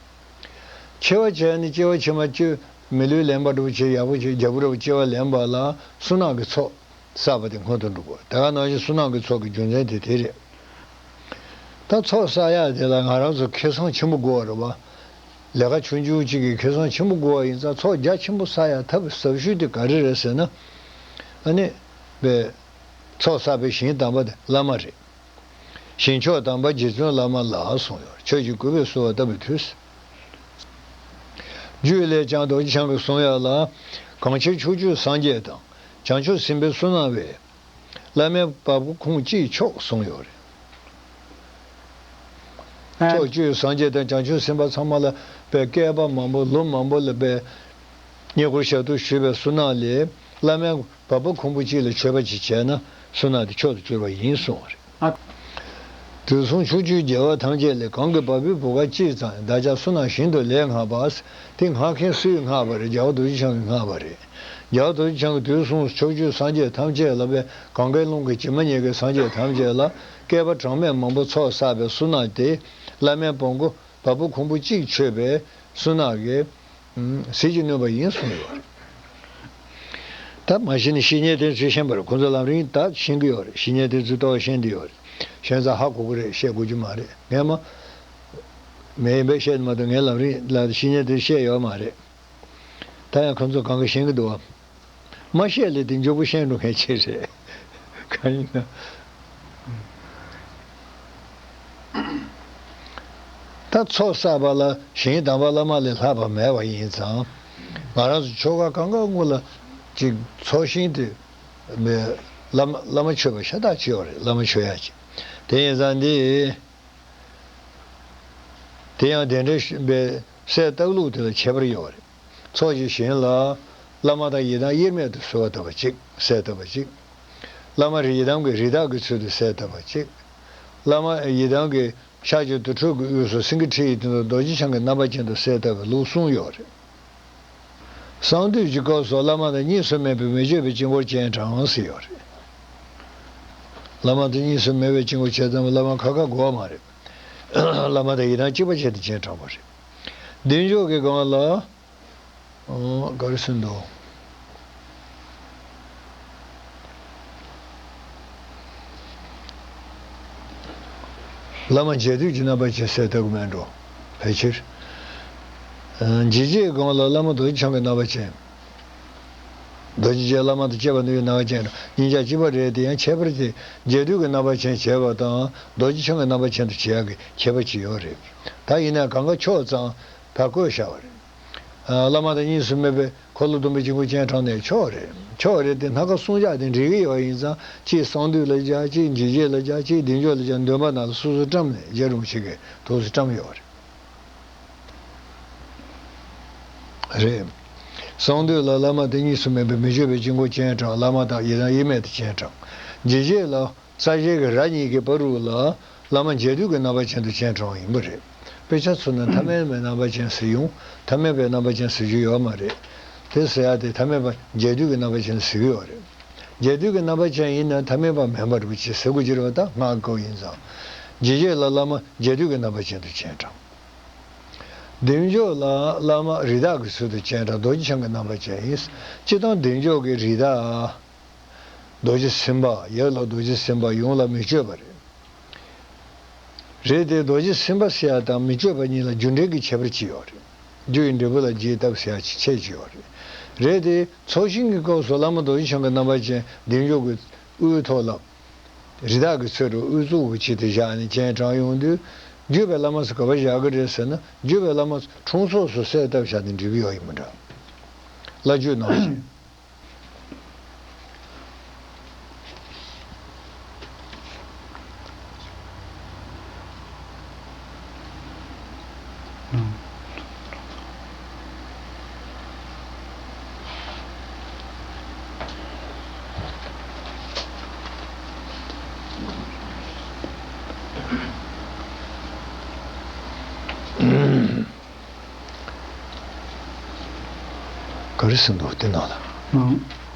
འཆི་བ་བྱས་ནས་སྐྱེ་བ་ཕྱི་མ་སྐྱེ། མི་ལུས་ལེན་པ་འདྲ་པོ་བྱས། ཡག་པོ་བྱས། རྒྱལ་པོ་འདྲ་པོ་སྐྱེ་བ་ལེན་པ་ལ་བསོད་ནམས་ཀྱི་ཚོགས་བསགས་པ་དེ་མངོན་དུ་འགྲོ་དགོས། དེ་ག་ནང་བཞིན་བསོད་ནམས་ཀྱི་ཚོགས་ཀྱི་རྒྱུ་མཚན་དེ་དེ་རེད། ད་ཚོགས་བསགས་ཡ་དེ་ལ་ང་རང་ཚོ་ཁེ་བཟང་ཆེན་པོ་དགོས་པ་རེད་བ། ལས་ཀ་ཆུང་ཆུང་གཅིག་གིས་ཁེ་བཟང་ཆེན་པོ་དགོས་པ་ཡིན་ཙང་། ཚོགས་རྒྱ་ཆེན་པོ་བསགས་ཡ་ཐབས་ཟབ་ཤོས་དེ་ག་རེ་རེད་ཟེར་ན། ཨ་ནི། པའི། ཚོགས་བསགས་པའི་ཞིང་དམ་པ་དེ་བླ་མ་རེད། ཞིང་མཆོག་དམ་པ་རྗེ་བཙུན་བླ་མ་ལ་གསུངས་ཡོད། ཆོས་ཀྱི་སྐུད་པས་གསོལ་བ་བཏབ་པའི་མཐུས། རྒྱུད་ལས་ཀྱང་རྡོ་རྗེ་འཆང་གིས་གསུངས་ཡ་ལ། གང་ཕྱིར་ཕྱོགས་བཅུའི་སངས་རྒྱས་དང་། བྱང་ཆུབ་སེམས་དཔའི་བསོད་ནམས་འོད། བླ་མའི་བ་སྤུ་ཁུང་གཅིག་མཆོག་གསུངས་ཡོད་རེད། ཕྱོགས་བཅུའི་སངས་རྒྱས་དང་བྱང་ཆུབ་སེམས་དཔའ་ཚང་མ་ལ་པའི་བསྐལ་པ་མང་པོ་ལོ་མང་པོ་ལ་པའི་བསྙེན་བཀུར་ཞབས་ཏོག་ཞུས་པའི་བསོད་ནམས་ལས། བླ་མའི་བ་སྤུ་ཁུང་བུ་གཅིག་ལ་མཆོད་པ་ཅིག་བྱས་ན་བསོད་ནམས་དེ་མཆོག་ཏུ་གྱུར་པ་ཡིན་གསུངས་པ་རེད། ཨ། དུས་གསུམ་ཕྱོགས་བཅུའི་རྒྱལ་བ་ཐམས་ཅད་ལས། གང་གི་བ་སྤུའི་བུ་ག་གཅིག་ཙམ། བདག་ཅག་བསོད་ནམས་ཞིང་དུ་ལེགས་བསྔགས་པ། དེ་བསྔགས་མཁན་སུས་བསྔགས་པ་རེད། རྒྱལ་བ་རྡོ་རྗེ་འཆང་གིས་བསྔགས་པ་རེད། རྒྱལ་བ་རྡོ་རྗེ་འཆང་གིས་དུས་གསུམ་ཕྱོགས་བཅུའི་སངས་རྒྱས་ཐམས་ཅད་ལ་པའི་གང་གཱའི་ཀླུང་གི་བྱེ་མ་སྙེད་ཀྱི་སངས་རྒྱས་ཐམས་ཅད་ལ་བསྐལ་པ་གྲངས་མེད་མང་པོ་ཚོགས་བསགས་པའི་བསོད་ནམས་དེ་བླ་མའི་བ་སྤུ་བ་སྤུ་ཁུང་བུ་གཅིག་མཆོད་པའི་བསོད་ནམས་ཀྱི་ཟིལ་གྱིས་གནོན་པ་ཡིན་གསུངས་ཡོད་རེད། ད་མ་གཞི་ནས་བཤེས་གཉེན་དེ་ཚོས་ཤེས་པ་རེད། ཁོང་ཚོ་ལམ་རིམ་ད་ཤེས་ཀྱི་ཡོད་རེད། བཤེས་གཉེན་དེ་ཚོས་ཏོག་ཤེས་འདི་ཡོད་རེད། ཤེས་ཙང་ཧ་གོ་གི་རེད། བཤད་དགོས་རྒྱུ་མ་རེད། ངས་མ་མེད་ཡིན་པས་བཤད་མ་གཏོགས། ངས་ལམ་རིམ་ལ་བཤེས་གཉེན་དེ་བཤད་ཡོད་མ་རེད། ད་ཡང་ཁོང་ཚོ་གང་ག་ཤེས་ཀྱི་འདུག་བ། མ་བཤད་ལས་དེ་མགྱོགས་པོ་ཤེས་འགྲོ་མཁན་ཅིག་རེད། གང་ཡིན་ན། ད་ཚོགས་བསགས་པ་ལ་ཞིང་དམ་པ་བླ་མ་ལས་ལྷག་པ་མེད་པ་ཡིན་ཙང་། ང་རང་ཚོ་ཆོ་ག་གང་ག་སྔོན་ལ་ཅིག་ཚོགས་ཞིང་དེ་བླ་མ་བླ་མ་མཆོད་པ་ཤ་སྟག་ཅིག་ཡོད་རེད། བླ་མ་མཆོད་ཡ་ཅིག་དེ་ཡིན་ཙང་འདི། དེ་ཡང་གདན་འདྲེན་པའི་གསལ་བཏབ་ལུགས་དེ་ལ་ཁྱད་པར་ཡོད་རེད། ཚོགས་ཀྱི་ཞིང་ལ་བླ་མ་དང་ཡི་དམ་དབྱེར་མེད་དུ་གསོལ་བ་བཏབ་པ་གཅིག་གསལ་བཏབ་པ་གཅིག་བླ་མ་ཡི་དམ་གྱི་རིགས་བདག་གི་ཚུལ་དུ་གསལ་བཏབ་པ་གཅིག་བླ་མ་ཡི་དམ་གྱི་ཕྱག་གི་དུར་ཁྲོད་ཀྱི་དབུས་སུ་སེང་གེ་ཁྲི་ཡི་སྟེང་དུ་རྡོ་རྗེ་འཆང་གི་རྣམ་པ་ཅན་དུ་གསལ་བཏབ་པའི་ལུགས་གསུམ་ཡོད་རེད། གསང་འདུས་ཀྱི་སྐབས་སུ་བླ་མ་དང་གཉིས་སུ་མེད་པའི་མི་བསྐྱོད་པའི་དཀྱིལ་འཁོར་སྤྱན་དྲངས་ཟེར་ཡོད་རེད། བླ་མ་དང་གཉིས་སུ་མེད་པའི་དཀྱིལ་འཁོར་བྱས་ཙང་བླ་མ་ཁ་ཁ་དགོས་པ་མ་རེད། བླ་མ་དང་ཡི་དམ་གཅིག་པ་བྱས་ཏེ་སྤྱན་དྲངས་པ་རེད། བདེ་མཆོག་གི་སྒང་ལ། ཨོ། ག་རེ་ཟེར་འདུག་བླ་མ་མཇལ་དུས་ཀྱི་རྣམ་པ་ཅན་གསལ་བཏབ་ཀྱི་མེད་འགྲོ། ཕལ་ཆེར། ཨ། འཇིགས་བྱེད་སྒང་ལ་བླ་མ་རྡོ་རྗེ་འཆང་གི་རྣམ་པ་ཅན། རྡོ་རྗེ་རྗེ་བླ་མ་དང་བཅས་པ་ནི་ཡོད་ན་ཅན་གཉིས་ཆ་གཅིག་པ་རེད། དེ་ཡང་ཁྱད་པར་དེ་རྗེས་ཟློས་ཀྱི་རྣམ་པ་ཅན་བྱས་པ་དང་རྡོ་རྗེ་འཆང་གི་རྣམ་པ་ཅན་དུ་བྱེད་ཡག་གི་ཁྱད་པར་ཅིག་ཡོད་རེད། ད་ཡིན་ན་གང་ག་ཕྱོགས་ཙམ་ད་བཀོད་བཞག་པ་རེད། ཨ། བླ་མ་དང་གཉིས་སུ་མེད་པའི་འཁོར་ལོ་སྡོམ་པའི་དཀྱིལ་འཁོར་སྤྱན་དྲངས་ནས་ཆོག་རེད། ཆོག་རེད་དེ་སྣ་ཁ་གསུམ་བཞག་དེ་འགྲིག་གི་ཡོད་ཡིན་ཙང་གཅིག་གསང་འདུས་ལ་བཞག་གཅིག་འཇིགས་བྱེད་ལ་བཞག་གཅིག་བདེ་མཆོག་ལ་བཞག་འདོན་པ་ནང་ལ་སོ་སོ་བཀྲམ་ནས་རྒྱ་རུང་ཞིག་གིས་ཐུགས་སུ་བཀྲམ་ཡོད་རེད། རེད། གསང་འདུས་ལ་བླ་མ་དང་གཉིས་སུ་མེད་པའི་མི་བསྐྱོད་པའི་དཀྱིལ་འཁོར་སྤྱན་དྲངས། བླ་མ་དང་ཡེ་དང་དབྱེར་མེད་དུ་སྤྱན་དྲངས། འཇིགས་བྱེད་ལ་ས་གཞི་གི་རྭ་གཉིས་ཀྱི་བར་དུ་ལ་བླ་མ་རྗེས་ཟློས་ཀྱི་རྣམ་པ་ཅན་དུ་སྤྱན་དྲངས་ཡིན་པ་རེད། དཔེ་ཆ་ཚོ་ན་ཐ་མལ་པའི་རྣམ་པ་ཅན་ཟེར་ཡོང་། ཐ་མལ་པའི་རྣམ་པ་ཅན་ཟེར་རྒྱུ་ཡོད་མ་རེད། དེ་ཟེར་ཡ་དེ་ཐ་མལ་པ་རྗེས་ཟློས་ཀྱི་རྣམ་པ་ཅན་ཟེར་གྱི་ཡོད་རེད། རྗེས་ཟློས་ཀྱི་རྣམ་པ་ཅན་ཡིན་ན་ཐ་མལ་པ་མིན་པ་རེད་ཅེས་ཟེར་དགོས་ཀྱི་རེད་པ། ད་སྔགས་སྐབས་ཡིན་ཙང་། འཇིགས་བྱེད་ལ་བླ་མ་རྗེས་ཟློས་ཀྱི་རྣམ་པ་ཅན་དུ་སྤྱན་དྲངས། བདེ་མཆོག་ལ་བླ་མ་རི་དྭགས་ཀྱི་ཚུལ་དུ་སྤྱན་དྲངས། རྡོ་རྗེ་འཆང་གི་རྣམ་པ་ཅན་ཡིན། སྤྱིར་བཏང་བདེ་མཆོག་གི་རི་དྭགས། རྡོ་རྗེ་སེམས་དཔའ། ཡབ་ལ་རྡོ་རྗེ་སེམས་དཔའ། ཡུམ་ལ་མི་བསྐྱོད་པ་རེད། རེད་དེ་རྡོ་རྗེ་སེམས་དཔའ་ཟེར་ཡ་དང་མི་བསྐྱོད་པ་གཉིས་ལ་རྒྱུ་འབྲས་ཀྱི་ཁྱད་པར་ཅིག་ཡོད་རེད། རྒྱུ་ཡི་འབྲས་བུ་ལ་རྒྱས་བཏབ་ཟེར་ཡ་ཅིག་ཁྱད་ཅིག་ཡོད་རེད། རེད་དེ་ཚོགས་ཞིང་གི་སྐབས་སུ་བླ་མ་རྡོ་རྗེ་འཆང་གི་རྣམ་པ་ཅན་བདེ་མཆོག་གི་དབུའི་ཐོག་ལ། རི་དྭགས་ཀྱི་ཚུལ་དུ་དབུ་གཙུག་གི་ཆེད་དུ་བཞག་ནས་སྤྱན་དྲངས་ཡོང་དུས། བརྒྱུད་པའི་བླ་མ་ཚོ་ག་པར་བཞག་གི་རེད་ཟེར་ན། བརྒྱུད་པའི་བླ་མ་ཚོ་དྲུང་འཚོ་སུ་གསལ་བཏབ་བཞག་ནས་འབྲི་གི་ཡོད་ཡིན་མི་འདྲ། བླ་བརྒྱུད་ནང་བཞིན། ག་རེ་ཟེར་འདུག་དེ་ནང་ལ། ཨང་།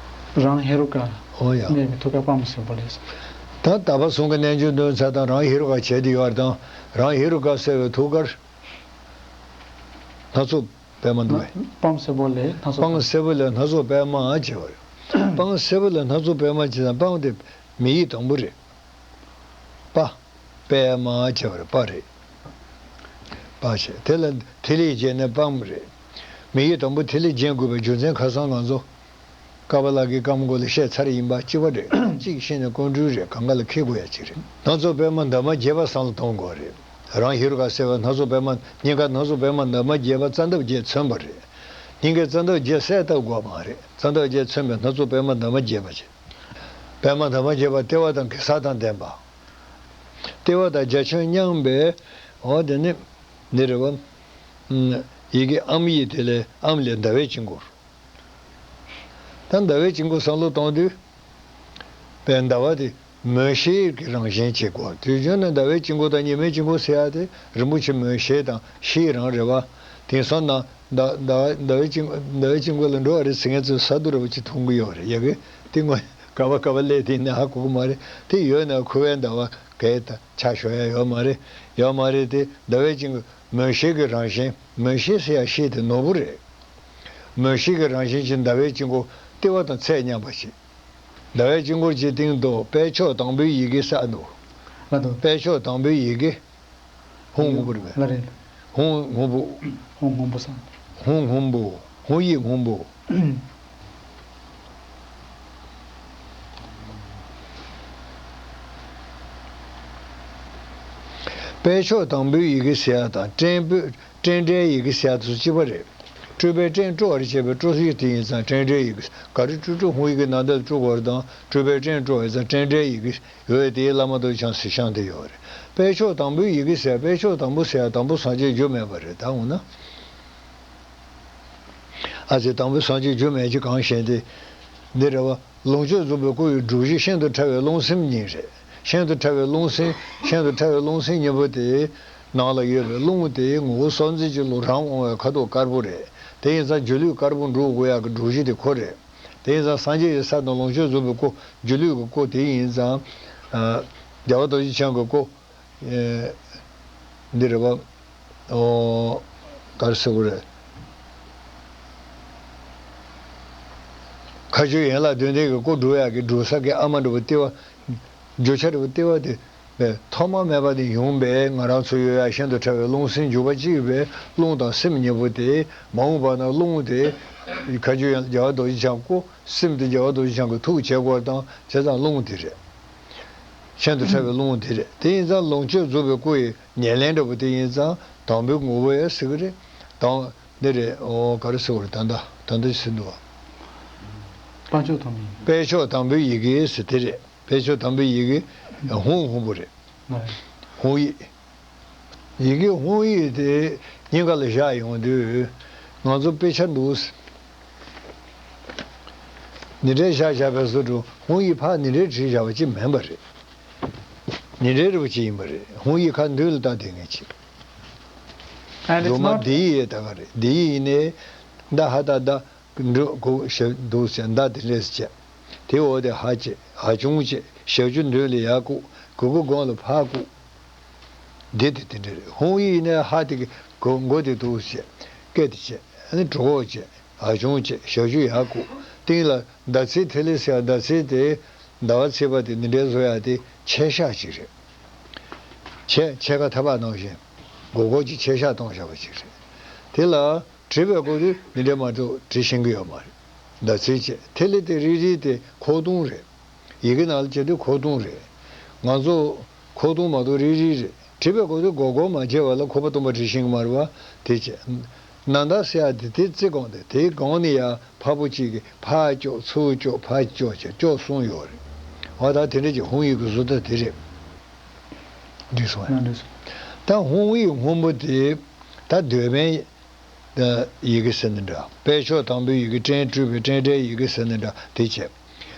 རང་ཧེ་རུ་ཀ། ཨོ་ཡ། གནས་པའི་ཐུགས་ཀར་དཔའ་མོ་སེར་པོ་ལས། ད་དག་པ་གསུམ་གྱི་རྣལ་འབྱོར་འདོན་ཚར་དང་རང་ཧེ་རུ་ཀ་བྱས་ཏེ་ཡོད་དང་། རང་ཧེ་རུ་ཀ་གསལ་བའི་ཐུགས་ཀར། སྣ་ཚོགས་པད་མ་འདུག་གས། དཔའ་མོ་སེར་པོ་ལས་སྣ་ཚོགས། དཔའ་མོ་སེར་པོ་ལས་སྣ་ཚོགས་པད་མ་ཅེས་པ་རེད། དཔའ་མོ་སེར་པོ་ལས་སྣ་ཚོགས་པད་མ་ཅེས་དང་། དཔའ་མོ་དེ་མིང་ཡིག་དང་པོ་རེད། པ། པད་མ་ཅེས་པ་རེད། པ་རེད། པ་བྱས། དེ་ལ་ཐིག་ལེ་བརྒྱན་ནས་དཔའ་མོ་རེད། མིང་ཡིག་དང་པོ་ཐིག་ལེ་བརྒྱན་དགོས་པའི་རྒྱུ་མཚན་ཁ་སང་ང་ཚོ། ཀ་པ་ལ་གི་ཀ་མ་གོ་ལ་བཤད་ཚར་ཡིན་པ་གཅིག་པ་རེད། གཅིག་ཤེས་ནས་ཀོང་སྤྲུལ་རེད། གང་ག་ལ་འཁེལ་དགོས་ཡ་གཅིག་རེད། སྣ་ཚོགས་པད་མ་འདབ་མ་བརྒྱད་པ་བསམ་བློ་གཏོང་དགོས་རེད། རང་ཧེ་རུ་ཀ་གསལ་བའི་སྣ་ཚོགས་པད་མ། སྙིང་ག་སྣ་ཚོགས་པད་མ་འདབ་མ་བརྒྱད་པ་རྩ་འདབ་བརྒྱད་མཚོན་པ་རེད། སྙིང་གའི་རྩ་འདབ་བརྒྱད་གསལ་བཏབ་དགོས་མ་རེད། རྩ་འདབ་བརྒྱད་མཚོན་པའི་སྣ་ཚོགས་པད་མ་འདབ་མ་བརྒྱད་པ་བྱས། པད་མ་འདབ་མ་བརྒྱད་པ་ལྟེ་བ་དང་གེ་སར་དང་ལྡན་པ། ལྟེ་བ་དང་རྒྱ་ཁྱོན་མཉམ་པའི། འོ་དེ་ནི། འདི་རེད་བ། ཡི་གེ་ཨམ་ཡིག་དེ་ལས་ཨམ་ལས་ཟླ་བའི་དཀྱིལ་འཁོར། ད་ཟླ་བའི་དཀྱིལ་འཁོར་བསམ་བློ་གཏོང་དུས། པའི་ཟླ་བ་དེ་མོན་གཤེད་ཀྱི་རང་བཞིན་བྱེད་དགོས། དུས་རྒྱུན་ནི་ཟླ་བའི་དཀྱིལ་འཁོར་དང་ཉི་མའི་དཀྱིལ་འཁོར་ཟེར་ཡ་དེ་རིན་པོ་ཆེ་མོན་གཤེད་དང་གཤེད་རང་རེད་བ། དེང་སང་ན་ཟླ་ཟླ་ཟླ་བའི་དཀྱིལ་ཟླ་བའི་དཀྱིལ་འཁོར་ལ་འགྲོ་བ་རེད་ཟེར་མཁན་ཚོས་ཟ་དུ་ར་བ་ཅིག་མཐོང་གི་ཡོད་རེད། ཡ་གི་དེ་ངོ་ག་བ་ག་བ་སླེབས་དེ་ནི་ཧ་གོ་གི་མ་རེད། དེ་ཡོད་ན་ཁུ་བའི་ཟླ་བ་གས་ད་ཆ་ཞོ་ཡ་ཡོད་མ་རེད། ཡོད་མ་རེད་དེ་ཟླ་བའི་དཀྱིལ་འཁོར། མོན་གཤེད་ཀྱི་རང་བཞིན། མོན་གཤེད་ཟེར་ཡ་གཤེད་དེ་ནོར་བུ་རེད། མོན་གཤེད་ཀྱི་རང་བཞིན་གྱི་ཟླ་བའི་དཀྱིལ་འཁོར་ལྟེ་བ་དང་ཚད་མཉམ་པ་ཞིག་ཟླ་བའི་དཀྱིལ་འཁོར་གྱི་སྟེང་དུ་དཔལ་མཆོག་དང་པོའི་ཡི་གེ་གསལ་འདུག་ལ་དང་། དཔལ་མཆོག་དང་པོའི་ཡི་གེ། ཧཱུྃ་སྔོན་པོ་རེད་པས། ལ་རེད། ཧཱུྃ་སྔོན་པོ། ཧཱུྃ་སྔོན་པོ་སང་། ཧཱུྃ་སྔོན་པོ། ཧཱུྃ་ཡིག་སྔོན་པོ། དཔལ་མཆོག་དང་པོའི་ཡི་གེ་ཟེར་ཡ་དང་སྤྲིན་པོའི་སྤྲིན་བྲལ་ཡི་གེ་ཟེར་ཡ་དེ་ཚོ་གཅིག་པ་རེད། སྤྲུལ་པའི་སྤྲིན་སྤྲོ་བར་བྱེད་པའི་སྤྲོ་ཡིག་དེ་ཡིན་ཙང་སྤྲིན་བྲལ་ཡི་གེ། ག་རེ་སྤྲུལ་སྤྲུལ་ཧཱུྃ་ཡིག་གི་ནང་དུ་སྤྲོ་བར་དང་སྤྲུལ་པའི་སྤྲིན་སྤྲོ་བ་ཡིན་ཙང་སྤྲིན་བྲལ་ཡི་གེ་ཡོད་དེ་བླ་མ་རྡོ་རྗེ་འཆང་ཟེར་ཤང་དེ་ཡོད་རེད། དཔལ་མཆོག་དང་པོའི་ཡི་གེ་ཟེར། དཔལ་མཆོག་དང་པོ་ཟེར་ཡ་དང་པོ་སངས་རྒྱས་རྒྱུ་མེད་པ་རེད། ད་འོ་ན། ཨ་ཙི། དང་པོའི་སངས་རྒྱས་རྒྱུ་མེད་ཀྱི་གང་ཞེན་དེ། འདི་རེད་བ། ལོངས་སྤྱོད་རྫོགས་པའི་སྐུ་ཡི་སྒྲུབ་གཞི་ཤིན་ཏུ་ཕྲ་བའི་རླུང་སེམས་ཉིད་རེད། ཤིན་ཏུ་ཕྲ་བའི་རླུང་སེམས། ཤིན་ཏུ་ཕྲ་བའི་རླུང་སེམས་གཉིས་པོ་དེའི་ནང་ལ་ཡོད་པའི་རླུང་དེའི་ངོ་བོ་སྲོག་འཛིན་གྱི་རླུང་རང་དབང་བའི་ཁ་དོག་དཀར་པོ་རེད། དེ་ཡིན་ཙང་སྒྱུ་ལུས་དཀར་པོ་འགྲུབ་དགོས་ཡག་གི་སྒྲུབ་གཞི་དེ་ཁོ་རེད། དེ་ཡིན་ཙང་སངས་རྒྱས་ཀྱི་ས་དང་ལོངས་སྤྱོད་རྫོགས་པའི་སྐུ། སྒྱུ་ལུས་ཀྱི་སྐུ་དེ་ཡིན་ཙང་། ཨ། རྒྱལ་བ་རྡོ་རྗེ་འཆང་གི་སྐུ། ཨེ། འདི་རེད་བ། ཨོ། ག་རེ་ཟེར་དགོས་རེད། མཁའ་སྤྱོད་ཡན་ལག་བདུན་ལྡན་གྱི་སྐུ་སྒྲུབ་ཡག་གི་སྒྲུབ་ས་གི་ཨ་མ་འདྲ་བོ་ལྟེ་བ། རྒྱུ་ཆ་འདྲ་བོ་ལྟེ་བ་དེ། པས་ཐོག་མ་མེད་པ་ནས་ཡོང་པའི་ང་རང་ཚོ་ཡོད་ཡ་ཤིན་ཏུ་ཕྲ་བའི་རླུང་སེམས་འཇུག་པ་གཅིག་ཡོད་པའི་རླུང་དང་སེམས་གཉིས་པོ་དེ་མ་འོངས་པ་ན་རླུང་དེ་ཁ་རྒྱུན་ཡང་རྒྱལ་བ་རྡོ་རྗེ་འཆང་སྐུ། སེམས་དེ་རྒྱལ་བ་རྡོ་རྗེ་འཆང་གི་ཐུགས་བྱེད་སྐོར་དང་བྱས་ཙང་རླུང་དེ་རེད། ཤིན་ཏུ་ཕྲ་བའི་རླུང་དེ་རེད། དེ་ཡིན་ཙང་ལོངས་སྤྱོད་རྫོགས་པའི་སྐུ་ཡི་ཉེར་ལེན་འདྲ་པོ་དེ་ཡིན་ཙང་དང་པོའི་ངོ་བོ་ཡང་ཟེར་གི་རེད། དང་འདི་རེད། ཨོ་ག་རེ་ཟེར་བ་རེད། ད་ལྟ་ད་ལྟ་ཟེར་འདུག་བ། དཔལ་མཆོག་དང་པོའི་ཡི་གེ། དཔལ་མཆོག་དང་པོའི་ཡི་གེ་ཟེར་དེ་རེད། དཔལ་མཆོག་དང་པོའི་ཡི་གེ་ཧཱུྃ་ཧཱུྃ་པོ་རེད། ཧཱུྃ་ཡིག་ཡི་གེ་ཧཱུྃ་ཡིག་དེ་སྙིང་ག་ལ་བཞག་ཡོང་དུས་ང་ཚོ་དཔེ་ཆ་འདུག་ནི་འདྲའི་བཞག་བཞག་པའི་བཟོ་འདྲ་ཧཱུྃ་ཡིག་ཕར་ནི་འདྲའི་བྲིས་བཞག་པ་ཅིག་མིན་པ་རེད། ནི་འདྲའི་རེ་བ་ཅིག་ཡིན་པ་རེད། ཧཱུྃ་ཡིག་ཁ་མདུན་ལ་བལྟ་བསྡད་མཁན་ཅིག And it's སྒྲོལ་མ་not འདི་ཡི་ཡི་ད་ག་རེད། འདི་ཡི་ཡི་ནས་ད་ཧ་ད་ད། འགྲོ་གོ་ཞབས་འདུག་ཟེར་མདའ་དེ་འདྲས་བྱས། དེ་འོག་དེ་ཧ་བྱས། ཧ་ཅུང་བྱས། ཞབས་ཀྱུ་མདུན་ལ་ཡར་བཀུག་གུ་གུ་གོང་ལ་ཕར་བཀུག་འདི་དེ་དེ་འདྲས་རེད། ཧཱུྃ་ཡིག་ནས་ཧ་དེ་གི་གོ་མགོ་དེ་འདུག་བྱས། སྐད་དེ་བྱས། ཨ་ནི་གྲོད་ཁོག་བྱས། ཧ་ཅུང་བྱས། ཞབས་ཀྱུ་ཡར་བཀུག་སྟེང་ལ་ཟླ་ཚེས་ཐིག་ལེ་ཟེར་ཡ། ཟླ་ཚེས་དེ་ཟླ་བ་ཚེས་པ་དེ་འདི་འདྲས་བཟོ་ཡ་དེ་ཕྱེད་ཞག་ཅིག་རེད། ཕྱེད་ཕྱེད་ཀ་ཐག་པ་ནང་བཞིན་མགོ་སྐོར་གྱི་ཕྱེད་ཞག་གཏོང་བཞག་པ་ཅིག་རེད། དེ་ལ། བྲིས་པའི་སྐོར་དུ་འདི་འདྲ་མ་གཏོགས་བྲིས་ཤེས་ཀྱི་ཡོད་མ་རེད། ཟླ་ཚེས་བྱས། ཐིག་ལེ་དེ་རིལ་རིལ་དེ་ཁོག་སྟོང་རེད། ཡི་གེ་ནང་ལ་བྱས་དུས་ཁོག་སྟོང་རེད། ང་ཚོ་ཁོག་སྟོང་མ་གཏོགས་རིལ་རིལ་རེད། བྲིས་པའི་སྐོར་དུ་མགོ་སྐོར་མ་བྱས་པ་ལ་ཁོག་པ་སྟོང་པ་བྲིས་ཤེས་ཀྱི་མ་རེད་བ། དེ་བྱས། ན་ད་ཟེར་ཡ་དེ་དེ་རྩི་གོང་དེ་དེའི་གོང་ནས་ཡར་ཕར་པོ་གཅིག་གིས་ཕར་ཀྱོག་ཚུར་ཀྱོག་ཕར་ཀྱོག་བྱས་ཀྱོག་གསུམ་ཡོད་རེད། འོ་ད་དེ་འདྲ་གྱི་ཧཱུྃ་ཡིག་གི་བཟོ་ལྟ་དེ་རེད། འགྲིག་སོང་ངས། ད་ཧཱུྃ་ཡིག་སྔོན་པོ་དེ་ད་གདོད་མའི་ཡི་གེ་ཟེར་ནི་འདྲ། དཔལ་མཆོག་དང་པོའི་ཡི་གེ། སྤྲིན་སྤྲོས་པའི་སྤྲིན་བྲལ་ཡི་གེ་ཟེར་ནི་འདྲ། དེ་བྱས།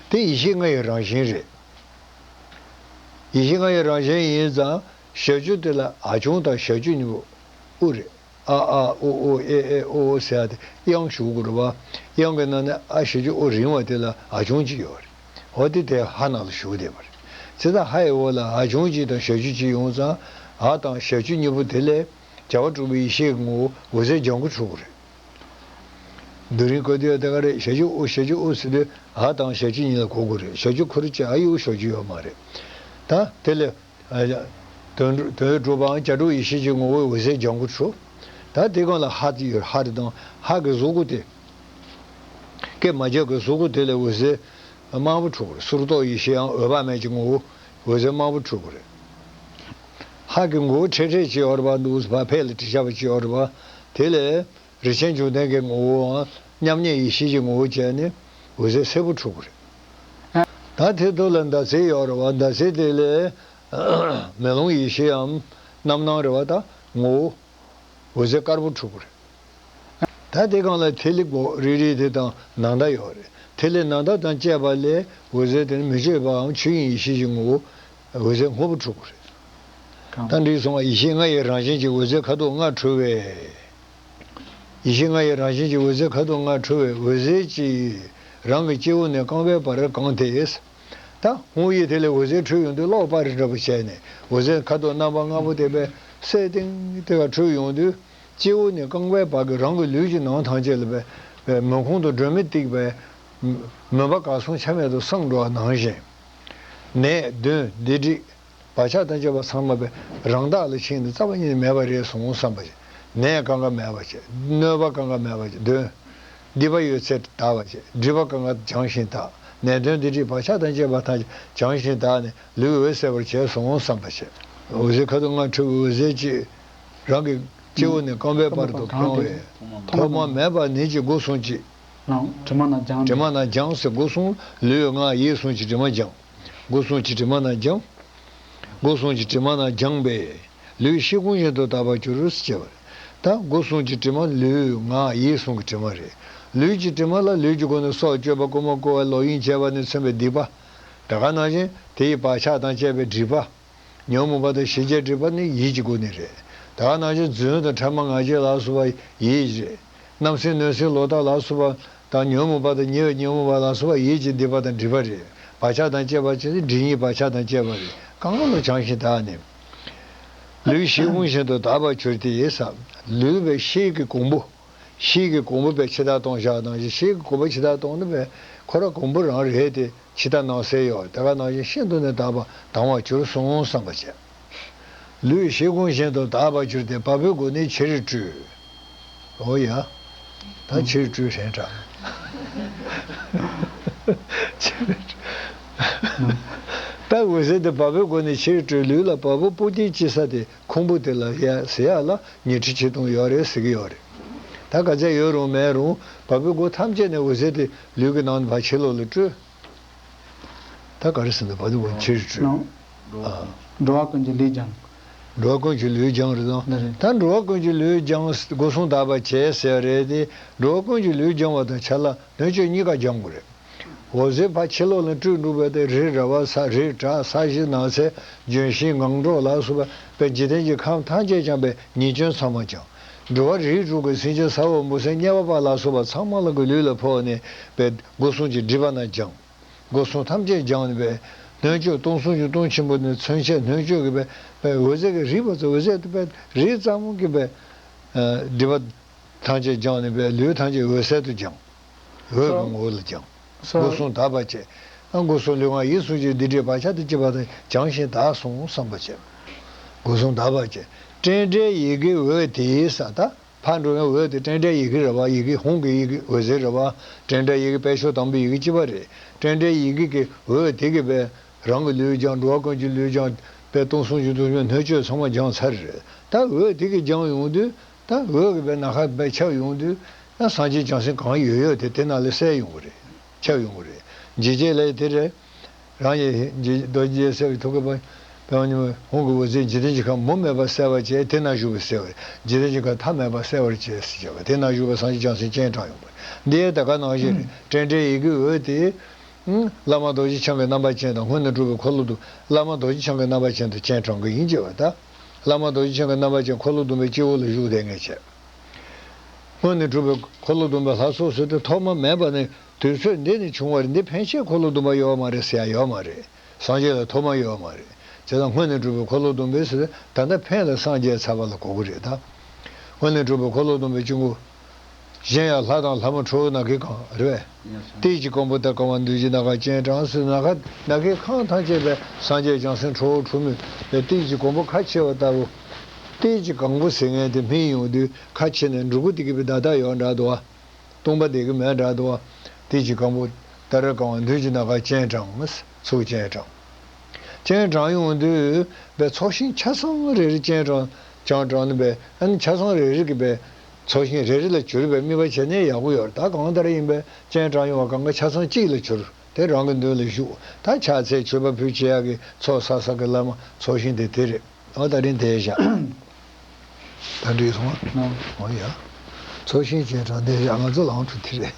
དེ་ཡེ་ཤེས་ལྔ་ཡི་རང་བཞིན་རེད། ཡེ་ཤེས་ལྔ་ཡི་རང་བཞིན་ཡིན་ཙང་ཞབས་ཀྱུ་དེ་ལ་ཨ་ཆུང་དང་ཞབས་ཀྱུ་གཉིས་པོ་དབུ་རེད། ཨ་ཨ་ཨོ་ཨོ་ཨེ་ཨེ་ཨོ་ཨོ་ཟེར་ཡ་དེ་དབྱངས་ཞུགས་དགོས་རེད་བ། དབྱངས་ཀྱི་ནང་ནས་ཨ་ཞབས་ཀྱུ་ཨོ་རིང་བ་དེ་ལ་ཨ་ཆུང་གཅིག་ཡོད་རེད། འོ་དེ་དེ་ཧ་ནང་ལ་ཞུགས་བསྡད་པ་རེད། བྱས་ཙང་ཧ་ཡི་འོག་ལ་ཨ་ཆུང་གཅིག་དང་ཞབས་ཀྱུ་གཅིག་ཡོང་ཙང་ཨ་དང་ཞབས་ཀྱུ་གཉིས་པོ་དེ་ལས་བྱ་བ་གྲུབ་པའི་ཡེ་ཤེས་ཀྱི་ངོ་བོ་འོད་གསལ་ལྗང་གུ་འཕྲོ་གི་རེད། རྡོ་རིང་བཀོད་དུས་དེ་ག་རེད། ཞབས་ཀྱུ་ཨོ་ཞབས་ཀྱུ་ཨོ་ཟེར་དུས་ཨ་དང་ཞབས་ཀྱུ་གཉིས་ལ་གོ་དགོས་རེད། ཞབས་ཀྱུ་ཁུ་རུ་བཅས་ཨ་ཡི་ཨུ་ཞབས་ཀྱུ་ཡོད་མ་རེད། ད་དེ་ལས། ཨ། དོན་དོན་གྲུབ་པའམ་བྱ་གྲུབ་ཡེ་ཤེས་ཀྱི་ངོ་བོའི་འོད་གསལ་ལྗང་གུ་འཕྲོ། ད་དེ་སྒང་ལ་ཧ་དེ་ཡོད། ཧ་རེ་དང་ཧ་གི་གཟུགས་སྐུ་དེ། སྐད་མ་རྒྱག་གི་གཟུགས་སྐུ་དེ་ལས་འོད་གསལ་དམར་པོ་འཕྲོ་གི་རེད། གསུར་རྟོག་ཡེ་ཤེས་ཡང་འོད་དཔག་མེད་ཀྱི་ངོ་བོ་འོད་གསལ་དམར་པོ་འཕྲོ་གི་རེད། ཧ་གི་མགོ་བོ་ཁྲེ་ཁྲེ་ཅིག་ཡོད་རེད་པ། འདུག་སེ་ཕར་ཕར་ལ་བྲིས་བཞག་པ་ཅིག་ཡོད་རེད་པ། དེ་ལས་རིན་ཆེན་འབྱུང་ལྡན་གྱི་ངོ་བོའམ་མཉམ་ཉིད་ཡེ་ཤེས་ཀྱི་ངོ་བོ་བྱས་ནས་འོད་གསལ་སེར་པོ་འཕྲོ་གི་རེད། ད་དེ་ཐོག་ལ་ཟླ་ཚེས་ཡོད་རེད་པ། ཟླ་ཚེས་དེ་ལས་མེ་ལོང་ཡེ་ཤེས་འམ་རྣམ་སྣང་རེད་པ། ད་ངོ་བོ་འོད་གསལ་དཀར་པོ་འཕྲོ་གི་རེད། ད་དེ་སྒང་ལ་ཐིག་ལེ་སྒོ་རིལ་རིལ་དེ་དང་ནང་མདའ་ཡོད་རེད། ཐིག་ལེ་ནང་མདའ་དང་བཅས་པ་ལས་འོད་གསལ་དེ་ནི་མི་བསྐྱོད་པའམ་ཆོས་དབྱིངས་ཡེ་ཤེས་ཀྱི་ངོ་བོ་འོད་གསལ་སྔོ་པོ་འཕྲོ་གི་རེད། ད་འགྲིག་སོང་བ། ཡེ་ཤེས་ལྔ་ཡི་རང་བཞིན་གྱི་འོད་གསལ་ཁ་དོག་ལྔ་འཕྲོ་བས། ཡེ་ཤེས་ལྔ་ཡི་རང་བཞིན་གྱི་འོད་གསལ་ཁ་དོག་ལྔ་འཕྲོ་བས་འོད་ཟེར་གྱིས་རང་གི་སྤྱི་བོ་ནས་རྐང་པའི་བར་གང་སྟེ། ད་ཧཱུྃ་ཡིག་དེ་ལས་འོད་ཟེར་འཕྲོས་ཡོང་དུས་གློག་སྤར་རེ་འདྲ་པོ་བྱས་ནས་འོད་ཟེར་ཁ་དོག་རྣམ་པ་ལྔ་པོ་དེ་པས་སད་ཏིང་དེ་ག་འཕྲོས་ཡོང་དུས་སྤྱི་བོ་ནས་རྐང་པའི་བར་གྱི་རང་གི་ལུས་ཀྱི་ནང་ཐམས་ཅད་ལ་པས་པས་མུན་ཁུང་དུ་སྒྲོན་མེ་གཏིགས་པས་མུན་པ་གར་སོང་ཆ་མེད་དུ་སངས་འགྲོ་བ་ནང་བཞིན། ནད་གདོན་སྡིག་སྒྲིབ་བག་ཆགས་དང་བཅས་པ་ཚང་མ་པས་རང་དག་ལ་ཕྱིན་ནས་རྩ་བ་ཉིད་ནས་མེད་པ་རེད་གསུངས་བསམ་པ་བྱས། ནད་གང་ག་མེད་པ་བྱས། གནོད་པ་གང་ག་མེད་པ་བྱས། གདོན་སྡིག་པ་ཡོད་ཚད་དག་པ་བྱས། སྒྲིབ་པ་གང་ག་བྱང་ཞིང་དག་ནད་གདོན་སྡིག་སྒྲིབ་བག་ཆགས་དང་བཅས་པ་ཐམས་ཅད་བྱང་ཞིང་དག་ནས་ལུས་འོད་གསལ་བར་བྱས་སོང་བསམ་པ་བྱས། འོད་ཟེར་ཁ་དོག་ལྔ་འཕྲོས་པའི་འོད་ཟེར་གྱིས་རང་གི་སྤྱི་བོ་ནས་རྐང་པའི་བར་དུ་གང་བས་ཐོག་མ་མེད་པ་ནད་ཀྱི་སྒོ་སྲུང་ཅིག་དྲི་མ་ན་སྦྱངས་ཟེར། སྒོ་སྲུང་ལུས་ངག་ཡིད་གསུམ་གྱི་དྲི་མ་སྦྱངས། སྒོ་གསུམ་གྱི་དྲི་མ་ན་སྦྱངས། སྒོ་གསུམ་གྱི་དྲི་མ་ན་སྦྱངས་པས། ལུས་ཤེལ་སྒོང་བཞིན་དུ་དག་པར་གྱུར་ཟེར་བ་རེད། ད་སྒོ་གསུམ་གྱི་དྲི་མ་ལུས་ངག་ཡིད་གསུམ་གྱི་དྲི་མ་རེད། ལུས་ཀྱི་དྲི་མ་ལ་ལུས་ཀྱི་སྒོ་ནས་སྲོག་གཅོད་པ་རྐུན་མ་རྐུ་བ་ལོག་གཡེམ་བྱས་པ་ནས་མཚོན་པའི་སྡིག་པ། ད་ག་ནང་བཞིན་དེ་ཡི་བག་ཆགས་དང་བཅས་པའི་སྒྲིབ་པ། ཉོན་མོངས་པ་དང་ཞེན་ཆགས་སྒྲིབ་པ་ནི་ཡིད་ཀྱི་སྒོ་ནས་རེད། ད་ག་ནང་བཞིན་རྫུན་དང་ཕྲ་མ་ང་རྒྱལ་ལ་སོགས་པ་ཡིད་ཀྱི་རེད། རྣམ་སེམས་གནོད་སེམས་ལོག་ལྟ་ལ་སོགས་པ་དང་ཉོན་མོངས་པ་དང་ཉེ་བའི་ཉོན་མོངས་པ་ལ་སོགས་པ་ཡིད་ཀྱི་སྡིག་པ་དང་སྒྲིབ་པ་རེད། བག་ཆགས་དང་བཅས་པ་བྱས་ཏེ་སྒྲིབ་གཉིས་བག་ཆགས་དང་བཅས་པ་རེད། གང་ལ་བྱང་ཞིང་དག་ནས། ལུས་ཤེལ་སྒོང་བཞིན་དུ་དག་པར་གྱུར་ཏེ་ཡིན་ས། ལུས་པའི་ཤེལ་གྱི་གོང་བུ། ཤེལ་གྱི་གོང་བུ་པའི་ཕྱི་ལྟར་གཏོང་བཞག་ནང་བཞིན། ཤེལ་གྱི་གོང་བུ་ཕྱི་ལྟར་གཏོང་ནི་པའི་ཁོ་ར་གོང་བུ་རང་རེད་དེ། ཕྱི་ལྟར་ནང་གསལ་ཡོད། དེ་ག་ནང་བཞིན་ཤིན་ཏུ་ནས་དག་པ་དང་བར་གྱུར་གསུངས་བསམ་པ་བྱས། ལུས་ཤེལ་གོང་བཞིན་དུ་དག་པར་གྱུར་ཏེ། བ་སྤུའི་སྒོ་ནས་ཕྱིར་སྤྲུལ། འོ་ཡ། ད་ཕྱིར་སྤྲུལ་རེད་འདྲ། ཕྱིར་སྤྲུལ། ད་འོད་ཟེར་དེ་བ་སྤུའི་སྒོ་ནས་ཕྱིར་སྤྲུལ། ལུས་ལ་བ་སྤུ་སྤུ་རྒྱལ་སྤྱི་ས་དེ་ཁུང་བུ་དེ་ལ་ཡ་ཟེར་ཡ་ལ་ཉི་ཁྲི་ཆིག་སྟོང་ཡོད་རེད་ཟེར་གྱི་ཡོད་རེད། ད་ག་ཚད་ཡོད་རུང་མེད་རུང་བ་སྤུའི་སྒོ་ཐམས་ཅད་ནས་འོད་ཟེར་དེ་ལུས་ཀྱི་ནང་ནས་ཕར་ཕྱི་ལོགས་ལ་སྤྲོས། ད་ག་རེ་ཟེར་ན་བ་སྤུའི་སྒོ་ནས་ཕྱིར་སྤྲུལ། ཨ། འགྲོ་བ་ཀུན་གྱི་ལུས་སྦྱངས། འགྲོ་བ་ཀུན་གྱི་ལུས་སྦྱངས་རེད་དང་། ད་འགྲོ་བ་ཀུན་གྱི་ལུས་སྦྱངས། སྒོ་གསུམ་དག་པར་བྱས་ཟེར་རེད་དེ། འགྲོ་བ་ཀུན་གྱི་ལུས་སྦྱངས་པ་དང་ཆ་ལ་སྣོད་བཅུད་གཉིས་ཀ་སྦྱང་དགོས་རེད། འོད་ཟེར་ཕར་ཕྱི་ལོགས་ལ་སྤྲོས་འགྲོ་བ་དེ་རི་ར་བ། ས་རི་བྲག་ས་གཞི་ནགས་ཚལ། ལྗོན་ཤིང་ངང་སྒྲོག་ལ་སོགས་པ་པའི་འཇིག་རྟེན་གྱི་ཁམས་ཐམས་ཅད་སྦྱངས་པའི་ཉེས་སྐྱོན་ཚང་མ་སྦྱངས། འགྲོ་བ་རིགས་དྲུག་གི་སེམས་ཅན་ས་འོག་འབུ་སྲིན་དམྱལ་བ་པ་ལ་སོགས་པ་ཚང་མ་ལ་གི་ལུས་ལ་ཕོག་ནས་པའི་སྒོ་གསུམ་གྱི་སྒྲིབ་པ་རྣམས་སྦྱངས། སྒོ་གསུམ་ཐམས་ཅད་སྦྱངས་ནས་པའི་སྣོད་བཅུད་སྟོང་གསུམ་གྱི་སྟོང་ཆེན་པོ་ནས་མཚོན་བྱེད་སྣོད་བཅུད་ཀྱི་པའི་པའི་འོད་ཟེར་གྱི་རིག་པ་ཚོ། འོད་ཟེར་དུ་པའི་རིག་ཙམ་གྱི་པའི་སྒྲིབ་པ་ཐམས་ཅད་སྦྱངས་ནས་པའི་ལུས་ཐམས་ཅད་འོད་གསལ་དུ་སྦྱངས། འོད་ཀྱི་ངོ་བོ་ལ་སྦྱངས། སྒོ་གསུམ་དག་པ་བྱས། ཨ། སྒོ་གསུམ་ལུས་ངག་ཡིད་གསུམ་གྱི་སྡིག་སྒྲིབ་བག་ཆགས་དང་བཅས་པ་དག་སྦྱངས་ཤིང་དག་སོང་བསམ་པ་བྱས། སྒོ་གསུམ་དག་པ་བྱས། བཀྲེན་བཀྲེན་ཡི་གེ་འོད་དེ་ས། ད་ཕར་འགྲོ་བའི་འོད་དེ་བཀྲེན་བཀྲེན་ཡི་གེ་རེད་བ། ཡི་གེ་ཧཱུྃ་གི་ཡི་གེ་འོད་ཟེར་རེད་བ། བཀྲེན་བཀྲེན་ཡི་གེ་དཔེ་ཤོག་དང་པོའི་ཡི་གེ་གཅིག་པ་རེད། བཀྲེན་བཀྲེན་ཡི་གེ་གི་འོད་དེ་གིས་པའི་རང་གི་ལུས་སྦྱངས། འགྲོ་བ་ཀུན་གྱི་ལུས་སྦྱངས། པའི་སྟོང་གསུམ་གྱི་སྟོང་ཆེན་སྣོད་བཅུད་ཚང་མ་སྦྱངས་ཚར་རེད། ད་འོད་དེ་གིས་སྦྱངས་ཡོང་དུས། ད་འོད་ཀྱི་པའི་ནམ་མཁའ་པའི་ཁྱབ་ཡོང་དུས། ད་སངས་རྒྱས་བྱང་སེམས་གང་ཡོད་ཡོད་དེ་དེ་ནང་ལ་གསལ་ཡོང་གི་རེད། ཁྱབ་ཡོང་གི་རེད། འཇིགས་བྱེད་ལས་དེ་རེད། རང་ཡི་རྗེ་རྡོ་རྗེ་གསལ་བའི་ཐུགས་ཀའི་པདྨོ་ཧཱུྃ་གི་འོད་ཟེར་འཇིག་རྟེན་གྱི་ཁམས་མུ་མེད་པར་གསལ་བར་བྱས། དེ་ན་བཞུགས་པའི་གསལ་བ་རེད། འཇིག་རྟེན་གྱི་ཁམས་མཐའ་མེད་པར་གསལ་བར་བྱས་ཟེར་བྱས་པ། དེ་ན་བཞུགས་པའི་སངས་རྒྱས་བྱང་སེམས་སྤྱན་དྲངས་ཡོང་བ་འདི་ཡང་ད་ག་ནང་བཞིན་རེད། བཀྲེན་བཀྲེན་ཡི་གེ་འོད་དེ། ཨང་། བླ་མ་རྡོ་རྗེ་འཆང་གི་རྣམ་པ་ཅན་དང་སྔོན་ནས་གྲུབ་པའི་འཁོར་ལོ་སྡོམ། བླ་མ་རྡོ་རྗེ་འཆང་གི་རྣམ་པ་ཅན་དུ་སྤྱན་དྲངས་ཀྱི་ཡིན་ཅེས་པ། ད་བླ་མ་རྡོ་རྗེ་འཆང་གི་རྣམ་པ་ཅན་འཁོར་ལོ་སྡོམ་པའི་སྤྱི་བོ་ལ་བཞུགས་བསྡད་མཁན་བྱས། སྔོན་ནས་གྲུབ་པའི་འཁོར་ལོ་སྡོམ་པའི་ལྷ་ཚོགས་ཟེར་དུས་ཐོག་མ་མེད་པ་ནས་དུས་ཚོད་འདི་ནས་བྱུང་བ་རེད། འདི་ཕན་ཆད་འཁོར་ལོ་སྡོམ་པ་ཡོད་མ་རེད་ཟེར་ཡ་ཡོད་མ་རེད། སངས་རྒྱས་ལ་ཐོག་མ་ཡོད་མ་རེད། བྱས་ཙང་སྔོན་ནས་གྲུབ་པའི་འཁོར་ལོ་སྡོམ་པའི་ཟེར་ད་ལྟ་ཕན་ལ་སངས་རྒྱས་ཚར་བ་ལ་གོ་གི་རེད་ད། སྔོན་ནས་གྲུབ་པའི་འཁོར་ལོ་སྡོམ་པའི་སྤྱི་བོ། གཞན་ཡང་ལྷ་དང་ལྷ་མོ་ཁྲོ་བོ་ནག་ཁྱི་གང་རེད་པས། ཏིལ་གྱི་གོང་བུ་ལྟར་གང་བ་འདུས་ཀྱི་ནམ་མཁར་སྤྱན་དྲངས་ཟེར། ནམ་མཁའ་ནམ་མཁའི་ཁམས་ཐམས་ཅད་པའི་སངས་རྒྱས་བྱང་སེམས་ཁྲོ་བོ་ཁྲོ་མོས་པའི་ཏིལ་གྱི་གོང་བུ་ཁ་ཕྱེ་བ་ལྟ་བུ། ཏིལ་གྱི་གང་བུ་ཟེར་མཁན་དེ་སྨིན་ཡོང་དུས་ཁ་ཕྱེ་ནས་འབྲུ་གུ་དེ་གི་བི་ད་ད་ཡོད་འདྲ་འདུག་བ། སྟོང་པ་དེ་གི་མེད་འདྲ་འདུག་བ། ཏིལ་གྱི་གང་བུ་ལྟར་གང་བ་འདུས་ཀྱི་ནམ་མཁར་སྤྱན་དྲངས། ཚུར་སྤྱན་དྲངས། སྤྱན་དྲངས་ཡོང་དུས་པའི་ཚོགས་ཞིང་ཆ་ཚང་རེ་རེ་སྤྱན་དྲངས་སྤྱན་དྲངས་ནས་པའི་ཨ་ནི་ཆ་ཚང་རེ་རེ་གི་པའི་ཚོགས་ཞིང་རེ་རེ་ལ་གྱུར་པའི་དམིགས་པ་བྱས་ནས་ཡག་པོ་ཡོད་རེད། ད་གང་ལྟར་ཡིན་པའི་སྤྱན་དྲངས་ཡོང་བ་གང་ག་ཆ་ཚང་གཅིག་ལ་གྱུར། དེ་རང་གི་མདུན་ལ་བཞུགས། ད་ཕྱག་འཚལ་མཆོད་པ་ཕུལ་བྱེད་ཡག་གི་ཚོགས་བསགས་བསགས་ཀྱི་བླ་མ་ཚོགས་ཞིང་དེ་དེ་རེད། འོ་ད་རིང་དེ་བཞག་ད་འགྲིག་སོང་ཨ། ཨོ་ཡ། ཚོགས་ཞིང་སྤྱན་དྲངས་དེ་བཞག་ང་ཚོ་ལའང་ཐུག་དེ་རེད།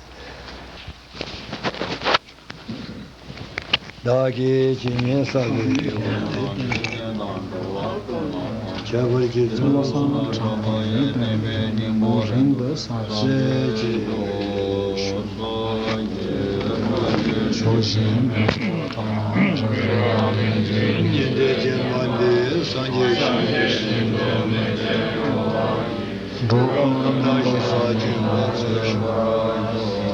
བདག་གིས་ཇི་སྙེད་བསགས་པའི་ཡོན་ཏན་ཁྱད་པར་གྱི་ཚོགས་བསགས་གྲངས་མེད་པའི་སྙིང་པོ་རིང་དུ་བསགས་ཤིང་། ཕྱོགས་བཞིའི་མེ་ཏོག་དང་། ཉི་ཟླའི་སྐྱེལ་མ་འདི་སངས་རྒྱས་ཤིང་། འགྲོ་ཀུན་རྣམ་པར་དག་ཅིང་ངོ་འཕྲོད་ཤོག།